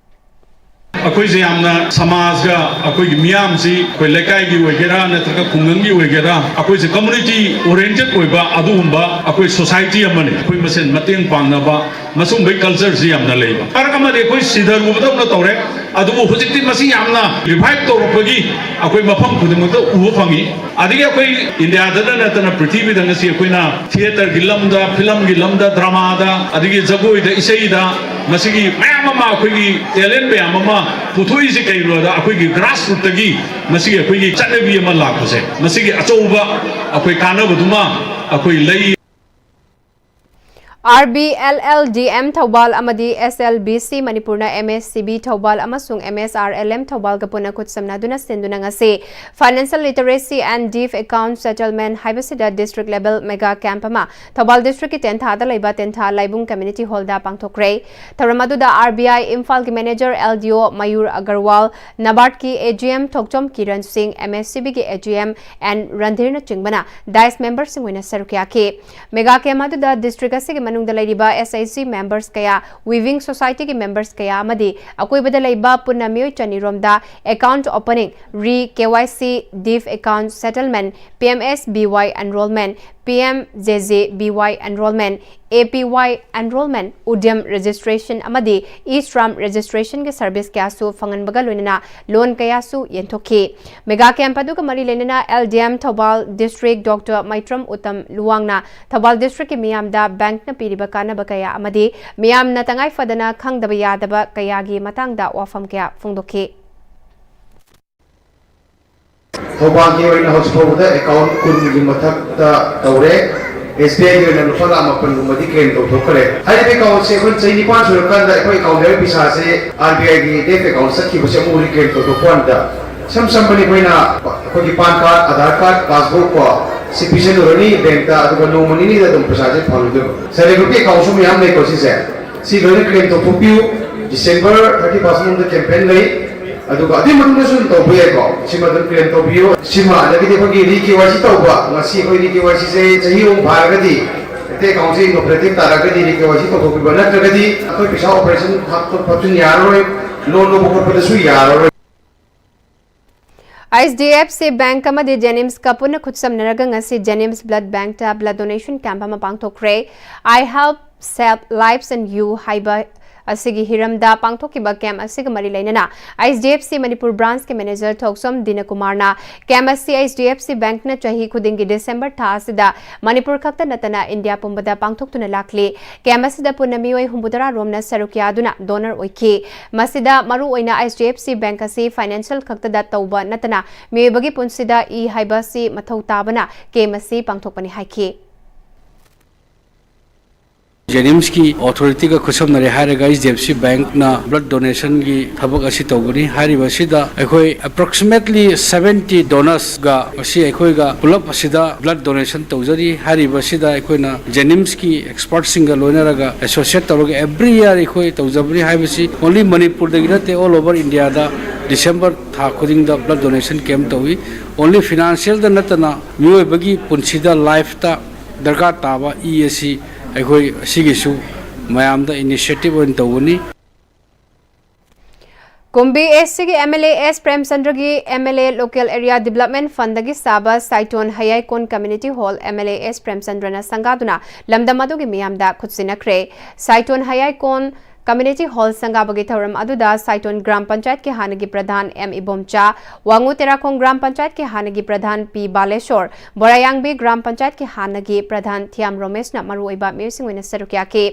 ꯑꯩꯈꯣꯏꯁꯦ ꯌꯥꯝꯅ ꯁꯃꯥꯖꯒ ꯑꯩꯈꯣꯏꯒꯤ ꯃꯤꯌꯥꯝꯁꯤ, ꯑꯩꯈꯣꯏ ꯂꯩꯀꯥꯏꯒꯤ ꯑꯣꯏꯒꯦꯔꯥ ꯅꯠꯇ꯭ꯔꯒ ꯈꯨꯡꯒꯪꯒꯤ ꯑꯣꯏꯒꯦꯔꯥ, ꯑꯩꯈꯣꯏꯁꯦ ꯀꯝꯃ꯭ꯌꯨꯅꯤꯇꯤ ꯑꯣꯔꯤꯌꯦꯟꯇꯦꯗ ꯑꯣꯏꯕ ꯑꯗꯨꯒꯨꯝꯕ ꯑꯩꯈꯣꯏ ꯁꯣꯁꯥꯏꯇꯤ ꯑꯃꯅꯤ꯫ ꯑꯩꯈꯣꯏ ꯃꯁꯦꯟ ꯃꯇꯦꯡ ꯄꯥꯡꯅꯕ, ꯃꯁꯨꯝꯕꯩ ꯀꯜꯆꯔꯁꯤ ꯌꯥꯝꯅ ꯂꯩꯕ꯫ ꯃꯔꯛ ꯑꯃꯗꯤ ꯑꯩꯈꯣꯏ ꯁꯤꯊꯔꯨꯕꯗꯧꯅ ꯇꯧꯔꯦ, ꯑꯗꯨꯕꯨ ꯍꯧꯖꯤꯛꯇꯤ ꯃꯁꯤ ꯌꯥꯝꯅ ꯔꯤꯚꯥꯏꯚ ꯇꯧꯔꯛꯄꯒꯤ ꯑꯩꯈꯣꯏ ꯃꯐꯝ ꯈꯨꯗꯤꯡꯃꯛꯇ ꯎꯕ ꯐꯪꯉꯤ꯫ ꯑꯗꯒꯤ ꯑꯩꯈꯣꯏ ꯏꯟꯗꯤꯌꯥꯗꯗ ꯅꯠꯇꯅ ꯄ꯭ꯔꯤꯊꯤꯕꯤꯗ ꯉꯁꯤ ꯑꯩꯈꯣꯏꯅ ꯊꯤꯌꯦꯇꯔꯒꯤ ꯂꯝꯗ, ꯐꯤꯂꯝꯒꯤ ꯂꯝꯗ, ꯗ꯭ꯔꯃꯥꯗ, ꯑꯗꯒꯤ ꯖꯒꯣꯏꯗ, ꯏꯁꯩꯗ, ꯃꯁꯤꯒꯤ ꯃꯌꯥꯝ ꯑꯃ, ꯑꯩꯈꯣꯏꯒꯤ ꯇꯦꯂꯦꯟ ꯃꯌꯥꯝ ꯑꯃ ꯄꯨꯊꯣꯛꯏꯁꯦ ꯀꯩꯒꯤꯅꯣꯗ, ꯑꯩꯈꯣꯏꯒꯤ ꯒ꯭ꯔꯥꯁ ꯔꯨꯠꯇꯒꯤ ꯃꯁꯤꯒꯤ ꯑꯩꯈꯣꯏꯒꯤ ꯆꯠꯅꯕꯤ ꯑꯃ ꯂꯥꯛꯄꯁꯦ, ꯃꯁꯤꯒꯤ ꯑꯆꯧꯕ ꯑꯩꯈꯣꯏ ꯀꯥꯟꯅꯕꯗꯨꯃ ꯑꯩꯈꯣꯏ ꯂꯩ꯫ R B L L D M Thoubal ꯑꯃꯗꯤ ꯑꯦꯁ ꯑꯦꯜ ꯕꯤ ꯁꯤ ꯃꯅꯤꯄꯨꯔꯅ M S C B Thoubal ꯑꯃꯁꯨꯡ ꯑꯦꯝ ꯑꯦꯁ ꯑꯥꯔ ꯑꯦꯜ ꯑꯦꯝ ꯊꯧꯕꯥꯜꯒ ꯄꯨꯟꯅ ꯈꯨꯠꯁꯝꯅꯗꯨꯅ ꯁꯤꯟꯗꯨꯅ ꯉꯁꯤ Financial Literacy and Debt Account Settlement ꯍꯥꯏꯕꯁꯤꯗ district level mega camp ꯑꯃ ꯊꯧꯕꯥꯜ districtꯀꯤ ꯇꯦꯟꯊꯥꯗ ꯂꯩꯕ ꯇꯦꯟꯊꯥ ꯂꯥꯏꯕꯨꯡ community hallꯗ ꯄꯥꯡꯊꯣꯛꯈ꯭ꯔꯦ꯫ ꯊꯧꯔꯝ ꯑꯗꯨꯗ ꯑꯥꯔ ꯕꯤ ꯑꯥꯏ ꯏꯝꯐꯥꯜꯒꯤ manager L D O Mayur Agarwal, ꯅꯕꯥꯔꯗꯀꯤ A G M Thokchom Kiran Singh, M S C ꯕꯤꯒꯤ ꯑꯦ ꯖꯤ ꯑꯦꯝ ꯑꯦꯟ ꯔꯟꯙꯤꯔꯅꯆꯤꯡꯕꯅ ꯗꯥꯏꯁ ꯃꯦꯝꯕꯔꯁꯤꯡ ꯑꯣꯏꯅ ꯁꯔꯨꯛ ꯌꯥꯈꯤ꯫ Mega camp ꯑꯗꯨꯗ district ꯑꯁꯤꯒꯤ ꯃꯅꯨꯡꯗ ꯂꯩꯔꯤꯕ ꯑꯦꯁ ꯑꯩꯆ ꯖꯤ members ꯀꯌꯥ, weaving societyꯒꯤ members ꯀꯌꯥ ꯑꯃꯗꯤ ꯑꯀꯣꯏꯕꯗ ꯂꯩꯕ ꯄꯨꯟꯅ ꯃꯤꯑꯣꯏ ꯆꯅꯤꯔꯣꯝꯗ account opening, re-K Y C, debt account settlement, P M S B Y enrollment, P M J J B Y enrollment, ꯑꯦ ꯄꯤ ꯋꯥꯏ enrollment, ꯎꯗ꯭ꯌꯝ registration ꯑꯃꯗꯤ ꯏ-ꯁ꯭ꯔꯥꯝ registrationꯒꯤ service ꯀꯌꯥꯁꯨ ꯐꯪꯍꯟꯕꯒ ꯂꯣꯏꯅꯅ loan ꯀꯌꯥꯁꯨ ꯌꯦꯟꯊꯣꯛꯈꯤ꯫ Mega camp ꯑꯗꯨꯒ ꯃꯔꯤ ꯂꯩꯅꯅ L D M Thoubal district Doctor ꯃꯩꯇ꯭ꯔꯝ Uttam ꯂꯨꯋꯥꯡꯅ Thoubal districtꯀꯤ ꯃꯤꯌꯥꯝꯗ bankꯅ ꯄꯤꯔꯤꯕ ꯀꯥꯟꯅꯕ ꯀꯌꯥ ꯑꯃꯗꯤ ꯃꯤꯌꯥꯝꯅ ꯇꯉꯥꯏ ꯐꯗꯅ ꯈꯪꯗꯕ ꯌꯥꯗꯕ ꯀꯌꯥꯒꯤ ꯃꯇꯥꯡꯗ ꯋꯥꯐꯝ ꯀꯌꯥ ꯐꯣꯡꯗꯣꯛꯈꯤ꯫ ꯊꯧꯕꯥꯜꯒꯤ ꯑꯣꯏꯅ ꯍꯧꯖꯤꯛ ꯐꯥꯎꯕꯗ account ꯀꯨꯟꯒꯤ ꯃꯊꯛꯇ ꯇꯧꯔꯦ꯫ S B I ꯒꯤ ꯑꯣꯏꯅ ꯂꯨꯄꯥ ꯂꯥꯈ ꯃꯥꯄꯟꯒꯨꯝꯕꯗꯤ claim ꯇꯧꯊꯣꯛꯈ꯭ꯔꯦ꯫ ꯍꯥꯏꯔꯤꯕ accountꯁꯦ ꯑꯩꯈꯣꯏ ꯆꯍꯤ ꯅꯤꯄꯥꯟ ꯁꯨꯔꯀꯥꯟꯗ ꯑꯩꯈꯣꯏ account ꯂꯩꯕ ꯄꯩꯁꯥꯁꯦ R B I ꯒꯤ debt account ꯆꯠꯈꯤꯕꯁꯦ ꯑꯃꯨꯛ reclaim ꯇꯧꯊꯣꯛꯄ ꯀꯥꯟꯗ ꯏꯁꯝ ꯁꯝꯕꯅꯤ, ꯑꯩꯈꯣꯏꯅ ꯑꯩꯈꯣꯏꯒꯤ PAN card, Aadhaar card, passbook ꯀꯣ, ꯁꯤ ꯄꯤꯁꯜꯂꯨꯔꯅꯤ bankꯇ, ꯑꯗꯨꯒ ꯅꯣꯡꯃ ꯅꯤꯅꯤꯗ ꯑꯗꯨꯝ ꯄꯩꯁꯥꯁꯦ ꯐꯪꯗꯣꯏꯕ꯫ Self help groupꯀꯤ accountꯁꯨ ꯃꯌꯥꯝ ꯂꯩꯀꯣ ꯁꯤꯁꯦ꯫ ꯁꯤ ꯂꯣꯏꯅ claim ꯇꯧꯊꯣꯛꯄꯤꯌꯨ꯫ December thirty first ꯃꯅꯨꯡꯗ campaign ꯂꯩ꯫ ꯑꯗꯨꯒ ꯑꯗꯨꯒꯤ ꯃꯇꯨꯡꯗꯁꯨ ꯑꯗꯨꯝ ꯇꯧꯕ ꯌꯥꯏꯀꯣ꯫ ꯁꯤꯃ ꯑꯗꯨꯝ claim ꯇꯧꯕꯤꯌꯨ꯫ ꯁꯤꯃ ꯑꯗꯒꯤꯗꯤ ꯑꯩꯈꯣꯏꯒꯤ re-K Y C ꯇꯧꯕ, ꯉꯁꯤ ꯑꯩꯈꯣꯏ re-K Y Cꯁꯦ ꯆꯍꯤ ꯑꯍꯨꯝ ꯐꯥꯔꯒꯗꯤ ꯑꯇꯩ accountꯁꯦ inoperative ꯇꯥꯔꯒꯗꯤ re-K Y C ꯇꯧꯊꯣꯛꯄꯤꯕ, ꯅꯠꯇ꯭ꯔꯒꯗꯤ ꯑꯩꯈꯣꯏ ꯄꯩꯁꯥ operation ꯍꯥꯞꯄ ꯈꯣꯠꯆꯤꯟ ꯌꯥꯔꯔꯣꯏ, loan ꯂꯧꯕ ꯈꯣꯠꯄꯗꯁꯨ ꯌꯥꯔꯔꯣꯏ꯫ H D F C Bank ꯑꯃꯗꯤ JNIMSꯀ ꯄꯨꯟꯅ ꯈꯨꯠꯁꯝꯅꯔꯒ ꯉꯁꯤ JNIMS Blood Bankꯇ blood donation camp ꯑꯃ ꯄꯥꯡꯊꯣꯛꯈ꯭ꯔꯦ꯫ I help save lives and you ꯍꯥꯏꯕ ꯑꯁꯤꯒꯤ ꯍꯤꯔꯝꯗ ꯄꯥꯡꯊꯣꯛꯈꯤꯕ camp ꯑꯁꯤꯒ ꯃꯔꯤ ꯂꯩꯅꯅ H D F C Manipur branchꯀꯤ manager ꯊꯣꯛꯁꯣꯝ ꯗꯤꯅꯀꯨꯃꯥꯔꯅ camp ꯑꯁꯤ H D F C Bankꯅ ꯆꯍꯤ ꯈꯨꯗꯤꯡꯒꯤ December ꯊꯥ ꯑꯁꯤꯗ ꯃꯅꯤꯄꯨꯔ ꯈꯛꯇ ꯅꯠꯇꯅ ꯏꯟꯗꯤꯌꯥ ꯄꯨꯝꯕꯗ ꯄꯥꯡꯊꯣꯛꯇꯨꯅ ꯂꯥꯛꯂꯤ꯫ Camp ꯑꯁꯤꯗ ꯄꯨꯟꯅ ꯃꯤꯑꯣꯏ ꯍꯨꯝꯐꯨꯇꯔꯥ ꯔꯣꯝꯅ ꯁꯔꯨꯛ ꯌꯥꯗꯨꯅ donor ꯑꯣꯏꯈꯤ꯫ ꯃꯁꯤꯗ ꯃꯔꯨꯑꯣꯏꯅ H D F C Bank ꯑꯁꯤ financial ꯈꯛꯇꯗ ꯇꯧꯕ ꯅꯠꯇꯅ ꯃꯤꯑꯣꯏꯕꯒꯤ ꯄꯨꯟꯁꯤꯗ ꯏ ꯍꯥꯏꯕ ꯑꯁꯤ ꯃꯊꯧ ꯇꯥꯕꯅ camp ꯑꯁꯤ ꯄꯥꯡꯊꯣꯛꯄꯅꯤ ꯍꯥꯏꯈꯤ꯫ JNIMSꯀꯤ authorityꯒ ꯈꯨꯠꯁꯝꯅꯔꯦ ꯍꯥꯏꯔꯒ H D F C Bankꯅ blood donationꯒꯤ ꯊꯕꯛ ꯑꯁꯤ ꯇꯧꯒꯅꯤ꯫ ꯍꯥꯏꯔꯤꯕ ꯑꯁꯤꯗ ꯑꯩꯈꯣꯏ approximately seventy donorsꯒ ꯉꯁꯤ ꯑꯩꯈꯣꯏꯒ ꯄꯨꯂꯞ ꯑꯁꯤꯗ blood donation ꯇꯧꯖꯔꯤ꯫ ꯍꯥꯏꯔꯤꯕ ꯑꯁꯤꯗ ꯑꯩꯈꯣꯏꯅ JNIMSꯀꯤ expertꯁꯤꯡꯒ ꯂꯣꯏꯅꯔꯒ associate ꯇꯧꯔꯒ every year ꯑꯩꯈꯣꯏ ꯇꯧꯖꯕꯅꯤ꯫ ꯍꯥꯏꯕꯁꯤ only ꯃꯅꯤꯄꯨꯔꯗꯒꯤ ꯅꯠꯇꯦ, all over Indiaꯗ December ꯊꯥ ꯈꯨꯗꯤꯡꯗ blood donation camp ꯇꯧꯏ꯫ Only financialꯗ ꯅꯠꯇꯅ ꯃꯤꯑꯣꯏꯕꯒꯤ ꯄꯨꯟꯁꯤꯗ, lifeꯇ ꯗꯔꯀꯥꯔ ꯇꯥꯕ ꯏ ꯑꯁꯤ ꯑꯩꯈꯣꯏ ꯑꯁꯤꯒꯤꯁꯨ ꯃꯌꯥꯝꯗ initiative ꯑꯣꯏꯅ ꯇꯧꯒꯅꯤ꯫ ꯀꯨꯝꯕꯤ ꯑꯦꯁ ꯁꯤꯒꯤ ꯑꯦꯝ ꯑꯦꯜ ꯑꯦ ꯑꯦꯁ ꯄ꯭ꯔꯦꯝꯆꯟꯗ꯭ꯔꯒꯤ M L A local area development ꯐꯟꯗꯒꯤ ꯁꯥꯕ Saiton Hayaikon community hall M L A S ꯄ꯭ꯔꯦꯝꯆꯟꯗ꯭ꯔꯅ ꯁꯪꯒꯥꯗꯨꯅ ꯂꯝꯗꯝ ꯑꯗꯨꯒꯤ ꯃꯤꯌꯥꯝꯗ ꯈꯨꯠꯁꯤꯟꯅꯈ꯭ꯔꯦ꯫ ꯁꯥꯏꯇꯣꯟ ꯍꯌꯥꯏꯀꯣꯟ ꯀꯝꯃ꯭ꯌꯨꯅꯤꯇꯤ ꯍꯣꯜ ꯁꯪꯒꯥꯕꯒꯤ ꯊꯧꯔꯝ ꯑꯗꯨꯗ ꯁꯥꯏꯇꯣꯟ ꯒ꯭ꯔꯥꯝ ꯄꯟꯆꯥꯌꯠꯀꯤ ꯍꯥꯟꯅꯒꯤ ꯄ꯭ꯔꯙꯥꯟ ꯑꯦꯝ ꯏꯕꯣꯝꯆꯥ, ꯋꯥꯉꯨ ꯇꯦꯔꯥꯈꯣꯡ ꯒ꯭ꯔꯥꯝ ꯄꯟꯆꯥꯌꯠꯀꯤ ꯍꯥꯟꯅꯒꯤ ꯄ꯭ꯔꯙꯥꯟ ꯄꯤ ꯕꯥꯂꯦꯁꯣꯔ, ꯕꯣꯔꯥꯌꯥꯡꯕꯤ ꯒ꯭ꯔꯥꯝ ꯄꯟꯆꯥꯌꯠꯀꯤ ꯍꯥꯟꯅꯒꯤ ꯄ꯭ꯔꯙꯥꯟ ꯊꯤꯌꯥꯝ ꯔꯣꯃꯦꯁꯅ ꯃꯔꯨꯑꯣꯏꯕ ꯃꯤꯑꯣꯏꯁꯤꯡ ꯑꯣꯏꯅ ꯁꯔꯨꯛ ꯌꯥꯈꯤ꯫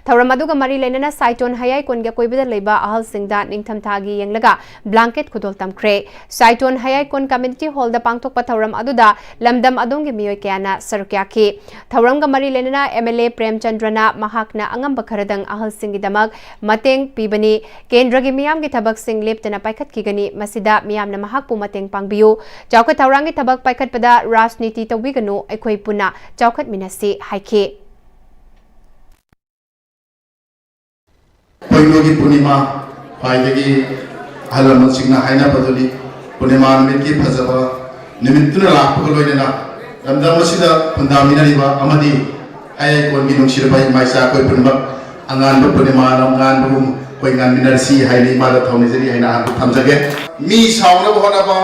ꯊꯧꯔꯝ ꯑꯗꯨꯒ ꯃꯔꯤ ꯂꯩꯅꯅ ꯁꯥꯏꯇꯣꯟ ꯍꯌꯥꯏꯀꯣꯟꯒꯤ ꯑꯀꯣꯏꯕꯗ ꯂꯩꯕ ꯑꯍꯜꯁꯤꯡꯗ ꯅꯤꯡꯊꯝꯊꯥꯒꯤ ꯌꯦꯡꯂꯒ ꯕ꯭ꯂꯥꯡꯀꯦꯠ ꯈꯨꯗꯣꯜ ꯇꯝꯈ꯭ꯔꯦ꯫ ꯁꯥꯏꯇꯣꯟ ꯍꯌꯥꯏꯀꯣꯟ ꯀꯝꯃ꯭ꯌꯨꯅꯤꯇꯤ ꯍꯣꯜꯗ ꯄꯥꯡꯊꯣꯛꯄ ꯊꯧꯔꯝ ꯑꯗꯨꯗ ꯂꯝꯗꯝ ꯑꯗꯣꯝꯒꯤ ꯃꯤꯑꯣꯏ ꯀꯌꯥꯅ ꯁꯔꯨꯛ ꯌꯥꯈꯤ꯫ ꯊꯧꯔꯝꯒ ꯃꯔꯤ ꯂꯩꯅꯅ ꯑꯦꯝ ꯑꯦꯜ ꯑꯦ ꯄ꯭ꯔꯦꯝꯆꯟꯗ꯭ꯔꯅ ꯃꯍꯥꯛꯅ ꯑꯉꯝꯕ ꯈꯔꯗꯪ ꯑꯍꯜꯁꯤꯡꯒꯤꯗꯃꯛ ꯃꯇꯦꯡ ꯄꯤꯕꯅꯤ꯫ ꯀꯦꯟꯗ꯭ꯔꯒꯤ ꯃꯤꯌꯥꯝꯒꯤ ꯊꯕꯛꯁꯤꯡ ꯂꯦꯞꯇꯅ ꯄꯥꯏꯈꯠꯈꯤꯒꯅꯤ꯫ ꯃꯁꯤꯗ ꯃꯤꯌꯥꯝꯅ ꯃꯍꯥꯛꯄꯨ ꯃꯇꯦꯡ ꯄꯥꯡꯕꯤꯌꯨ꯫ ꯆꯥꯎꯈꯠ ꯊꯧꯔꯥꯡꯒꯤ ꯊꯕꯛ ꯄꯥꯏꯈꯠꯄꯗ ꯔꯥꯖꯅꯤꯇꯤ ꯇꯧꯕꯤꯒꯅꯨ, ꯑꯩꯈꯣꯏ ꯄꯨꯟꯅ ꯆꯥꯎꯈꯠꯃꯤꯟꯅꯁꯤ ꯍꯥꯏꯈꯤ꯫ ꯄꯣꯏꯅꯨꯒꯤ ꯄꯨꯔꯅꯤꯃꯥ ꯈ꯭ꯋꯥꯏꯗꯒꯤ ꯑꯍꯜ ꯂꯃꯟꯁꯤꯡꯅ ꯍꯥꯏꯅꯕꯗꯨꯅꯤ꯫ ꯄꯨꯔꯅꯤꯃꯥ ꯅꯨꯃꯤꯠꯀꯤ ꯐꯖꯕ ꯅꯨꯃꯤꯠꯇꯨꯅ ꯂꯥꯛꯄꯒ ꯂꯣꯏꯅꯅ ꯂꯝꯗꯝ ꯑꯁꯤꯗ ꯈꯨꯟꯗꯥꯃꯤꯟꯅꯔꯤꯕ ꯑꯃꯗꯤ ꯍꯌꯥꯏꯀꯣꯟꯒꯤ ꯅꯨꯡꯁꯤꯔꯕ ꯏꯃꯥ ꯏꯆꯥ ꯑꯩꯈꯣꯏ ꯄꯨꯝꯅꯃꯛ ꯑꯉꯥꯟꯕ ꯄꯨꯔꯅꯤꯃꯥ ꯉꯥꯟꯕꯒꯨꯝ ꯑꯩꯈꯣꯏ ꯉꯥꯟꯃꯤꯟꯅꯔꯁꯤ ꯍꯥꯏꯅ ꯏꯃꯥꯗ ꯊꯧꯅꯤꯖꯔꯤ ꯍꯥꯏꯅ ꯑꯍꯥꯟꯕ ꯊꯝꯖꯒꯦ꯫ ꯃꯤ ꯁꯥꯎꯅꯕ ꯍꯣꯠꯅꯕ,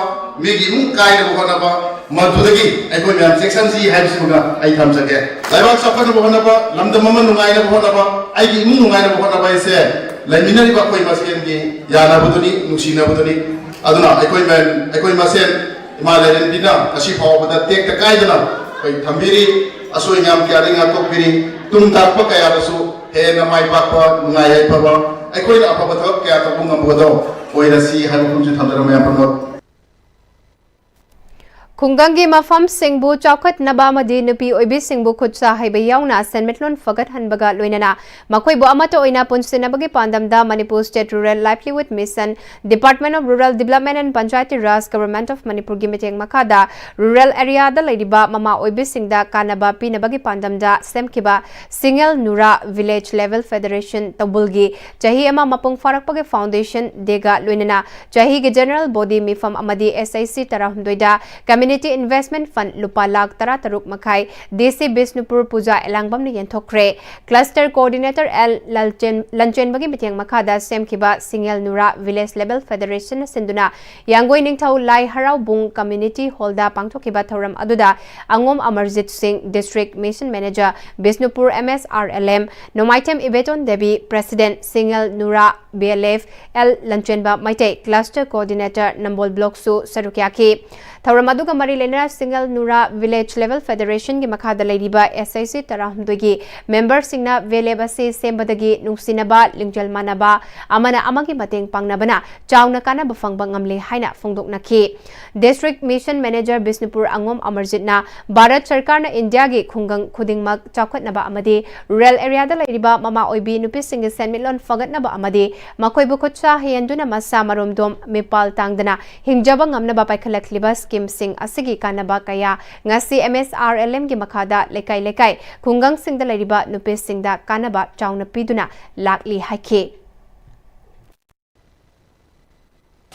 ꯃꯤꯒꯤ ꯏꯃꯨꯡ ꯀꯥꯏꯅꯕ ꯍꯣꯠꯅꯕ, ꯃꯗꯨꯗꯒꯤ ꯑꯩꯈꯣꯏ ꯃꯌꯥꯝ ꯆꯦꯛꯁꯤꯟꯁꯤ ꯍꯥꯏꯕꯁꯤꯃꯒ ꯑꯩ ꯊꯝꯖꯒꯦ꯫ ꯂꯩꯕꯥꯛ ꯆꯥꯎꯈꯠꯅꯕ ꯍꯣꯠꯅꯕ, ꯂꯝꯗꯝ ꯑꯃ ꯅꯨꯡꯉꯥꯏꯅꯕ ꯍꯣꯠꯅꯕ, ꯑꯩꯒꯤ ꯏꯃꯨꯡ ꯅꯨꯡꯉꯥꯏꯅꯕ ꯍꯣꯠꯅꯕ ꯍꯥꯏꯁꯦ ꯂꯩꯃꯤꯟꯅꯔꯤꯕ ꯑꯩꯈꯣꯏ ꯃꯁꯦꯟꯒꯤ ꯌꯥꯅꯕꯗꯨꯅꯤ, ꯅꯨꯡꯁꯤꯅꯕꯗꯨꯅꯤ꯫ ꯑꯗꯨꯅ ꯑꯩꯈꯣꯏ ꯃꯌꯥꯝ, ꯑꯩꯈꯣꯏ ꯃꯁꯦꯟ ꯏꯃꯥ ꯂꯥꯏꯔꯦꯝꯕꯤꯅ ꯉꯁꯤ ꯐꯥꯎꯕꯗ ꯇꯦꯛꯇ ꯀꯥꯏꯗꯅ ꯑꯩꯈꯣꯏ ꯊꯝꯕꯤꯔꯤ, ꯑꯁꯣꯏ ꯑꯉꯥꯝ ꯀꯌꯥꯗꯒꯤ ꯉꯥꯛꯊꯣꯛꯄꯤꯔꯤ, ꯇꯨꯡ ꯇꯥꯔꯛꯄ ꯀꯌꯥꯗꯁꯨ ꯍꯦꯟꯅ ꯃꯥꯏ ꯄꯥꯛꯄ, ꯅꯨꯡꯉꯥꯏ ꯌꯥꯏꯐꯕ, ꯑꯩꯈꯣꯏꯅ ꯑꯐꯕ ꯊꯕꯛ ꯀꯌꯥ ꯇꯧꯕ ꯉꯝꯕꯗꯣ ꯑꯣꯏꯔꯁꯤ ꯍꯥꯏꯕ ꯋꯥꯐꯝꯁꯤ ꯊꯝꯖꯔꯝꯕ ꯃꯌꯥꯝ ꯄꯨꯝꯅꯃꯛ꯫ ꯈꯨꯡꯒꯪꯒꯤ ꯃꯐꯝꯁꯤꯡꯕꯨ ꯆꯥꯎꯈꯠꯅꯕ ꯑꯃꯗꯤ ꯅꯨꯄꯤ ꯑꯣꯏꯕꯤꯁꯤꯡꯕꯨ ꯈꯨꯠ ꯁꯥ ꯍꯩꯕ ꯌꯥꯎꯅ ꯁꯦꯟꯃꯤꯠꯂꯣꯟ ꯐꯒꯠꯍꯟꯕꯒ ꯂꯣꯏꯅꯅ ꯃꯈꯣꯏꯕꯨ ꯑꯃꯠꯇ ꯑꯣꯏꯅ ꯄꯨꯟꯁꯤꯟꯅꯕꯒꯤ ꯄꯥꯟꯗꯝꯗ Manipur State Rural Livelihood Mission, Department of Rural Development and Panchayati Raj, Government of Manipurꯒꯤ ꯃꯤꯠꯌꯦꯡ ꯃꯈꯥꯗ ꯔꯨꯔꯦꯜ ꯑꯦꯔꯤꯌꯥꯗ ꯂꯩꯔꯤꯕ ꯃꯃꯥ ꯑꯣꯏꯕꯤꯁꯤꯡꯗ ꯀꯥꯟꯅꯕ ꯄꯤꯅꯕꯒꯤ ꯄꯥꯟꯗꯝꯗ ꯁꯦꯝꯈꯤꯕ ꯁꯤꯡꯉꯦꯜ ꯅꯨꯔꯥ Village Level Federation ꯇꯧꯕꯨꯜꯒꯤ ꯆꯍꯤ ꯑꯃ ꯃꯄꯨꯡ ꯐꯥꯔꯛꯄꯒꯤ foundation dayꯒ ꯂꯣꯏꯅꯅ ꯆꯍꯤꯒꯤ general body ꯃꯤꯐꯝ ꯑꯃꯗꯤ S I C ꯇꯔꯥꯍꯨꯝꯗꯣꯏꯗ community Community Investment Fund ꯂꯨꯄꯥ ꯂꯥꯈ ꯇꯔꯥ ꯇꯔꯨꯛ ꯃꯈꯥꯏ ꯗꯤ ꯁꯤ ꯕꯤꯁꯅꯨꯄꯨꯔ ꯄꯨꯖꯥ ꯑꯦꯂꯥꯡꯕꯝꯅ ꯌꯦꯟꯊꯣꯛꯈ꯭ꯔꯦ꯫ Cluster Coordinator ꯑꯦꯜ ꯂꯟꯆꯦꯟ-, ꯂꯟꯆꯦꯟꯕꯒꯤ ꯃꯤꯠꯌꯦꯡ ꯃꯈꯥꯗ ꯁꯦꯝꯈꯤꯕ ꯁꯤꯡꯉꯦꯜ ꯅꯨꯔꯥ Village Level Federation ꯅ ꯁꯤꯟꯗꯨꯅ ꯌꯥꯡꯒꯣꯏ ꯅꯤꯡꯊꯧ ꯂꯥꯏ ꯍꯔꯥꯎꯕꯨꯡ Community Hall ꯗ ꯄꯥꯡꯊꯣꯛꯈꯤꯕ ꯊꯧꯔꯝ ꯑꯗꯨꯗ ꯑꯉꯣꯝ ꯑꯃꯔꯖꯤꯠ ꯁꯤꯡ, District Mission Manager, Bishnupur M S R L M, Nongmaithem Ibeton Devi, President, Singngel Nura B L F, L Lanchenba Meitei, Cluster Coordinator, ꯅꯝꯕꯣꯜ Block ꯁꯨ ꯁꯔꯨꯛ ꯌꯥꯈꯤ꯫ ꯊꯧꯔꯝ ꯑꯗꯨꯒ ꯃꯔꯤ ꯂꯩꯅꯅ ꯁꯤꯡꯉꯦꯜ ꯅꯨꯔꯥ Village Level Federation ꯒꯤ ꯃꯈꯥꯗ ꯂꯩꯔꯤꯕ S H G ꯇꯔꯥꯍꯨꯝꯗꯣꯏꯒꯤ member ꯁꯤꯡꯅ ꯚꯦꯂꯦꯞ ꯑꯁꯤ ꯁꯦꯝꯕꯗꯒꯤ ꯅꯨꯡꯁꯤꯅꯕ, ꯂꯤꯡꯖꯦꯜ ꯃꯥꯟꯅꯕ, ꯑꯃꯅ ꯑꯃꯒꯤ ꯃꯇꯦꯡ ꯄꯥꯡꯅꯕꯅ ꯆꯥꯎꯅ ꯀꯥꯟꯅꯕ ꯐꯪꯕ ꯉꯝꯂꯦ ꯍꯥꯏꯅ ꯐꯣꯡꯗꯣꯛꯅꯈꯤ꯫ District Mission Manager Bishnupur ꯑꯉꯣꯝ ꯑꯃꯔꯖꯤꯠꯅ Bharat ꯁꯔꯀꯥꯔꯅ ꯏꯟꯗꯤꯌꯥꯒꯤ ꯈꯨꯡꯒꯪ ꯈꯨꯗꯤꯡꯃꯛ ꯆꯥꯎꯈꯠꯅꯕ ꯑꯃꯗꯤ rural area ꯗ ꯂꯩꯔꯤꯕ ꯃꯃꯥ ꯑꯣꯏꯕꯤ ꯅꯨꯄꯤꯁꯤꯡꯒꯤ ꯁꯦꯟꯃꯤꯠꯂꯣꯟ ꯐꯒꯠꯅꯕ ꯑꯃꯗꯤ ꯃꯈꯣꯏꯕꯨ ꯈꯨꯠꯁꯥ ꯍꯩꯍꯟꯗꯨꯅ ꯃꯁꯥ ꯃꯔꯣꯝꯗꯣꯝ ꯃꯤꯄꯥꯜ ꯇꯥꯡꯗꯅ ꯍꯤꯡꯖꯕ ꯉꯝꯅꯕ ꯄꯥꯏꯈꯠꯂꯛꯂꯤꯕ scheme ꯁꯤꯡ ꯑꯁꯤꯒꯤ ꯀꯥꯟꯅꯕ ꯀꯌꯥ ꯉꯁꯤ M S R L M ꯒꯤ ꯃꯈꯥꯗ ꯂꯩꯀꯥꯏ ꯂꯩꯀꯥꯏ ꯈꯨꯡꯒꯪꯁꯤꯡꯗ ꯂꯩꯔꯤꯕ ꯅꯨꯄꯤꯁꯤꯡꯗ ꯀꯥꯟꯅꯕ ꯆꯥꯎꯅ ꯄꯤꯗꯨꯅ ꯂꯥꯛꯂꯤ ꯍꯥꯏꯈꯤ꯫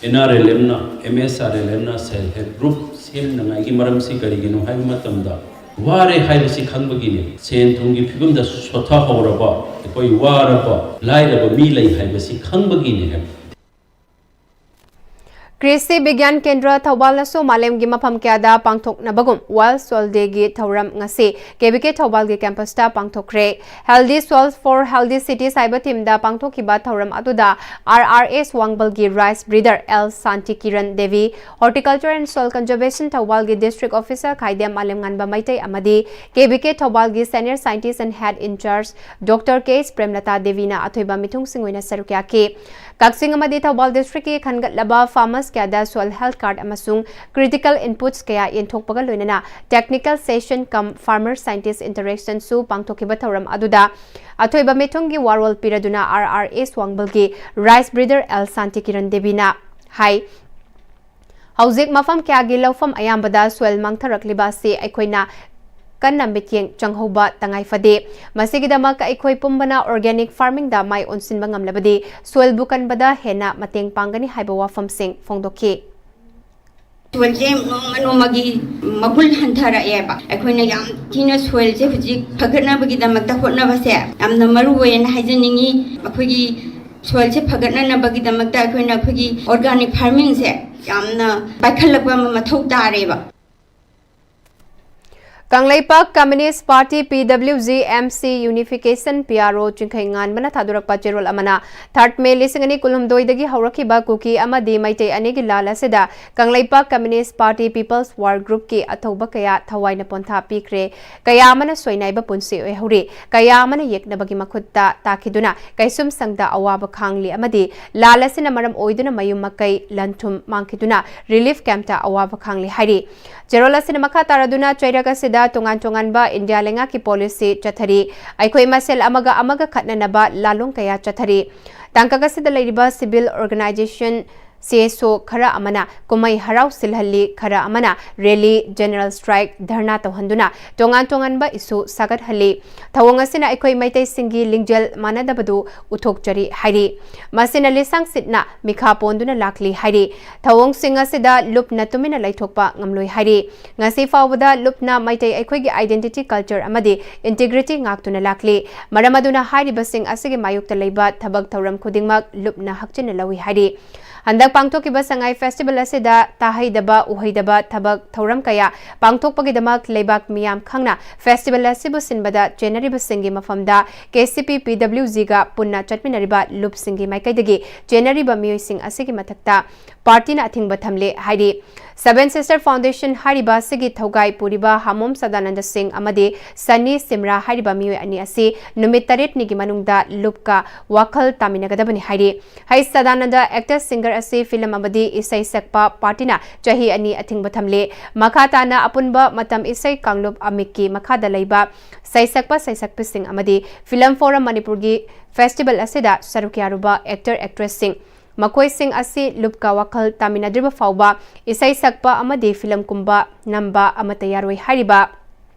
N R L M ꯅ, M S R L M ꯅ self help group ꯁꯦꯝꯅꯉꯥꯏꯒꯤ ꯃꯔꯝꯁꯤ ꯀꯔꯤꯒꯤꯅꯣ ꯍꯥꯏꯕ ꯃꯇꯝꯗ, ꯋꯥꯔꯦ ꯍꯥꯏꯕꯁꯤ ꯈꯪꯕꯒꯤꯅꯦ꯫ ꯁꯦꯟ ꯊꯨꯝꯒꯤ ꯐꯤꯕꯝꯗ ꯁꯣꯊꯍꯧꯔꯕ, ꯑꯩꯈꯣꯏ ꯋꯥꯔꯕ, ꯂꯥꯏꯔꯕ ꯃꯤ ꯂꯩ ꯍꯥꯏꯕꯁꯤ ꯈꯪꯕꯒꯤꯅꯦ ꯍꯥꯏꯕ꯫ ꯀ꯭ꯔꯤꯁꯤ ꯕꯤꯒ꯭ꯌꯥꯟ ꯀꯦꯟꯗ꯭ꯔ ꯊꯧꯕꯥꯜꯅꯁꯨ ꯃꯥꯂꯦꯝꯒꯤ ꯃꯐꯝ ꯀꯌꯥꯗ ꯄꯥꯡꯊꯣꯛꯅꯕꯒꯨꯝ World Soil Day ꯒꯤ ꯊꯧꯔꯝ ꯉꯁꯤ K B K ꯊꯧꯕꯥꯜꯒꯤ campus ꯇ ꯄꯥꯡꯊꯣꯛꯈ꯭ꯔꯦ꯫ Healthy Soils for Healthy Cities ꯍꯥꯏꯕ theme ꯗ ꯄꯥꯡꯊꯣꯛꯈꯤꯕ ꯊꯧꯔꯝ ꯑꯗꯨꯗ R R S ꯋꯥꯡꯕꯜꯒꯤ rice breeder L Shanti Kiran Devi, Horticulture and Soil Conservation ꯊꯧꯕꯥꯜꯒꯤ district officer ꯈꯥꯏꯗꯦꯝ ꯃꯥꯂꯦꯝꯉꯥꯟꯕ ꯃꯩꯇꯩ ꯑꯃꯗꯤ K B K ꯊꯧꯕꯥꯜꯒꯤ senior scientist and head in charge Doctor K H ꯄ꯭ꯔꯦꯝꯂꯇꯥ ꯗꯦꯕꯤꯅ ꯑꯊꯣꯏꯕ ꯃꯤꯊꯨꯡꯁꯤꯡ ꯑꯣꯏꯅ ꯁꯔꯨꯛ ꯌꯥꯈꯤ꯫ ꯀꯛꯆꯤꯡ ꯑꯃꯗꯤ ꯊꯧꯕꯥꯜ district ꯀꯤ ꯈꯟꯒꯠꯂꯕ farmers ꯀꯌꯥꯗ soil health card ꯑꯃꯁꯨꯡ critical inputs ꯀꯌꯥ ꯌꯦꯟꯊꯣꯛꯄꯒ ꯂꯣꯏꯅꯅ technical session cum farmer scientist interaction ꯁꯨ ꯄꯥꯡꯊꯣꯛꯈꯤꯕ ꯊꯧꯔꯝ ꯑꯗꯨꯗ ꯑꯊꯣꯏꯕ ꯃꯤꯊꯨꯡꯒꯤ ꯋꯥꯔꯣꯜ ꯄꯤꯔꯗꯨꯅ R R S ꯋꯥꯡꯕꯜꯒꯤ rice breeder L ꯁꯥꯟꯇꯤ ꯀꯤꯔꯟ ꯗꯦꯕꯤꯅ ꯍꯥꯏ, ꯍꯧꯖꯤꯛ ꯃꯐꯝ ꯀꯌꯥꯒꯤ ꯂꯧꯐꯝ ꯑꯌꯥꯝꯕꯗ soil ꯃꯥꯡꯊꯔꯛꯂꯤꯕ ꯑꯁꯤ ꯑꯩꯈꯣꯏꯅ ꯀꯟꯅ ꯃꯤꯠꯌꯦꯡ ꯆꯪꯍꯧꯕ ꯇꯉꯥꯏ ꯐꯗꯦ꯫ ꯃꯁꯤꯒꯤꯗꯃꯛ ꯑꯩꯈꯣꯏ ꯄꯨꯝꯕꯅ organic farming ꯗ ꯃꯥꯏ ꯑꯣꯟꯁꯤꯟꯕ ꯉꯝꯂꯕꯗꯤ soil ꯕꯨ ꯀꯟꯕꯗ ꯍꯦꯟꯅ ꯃꯇꯦꯡ ꯄꯥꯡꯒꯅꯤ ꯍꯥꯏꯕ ꯋꯥꯐꯝꯁꯤꯡ ꯐꯣꯡꯗꯣꯛꯈꯤ꯫ ꯁꯣꯏꯜꯁꯦ ꯅꯣꯡꯃ ꯅꯣꯡꯃꯒꯤ ꯃꯒꯨꯟ ꯍꯟꯊꯔꯛꯑꯦꯕ꯫ ꯑꯩꯈꯣꯏꯅ ꯌꯥꯝ ꯊꯤꯅ ꯁꯣꯏꯜꯁꯦ ꯍꯧꯖꯤꯛ ꯐꯒꯠꯅꯕꯒꯤꯗꯃꯛꯇ ꯍꯣꯠꯅꯕꯁꯦ ꯌꯥꯝꯅ ꯃꯔꯨ ꯑꯣꯏꯌꯦꯅ ꯍꯥꯏꯖꯅꯤꯡꯉꯤ꯫ ꯑꯩꯈꯣꯏꯒꯤ ꯁꯣꯏꯜꯁꯦ ꯐꯒꯠꯅꯅꯕꯒꯤꯗꯃꯛꯇ ꯑꯩꯈꯣꯏꯅ ꯑꯩꯈꯣꯏꯒꯤ ꯑꯣꯔꯒꯥꯅꯤꯛ ꯐꯥꯔꯃꯤꯡꯁꯦ ꯌꯥꯝꯅ ꯄꯥꯏꯈꯠꯂꯛꯄ ꯑꯃ ꯃꯊꯧ ꯇꯥꯔꯦꯕ꯫ ꯀꯪꯂꯩꯄꯥꯛ ꯀꯝꯌꯨꯅꯤꯁ꯭ꯠ ꯄꯥꯔꯇꯤ, ꯄꯤ W G M C ꯌꯨꯅꯤꯐꯤꯀꯦꯁꯟ, P R ꯑꯣ, ꯆꯤꯡꯈꯩꯉꯥꯟꯕꯅ ꯊꯥꯗꯣꯔꯛꯄ ꯆꯦꯔꯣꯜ ꯑꯃꯅ ꯊꯥꯔꯠ ꯃꯦ ꯂꯤꯁꯤꯡ ꯑꯅꯤ ꯀꯨꯟꯍꯨꯝꯗꯣꯏꯗꯒꯤ ꯍꯧꯔꯛꯈꯤꯕ ꯀꯨꯀꯤ ꯑꯃꯗꯤ ꯃꯩꯇꯩ ꯑꯅꯤꯒꯤ ꯂꯥꯜ ꯑꯁꯤꯗ ꯀꯪꯂꯩꯄꯥꯛ ꯀꯝꯌꯨꯅꯤꯁ꯭ꯠ ꯄꯥꯔꯇꯤ, ꯄꯤꯄꯜꯁ ꯋꯥꯔ ꯒ꯭ꯔꯨꯞꯀꯤ ꯑꯊꯧꯕ ꯀꯌꯥ ꯊꯋꯥꯏꯅ ꯄꯣꯟꯊꯥ ꯄꯤꯈ꯭ꯔꯦ꯫ ꯀꯌꯥ ꯑꯃꯅ ꯁꯣꯏꯅꯥꯏꯕ ꯄꯨꯟꯁꯤ ꯑꯣꯏꯍꯧꯔꯤ꯫ ꯀꯌꯥ ꯑꯃꯅ ꯌꯦꯛꯅꯕꯒꯤ ꯃꯈꯨꯠꯇ ꯇꯥꯈꯤꯗꯨꯅ ꯀꯩꯁꯨꯝꯁꯪꯗ ꯑꯋꯥꯕ ꯈꯥꯡꯂꯤ ꯑꯃꯗꯤ ꯂꯥꯜ ꯑꯁꯤꯅ ꯃꯔꯝ ꯑꯣꯏꯗꯨꯅ ꯃꯌꯨꯝ ꯃꯀꯩ, ꯂꯟ ꯊꯨꯝ ꯃꯥꯡꯈꯤꯗꯨꯅ ꯔꯤꯂꯤꯐ ꯀꯦꯝꯞꯇ ꯑꯋꯥꯕ ꯈꯥꯡꯂꯤ ꯍꯥꯏꯔꯤ꯫ ꯆꯦꯔꯣꯜ ꯑꯁꯤꯅ ꯃꯈꯥ ꯇꯥꯔꯗꯨꯅ ꯆꯩꯔꯛ ꯑꯁꯤꯗ ꯇꯣꯉꯥꯟ ꯇꯣꯉꯥꯟꯕ ꯏꯟꯗꯤꯌꯥ ꯂꯩꯉꯥꯛꯀꯤ ꯄꯣꯂꯤꯁꯤ ꯆꯠꯊꯔꯤ, ꯑꯩꯈꯣꯏ ꯃꯁꯦꯜ ꯑꯃꯒ ꯑꯃꯒ ꯈꯠꯅꯅꯕ ꯂꯥꯂꯣꯡ ꯀꯌꯥ ꯆꯠꯊꯔꯤ꯫ ꯇꯥꯡꯀꯛ ꯑꯁꯤꯗ ꯂꯩꯔꯤꯕ ꯁꯤꯚꯤꯜ ꯑꯣꯔꯒꯅꯥꯏꯖꯦꯁꯟ, ꯁꯤ ꯑꯦꯁ ꯑꯣ ꯈꯔ ꯑꯃꯅ ꯀꯨꯝꯍꯩ ꯍꯔꯥꯎ ꯁꯤꯜꯍꯜꯂꯤ, ꯈꯔ ꯑꯃꯅ ꯔꯦꯂꯤ, ꯖꯦꯅꯔꯦꯜ ꯁ꯭ꯇ꯭ꯔꯥꯏꯛ, ꯙꯔꯅꯥ ꯇꯧꯍꯟꯗꯨꯅ ꯇꯣꯉꯥꯟ ꯇꯣꯉꯥꯟꯕ ꯏꯁꯨ ꯁꯥꯒꯠꯍꯜꯂꯤ꯫ ꯊꯧꯑꯣꯡ ꯑꯁꯤꯅ ꯑꯩꯈꯣꯏ ꯃꯩꯇꯩꯁꯤꯡꯒꯤ ꯂꯤꯡꯖꯦꯜ ꯃꯥꯟꯅꯗꯕꯗꯨ ꯎꯠꯊꯣꯛꯆꯔꯤ ꯍꯥꯏꯔꯤ꯫ ꯃꯁꯤꯅ ꯂꯤꯁꯥꯡ ꯁꯤꯠꯅ ꯃꯤꯈꯥ ꯄꯣꯟꯗꯨꯅ ꯂꯥꯛꯂꯤ ꯍꯥꯏꯔꯤ꯫ ꯊꯧꯑꯣꯡꯁꯤꯡ ꯑꯁꯤꯗ ꯂꯨꯞꯅ ꯇꯨꯃꯤꯟꯅ ꯂꯩꯊꯣꯛꯄ ꯉꯝꯂꯣꯏ ꯍꯥꯏꯔꯤ꯫ ꯉꯁꯤ ꯐꯥꯎꯕꯗ ꯂꯨꯞꯅ ꯃꯩꯇꯩ ꯑꯩꯈꯣꯏꯒꯤ identity, culture ꯑꯃꯗꯤ integrity ꯉꯥꯛꯇꯨꯅ ꯂꯥꯛꯂꯤ꯫ ꯃꯔꯝ ꯑꯗꯨꯅ ꯍꯥꯏꯔꯤꯕꯁꯤꯡ ꯑꯁꯤꯒꯤ ꯃꯥꯌꯣꯛꯇ ꯂꯩꯕ ꯊꯕꯛ ꯊꯧꯔꯝ ꯈꯨꯗꯤꯡꯃꯛ ꯂꯨꯞꯅ ꯍꯛꯆꯤꯟꯅ ꯂꯧꯏ ꯍꯥꯏꯔꯤ꯫ ꯍꯟꯗꯛ ꯄꯥꯡꯊꯣꯛꯈꯤꯕ ꯁꯉꯥꯏ ꯐꯦꯁꯇꯤꯚꯦꯜ ꯑꯁꯤꯗ ꯇꯥꯍꯩꯗꯕ ꯎꯍꯩꯗꯕ ꯊꯕꯛ ꯊꯧꯔꯝ ꯀꯌꯥ ꯄꯥꯡꯊꯣꯛꯄꯒꯤꯗꯃꯛ ꯂꯩꯕꯥꯛ ꯃꯤꯌꯥꯝ ꯈꯪꯅ ꯐꯦꯁꯇꯤꯚꯦꯜ ꯑꯁꯤꯕꯨ ꯁꯤꯟꯕꯗ ꯆꯦꯟꯅꯔꯤꯕꯁꯤꯡꯒꯤ ꯃꯐꯝꯗ ꯀꯦ ꯁꯤ ꯄꯤ, ꯄꯤ ꯗꯕ꯭ꯂꯤꯎ ꯖꯤꯒ ꯄꯨꯟꯅ ꯆꯠꯃꯤꯟꯅꯔꯤꯕ ꯂꯨꯞꯁꯤꯡꯒꯤ ꯃꯥꯏꯀꯩꯗꯒꯤ ꯆꯦꯟꯅꯔꯤꯕ ꯃꯤꯑꯣꯏꯁꯤꯡ ꯑꯁꯤꯒꯤ ꯃꯊꯛꯇ ꯄꯥꯔꯇꯤꯅ ꯑꯊꯤꯡꯕ ꯊꯝꯂꯦ ꯍꯥꯏꯔꯤ꯫ Seven Sister Foundation ꯍꯥꯏꯔꯤꯕ ꯑꯁꯤꯒꯤ ꯊꯧꯒꯥꯏ ꯄꯨꯔꯤꯕ ꯍꯥꯃꯣꯝ ꯁꯗꯥꯅꯟꯗ ꯁꯤꯡ ꯑꯃꯗꯤ ꯁꯅꯤ ꯁꯤꯝꯔꯥ ꯍꯥꯏꯔꯤꯕ ꯃꯤꯑꯣꯏ ꯑꯅꯤ ꯑꯁꯤ ꯅꯨꯃꯤꯠ ꯇꯔꯦꯠꯅꯤꯒꯤ ꯃꯅꯨꯡꯗ ꯂꯨꯞꯀ ꯋꯥꯈꯜ ꯇꯥꯃꯤꯟꯅꯒꯗꯕꯅꯤ ꯍꯥꯏꯔꯤ꯫ ꯍꯩ ꯁꯗꯥꯅꯟꯗ ꯑꯦꯛꯇꯔ ꯁꯤꯡꯒꯔ ꯑꯁꯤ ꯐꯤꯂꯝ ꯑꯃꯗꯤ ꯏꯁꯩ ꯁꯛꯄ ꯄꯥꯔꯇꯤꯅ ꯆꯍꯤ ꯑꯅꯤ ꯑꯊꯤꯡꯕ ꯊꯝꯂꯤ꯫ ꯃꯈꯥ ꯇꯥꯅ ꯑꯄꯨꯟꯕ ꯃꯇꯝ ꯏꯁꯩ ꯀꯥꯡꯂꯨꯞ ꯑꯃꯤꯛꯀꯤ ꯃꯈꯥꯗ ꯂꯩꯕ ꯁꯩꯁꯛꯄ ꯁꯩꯁꯛꯄꯤꯁꯤꯡ ꯑꯃꯗꯤ ꯐꯤꯂꯝ ꯐꯣꯔꯝ ꯃꯅꯤꯄꯨꯔꯒꯤ ꯐꯦꯁꯇꯤꯚꯦꯜ ꯑꯁꯤꯗ ꯁꯔꯨꯛ ꯌꯥꯔꯨꯕ ꯑꯦꯛꯇꯔ ꯑꯦꯛꯇ꯭ꯔꯦꯁꯁꯤꯡ ꯃꯈꯣꯏꯁꯤꯡ ꯑꯁꯤ ꯂꯨꯞꯀ ꯋꯥꯈꯜ ꯇꯥꯃꯤꯟꯅꯗ꯭ꯔꯤꯕ ꯐꯥꯎꯕ ꯏꯁꯩ ꯁꯛꯄ ꯑꯃꯗꯤ ꯐꯤꯂꯝ ꯀꯨꯝꯕ ꯅꯝꯕ ꯑꯃꯠꯇ ꯌꯥꯔꯣꯏ ꯍꯥꯏꯔꯤꯕ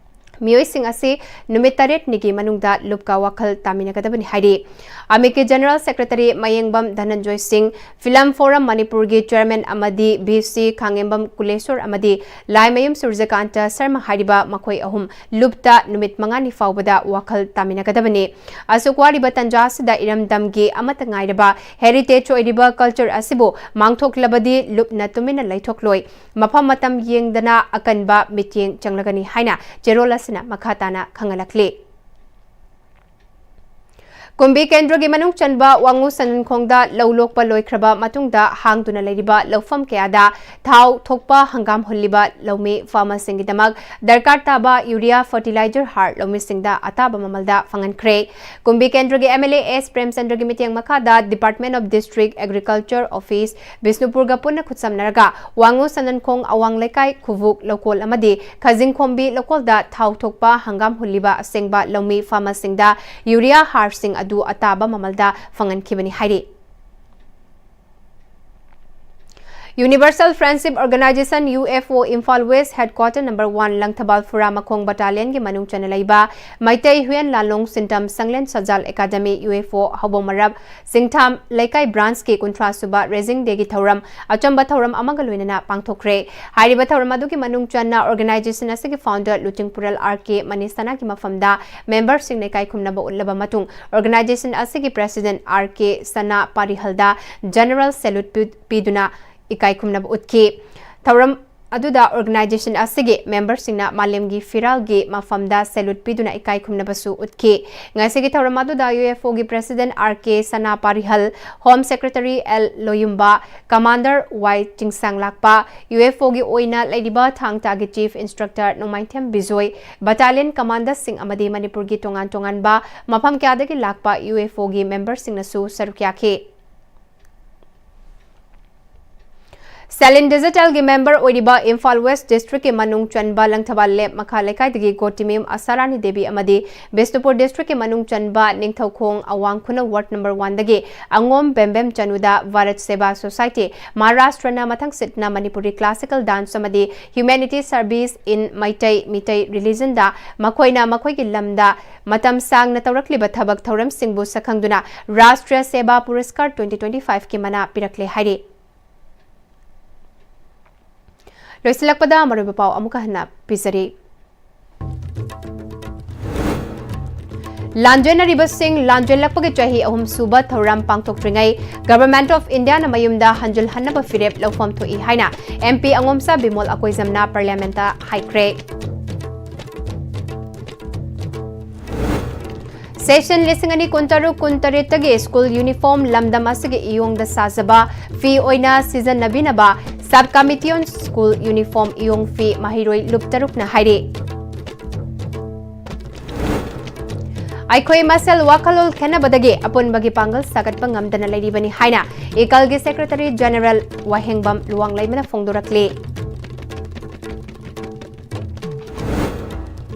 ꯃꯤꯑꯣꯏꯁꯤꯡ ꯑꯁꯤ ꯅꯨꯃꯤꯠ ꯇꯔꯦꯠꯅꯤꯒꯤ ꯃꯅꯨꯡꯗ ꯂꯨꯞꯀ ꯋꯥꯈꯜ ꯇꯥꯃꯤꯟꯅꯒꯗꯕꯅꯤ ꯍꯥꯏꯔꯤ꯫ ꯑꯃꯤꯛꯀꯤ ꯖꯦꯅꯔꯦꯜ ꯁꯦꯀ꯭ꯔꯦꯇꯔꯤ ꯃꯌꯦꯡꯕꯝ ꯙꯅꯟꯖꯣꯏ ꯁꯤꯡ, ꯐꯤꯂꯝ ꯐꯣꯔꯝ ꯃꯅꯤꯄꯨꯔꯒꯤ ꯆꯦꯌꯔꯃꯦꯟ ꯑꯃꯗꯤ ꯚꯤ ꯁꯤ ꯈꯥꯉꯦꯝꯕꯝ ꯀꯨꯂꯦꯁꯣꯔ ꯑꯃꯗꯤ ꯂꯥꯏꯃꯌꯨꯝ ꯁꯨꯔꯖꯀꯥꯟꯇ ꯁꯔꯃ ꯍꯥꯏꯔꯤꯕ ꯃꯈꯣꯏ ꯑꯍꯨꯝ ꯂꯨꯞꯇ ꯅꯨꯃꯤꯠ ꯃꯉꯥꯅꯤ ꯐꯥꯎꯕꯗ ꯋꯥꯈꯜ ꯇꯥꯃꯤꯟꯅꯒꯗꯕꯅꯤ꯫ ꯑꯁꯨꯛ ꯋꯥꯔꯤꯕ ꯇꯟꯖꯥ ꯑꯁꯤꯗ ꯏꯔꯝꯗꯝꯒꯤ ꯑꯃꯠꯇ ꯉꯥꯏꯔꯕ ꯍꯦꯔꯤꯇꯦꯖ ꯑꯣꯏꯔꯤꯕ ꯀꯜꯆꯔ ꯑꯁꯤꯕꯨ ꯃꯥꯡꯊꯣꯛꯂꯕꯗꯤ ꯂꯨꯞꯅ ꯇꯨꯃꯤꯟꯅ ꯂꯩꯊꯣꯛꯂꯣꯏ꯫ ꯃꯐꯝ ꯃꯇꯝ ꯌꯦꯡꯗꯅ ꯑꯀꯟꯕ ꯃꯤꯠꯌꯦꯡ ꯆꯪꯂꯒꯅꯤ ꯍꯥꯏꯅ ꯆꯦꯔꯣꯜ ꯑꯁꯤꯅ ꯃꯈꯥ ꯇꯥꯅ ꯈꯪꯍꯜꯂꯛꯂꯤ꯫ ꯀꯨꯝꯕꯤ ꯀꯦꯟꯗ꯭ꯔꯒꯤ ꯃꯅꯨꯡ ꯆꯟꯕ ꯋꯥꯉꯨ ꯁꯅꯟꯈꯣꯡꯗ ꯂꯧ ꯂꯣꯛꯄ ꯂꯣꯏꯈ꯭ꯔꯕ ꯃꯇꯨꯡꯗ ꯍꯥꯡꯗꯨꯅ ꯂꯩꯔꯤꯕ ꯂꯧꯐꯝ ꯀꯌꯥꯗ ꯊꯥꯎ ꯊꯣꯛꯄ ꯍꯪꯒꯥꯝ ꯍꯨꯜꯂꯤꯕ ꯂꯧꯃꯤ ꯐꯥꯔꯃꯔꯁꯤꯡꯒꯤꯗꯃꯛ ꯗꯔꯀꯥꯔ ꯇꯥꯕ ꯌꯨꯔꯤꯌꯥ ꯐꯔꯇꯤꯂꯥꯏꯖꯔ ꯍꯥꯔ ꯂꯧꯃꯤꯁꯤꯡꯗ ꯑꯇꯥꯕ ꯃꯃꯜꯗ ꯐꯪꯍꯟꯈ꯭ꯔꯦ꯫ ꯀꯨꯝꯕꯤ ꯀꯦꯟꯗ꯭ꯔꯒꯤ ꯑꯦꯝ ꯑꯦꯜ ꯑꯦ ꯑꯦꯁ ꯄ꯭ꯔꯦꯝꯆꯟꯗ꯭ꯔꯒꯤ ꯃꯤꯠꯌꯦꯡ ꯃꯈꯥꯗ Department of District Agriculture Office ꯕꯤꯁꯅꯨꯄꯨꯔꯒ ꯄꯨꯟꯅ ꯈꯨꯠꯁꯝꯅꯔꯒ ꯋꯥꯉꯨ ꯁꯅꯟꯈꯣꯡ ꯑꯋꯥꯡ ꯂꯩꯀꯥꯏ ꯈꯨꯕꯨꯛ ꯂꯧꯀꯣꯜ ꯑꯃꯗꯤ ꯈꯖꯤꯡꯈꯣꯝꯕꯤ ꯂꯧꯀꯣꯜꯗ ꯊꯥꯎ ꯊꯣꯛꯄ ꯍꯪꯒꯥꯝ ꯍꯨꯜꯂꯤꯕ ꯑꯁꯦꯡꯕ ꯂꯧꯃꯤ ꯐꯥꯔꯃꯔꯁꯤꯡꯗ ꯌꯨꯔꯤꯌꯥ ꯍꯥꯔꯁꯤꯡ ꯑꯗꯨ ꯑꯇꯥꯕ ꯃꯃꯜꯗ ꯐꯪꯍꯟꯈꯤꯕꯅꯤ ꯍꯥꯏꯔꯤ꯫ Universal Friendship Organization, U F O, Imphal West Headquarter number one, Langthabal ꯐꯨꯔꯥ ꯃꯈꯣꯡ ꯕꯠꯇꯥꯂꯤꯌꯟꯒꯤ ꯃꯅꯨꯡ ꯆꯟꯅ ꯂꯩꯕ ꯃꯩꯇꯩ ꯍꯨꯏꯌꯦꯟ ꯂꯥꯂꯣꯡ ꯁꯤꯟꯇꯝ ꯁꯪꯂꯦꯟ ꯁꯖꯥꯜ ꯑꯦꯀꯥꯗꯃꯤ, U F O, ꯍꯧꯕꯣꯡ ꯃꯔꯞ ꯁꯤꯡꯊꯥꯝ ꯂꯩꯀꯥꯏ ꯕ꯭ꯔꯥꯟꯁꯀꯤ ꯀꯨꯟꯊ꯭ꯔꯥ ꯁꯨꯕ ꯔꯦꯖꯤꯡ ꯗꯦꯒꯤ ꯊꯧꯔꯝ ꯑꯆꯝꯕ ꯊꯧꯔꯝ ꯑꯃꯒ ꯂꯣꯏꯅꯅ ꯄꯥꯡꯊꯣꯛꯈ꯭ꯔꯦ꯫ ꯍꯥꯏꯔꯤꯕ ꯊꯧꯔꯝ ꯑꯗꯨꯒꯤ ꯃꯅꯨꯡ ꯆꯟꯅ ꯑꯣꯔꯒꯅꯥꯏꯖꯦꯁꯟ ꯑꯁꯤꯒꯤ ꯐꯥꯎꯟꯗꯔ ꯂꯨꯆꯤꯡꯄꯨꯔꯦꯜ ꯑꯥꯔ ꯀꯦ ꯃꯅꯤꯁꯅꯥꯒꯤ ꯃꯐꯝꯗ ꯃꯦꯝꯕꯔꯁꯤꯡꯅ ꯏꯀꯥꯏ ꯈꯨꯝꯅꯕ ꯎꯠꯂꯕ ꯃꯇꯨꯡ, ꯑꯣꯔꯒꯅꯥꯏꯖꯦꯁꯟ ꯑꯁꯤꯒꯤ ꯄ꯭ꯔꯦꯁꯤꯗꯦꯟꯠ ꯑꯥꯔ ꯀꯦ ꯁꯅꯥ ꯄꯥꯔꯤꯍꯜꯗ ꯖꯦꯅꯔꯦꯜ ꯁꯦꯂꯨꯠ ꯄꯤ-, ꯄꯤꯗꯨꯅ ꯏꯀꯥꯏ ꯈꯨꯝꯅꯕ ꯎꯠꯈꯤ꯫ ꯊꯧꯔꯝ ꯑꯗꯨꯗ ꯑꯣꯔꯒꯅꯥꯏꯖꯦꯁꯟ ꯑꯁꯤꯒꯤ ꯃꯦꯝꯕꯔꯁꯤꯡꯅ ꯃꯥꯂꯦꯝꯒꯤ ꯐꯤꯔꯥꯜꯒꯤ ꯃꯐꯝꯗ ꯁꯦꯂꯨꯠ ꯄꯤꯗꯨꯅ ꯏꯀꯥꯏ ꯈꯨꯝꯅꯕꯁꯨ ꯎꯠꯈꯤ꯫ ꯉꯁꯤꯒꯤ ꯊꯧꯔꯝ ꯑꯗꯨꯗ U F O ꯒꯤ ꯄ꯭ꯔꯦꯁꯤꯗꯦꯟꯠ ꯑꯥꯔ ꯀꯦ ꯁꯅꯥ ꯄꯥꯔꯤꯍꯜ, ꯍꯣꯝ ꯁꯦꯀ꯭ꯔꯦꯇꯔꯤ ꯑꯦꯜ ꯂꯣꯌꯨꯝꯕ, ꯀꯃꯥꯟꯗꯔ ꯋꯥꯏ ꯆꯤꯡꯁꯥꯡꯂꯥꯛꯄ, U F O ꯒꯤ ꯑꯣꯏꯅ ꯂꯩꯔꯤꯕ ꯊꯥꯡ ꯇꯥꯒꯤ ꯆꯤꯐ ꯏꯟꯁꯇ꯭ꯔꯛꯇꯔ ꯅꯣꯡꯃꯥꯏꯊꯦꯝ ꯕꯤꯖꯣꯏ, ꯕꯠꯇꯥꯂꯤꯌꯟ ꯀꯃꯥꯟꯗꯔꯁꯤꯡ ꯑꯃꯗꯤ ꯃꯅꯤꯄꯨꯔꯒꯤ ꯇꯣꯉꯥꯟ ꯇꯣꯉꯥꯟꯕ ꯃꯐꯝ ꯀꯌꯥꯗꯒꯤ ꯂꯥꯛꯄ U F O ꯒꯤ ꯃꯦꯝꯕꯔꯁꯤꯡꯅꯁꯨ ꯁꯔꯨꯛ ꯌꯥꯈꯤ꯫ ꯁꯦꯂꯤꯟ ꯗꯤꯖꯤꯇꯦꯜꯒꯤ ꯃꯦꯝꯕꯔ ꯑꯣꯏꯔꯤꯕ ꯏꯝꯐꯥꯜ ꯋꯦꯁ꯭ꯠ ꯗꯤꯁꯇ꯭ꯔꯤꯛꯀꯤ ꯃꯅꯨꯡ ꯆꯟꯕ ꯂꯪꯊꯕꯥꯜ ꯂꯦꯞ ꯃꯈꯥ ꯂꯩꯀꯥꯏꯗꯒꯤ ꯒꯣꯇꯤꯃꯌꯨꯝ ꯑꯁꯥꯔꯥꯅꯤ ꯗꯦꯕꯤ ꯑꯃꯗꯤ ꯕꯤꯁꯅꯨꯄꯨꯔ ꯗꯤꯁꯇ꯭ꯔꯤꯛꯀꯤ ꯃꯅꯨꯡ ꯆꯟꯕ ꯅꯤꯡꯊꯧꯈꯣꯡ ꯑꯋꯥꯡ ꯈꯨꯅꯧ ꯋꯥꯔꯗ ꯅꯝꯕꯔ ꯋꯥꯟꯗꯒꯤ ꯑꯉꯣꯝ ꯕꯦꯝꯕꯦꯝ ꯆꯅꯨꯗ ꯚꯥꯔꯠ ꯁꯦꯕꯥ ꯁꯣꯁꯥꯏꯇꯤ ꯃꯍꯥꯔꯥꯁꯇ꯭ꯔꯅ ꯃꯊꯪ ꯁꯤꯠꯅ ꯃꯅꯤꯄꯨꯔꯤ classical dance ꯑꯃꯗꯤ humanity service in Meitei Meitei ꯔꯤꯂꯤꯖꯟꯗ ꯃꯈꯣꯏꯅ ꯃꯈꯣꯏꯒꯤ ꯂꯝꯗ ꯃꯇꯝ ꯁꯥꯡꯅ ꯇꯧꯔꯛꯂꯤꯕ ꯊꯕꯛ ꯊꯧꯔꯝꯁꯤꯡꯕꯨ ꯁꯛꯈꯪꯗꯨꯅ ꯔꯥꯁꯇ꯭ꯔꯤꯌ ꯁꯦꯕꯥ ꯄꯨꯔꯁꯀꯥꯔ twenty twenty-five ꯀꯤ ꯃꯅꯥ ꯄꯤꯔꯛꯂꯦ ꯍꯥꯏꯔꯤ꯫ ꯂꯣꯏꯁꯤꯜꯂꯛꯄꯗ ꯃꯔꯨꯑꯣꯏꯕ ꯄꯥꯎ ꯑꯃꯨꯛꯀ ꯍꯟꯅ ꯄꯤꯖꯔꯤ꯫ ꯂꯥꯟꯖꯦꯟꯅꯔꯤꯕꯁꯤꯡ ꯂꯥꯟꯖꯦꯜꯂꯛꯄꯒꯤ ꯆꯍꯤ ꯑꯍꯨꯝ ꯁꯨꯕ ꯊꯧꯔꯝ ꯄꯥꯡꯊꯣꯛꯇ꯭ꯔꯤꯉꯩ Government of Indiaꯅ ꯃꯌꯨꯝꯗ ꯍꯟꯖꯤꯜꯍꯟꯅꯕ ꯐꯤꯔꯦꯞ ꯂꯧꯐꯝ ꯊꯣꯛꯏ ꯍꯥꯏꯅ MP ꯑꯉꯣꯝꯆꯥ ꯕꯤꯃꯣꯜ ꯑꯀꯣꯏꯖꯝꯅ Parliamentꯇ ꯍꯥꯏꯈ꯭ꯔꯦ꯫ Session ꯂꯤꯁꯤꯡ ꯑꯅꯤ ꯀꯨꯟꯇꯔꯨꯛ ꯀꯨꯟꯇꯔꯦꯠꯇꯒꯤ school uniform ꯂꯝꯗꯝ ꯑꯁꯤꯒꯤ ꯏꯌꯣꯡꯗ ꯁꯥꯖꯕ ꯐꯤ ꯑꯣꯏꯅ ꯁꯤꯖꯤꯟꯅꯕꯤꯅꯕ Sub Committee on School Uniform ꯏꯌꯣꯡ ꯐꯤ ꯃꯍꯩꯔꯣꯏ ꯂꯨꯞ ꯇꯔꯨꯛꯅ ꯍꯥꯏꯔꯤ꯫ ꯑꯩꯈꯣꯏ ꯃꯁꯦꯜ ꯋꯥꯈꯜꯂꯣꯟ ꯈꯦꯠꯅꯕꯗꯒꯤ ꯑꯄꯨꯟꯕꯒꯤ ꯄꯥꯡꯒꯜ ꯁꯥꯒꯠꯄ ꯉꯝꯗꯅ ꯂꯩꯔꯤꯕꯅꯤ ꯍꯥꯏꯅ ꯏꯀꯜꯒꯤ Secretary General ꯋꯥꯍꯦꯡꯕꯝ ꯂꯨꯋꯥꯡꯂꯩꯃꯅ ꯐꯣꯡꯗꯣꯔꯛꯂꯤ꯫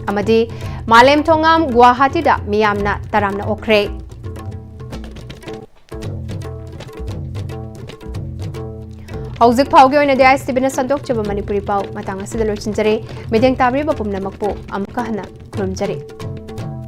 ꯑꯃꯗꯤ ꯃꯥꯂꯦꯝ ꯊꯣꯉꯥꯝ ꯒꯨꯋꯥꯍꯥꯇꯤꯗ ꯃꯤꯌꯥꯝꯅ ꯇꯔꯥꯝꯅ ꯑꯣꯛꯈ꯭ꯔꯦ꯫ ꯍꯧꯖꯤꯛ ꯐꯥꯎꯒꯤ ꯑꯣꯏꯅꯗꯤ ISTVꯅ ꯁꯟꯗꯣꯛꯆꯕ ꯃꯅꯤꯄꯨꯔꯤ ꯄꯥꯎ ꯃꯇꯥꯡ ꯑꯁꯤꯗ ꯂꯣꯏꯁꯤꯟꯖꯔꯦ꯫ ꯃꯤꯠꯌꯦꯡ ꯇꯥꯕꯤꯔꯤꯕ ꯄꯨꯝꯅꯃꯛꯄꯨ ꯑꯃꯨꯛꯀ ꯍꯟꯅ ꯈꯨꯔꯨꯝꯖꯔꯤ꯫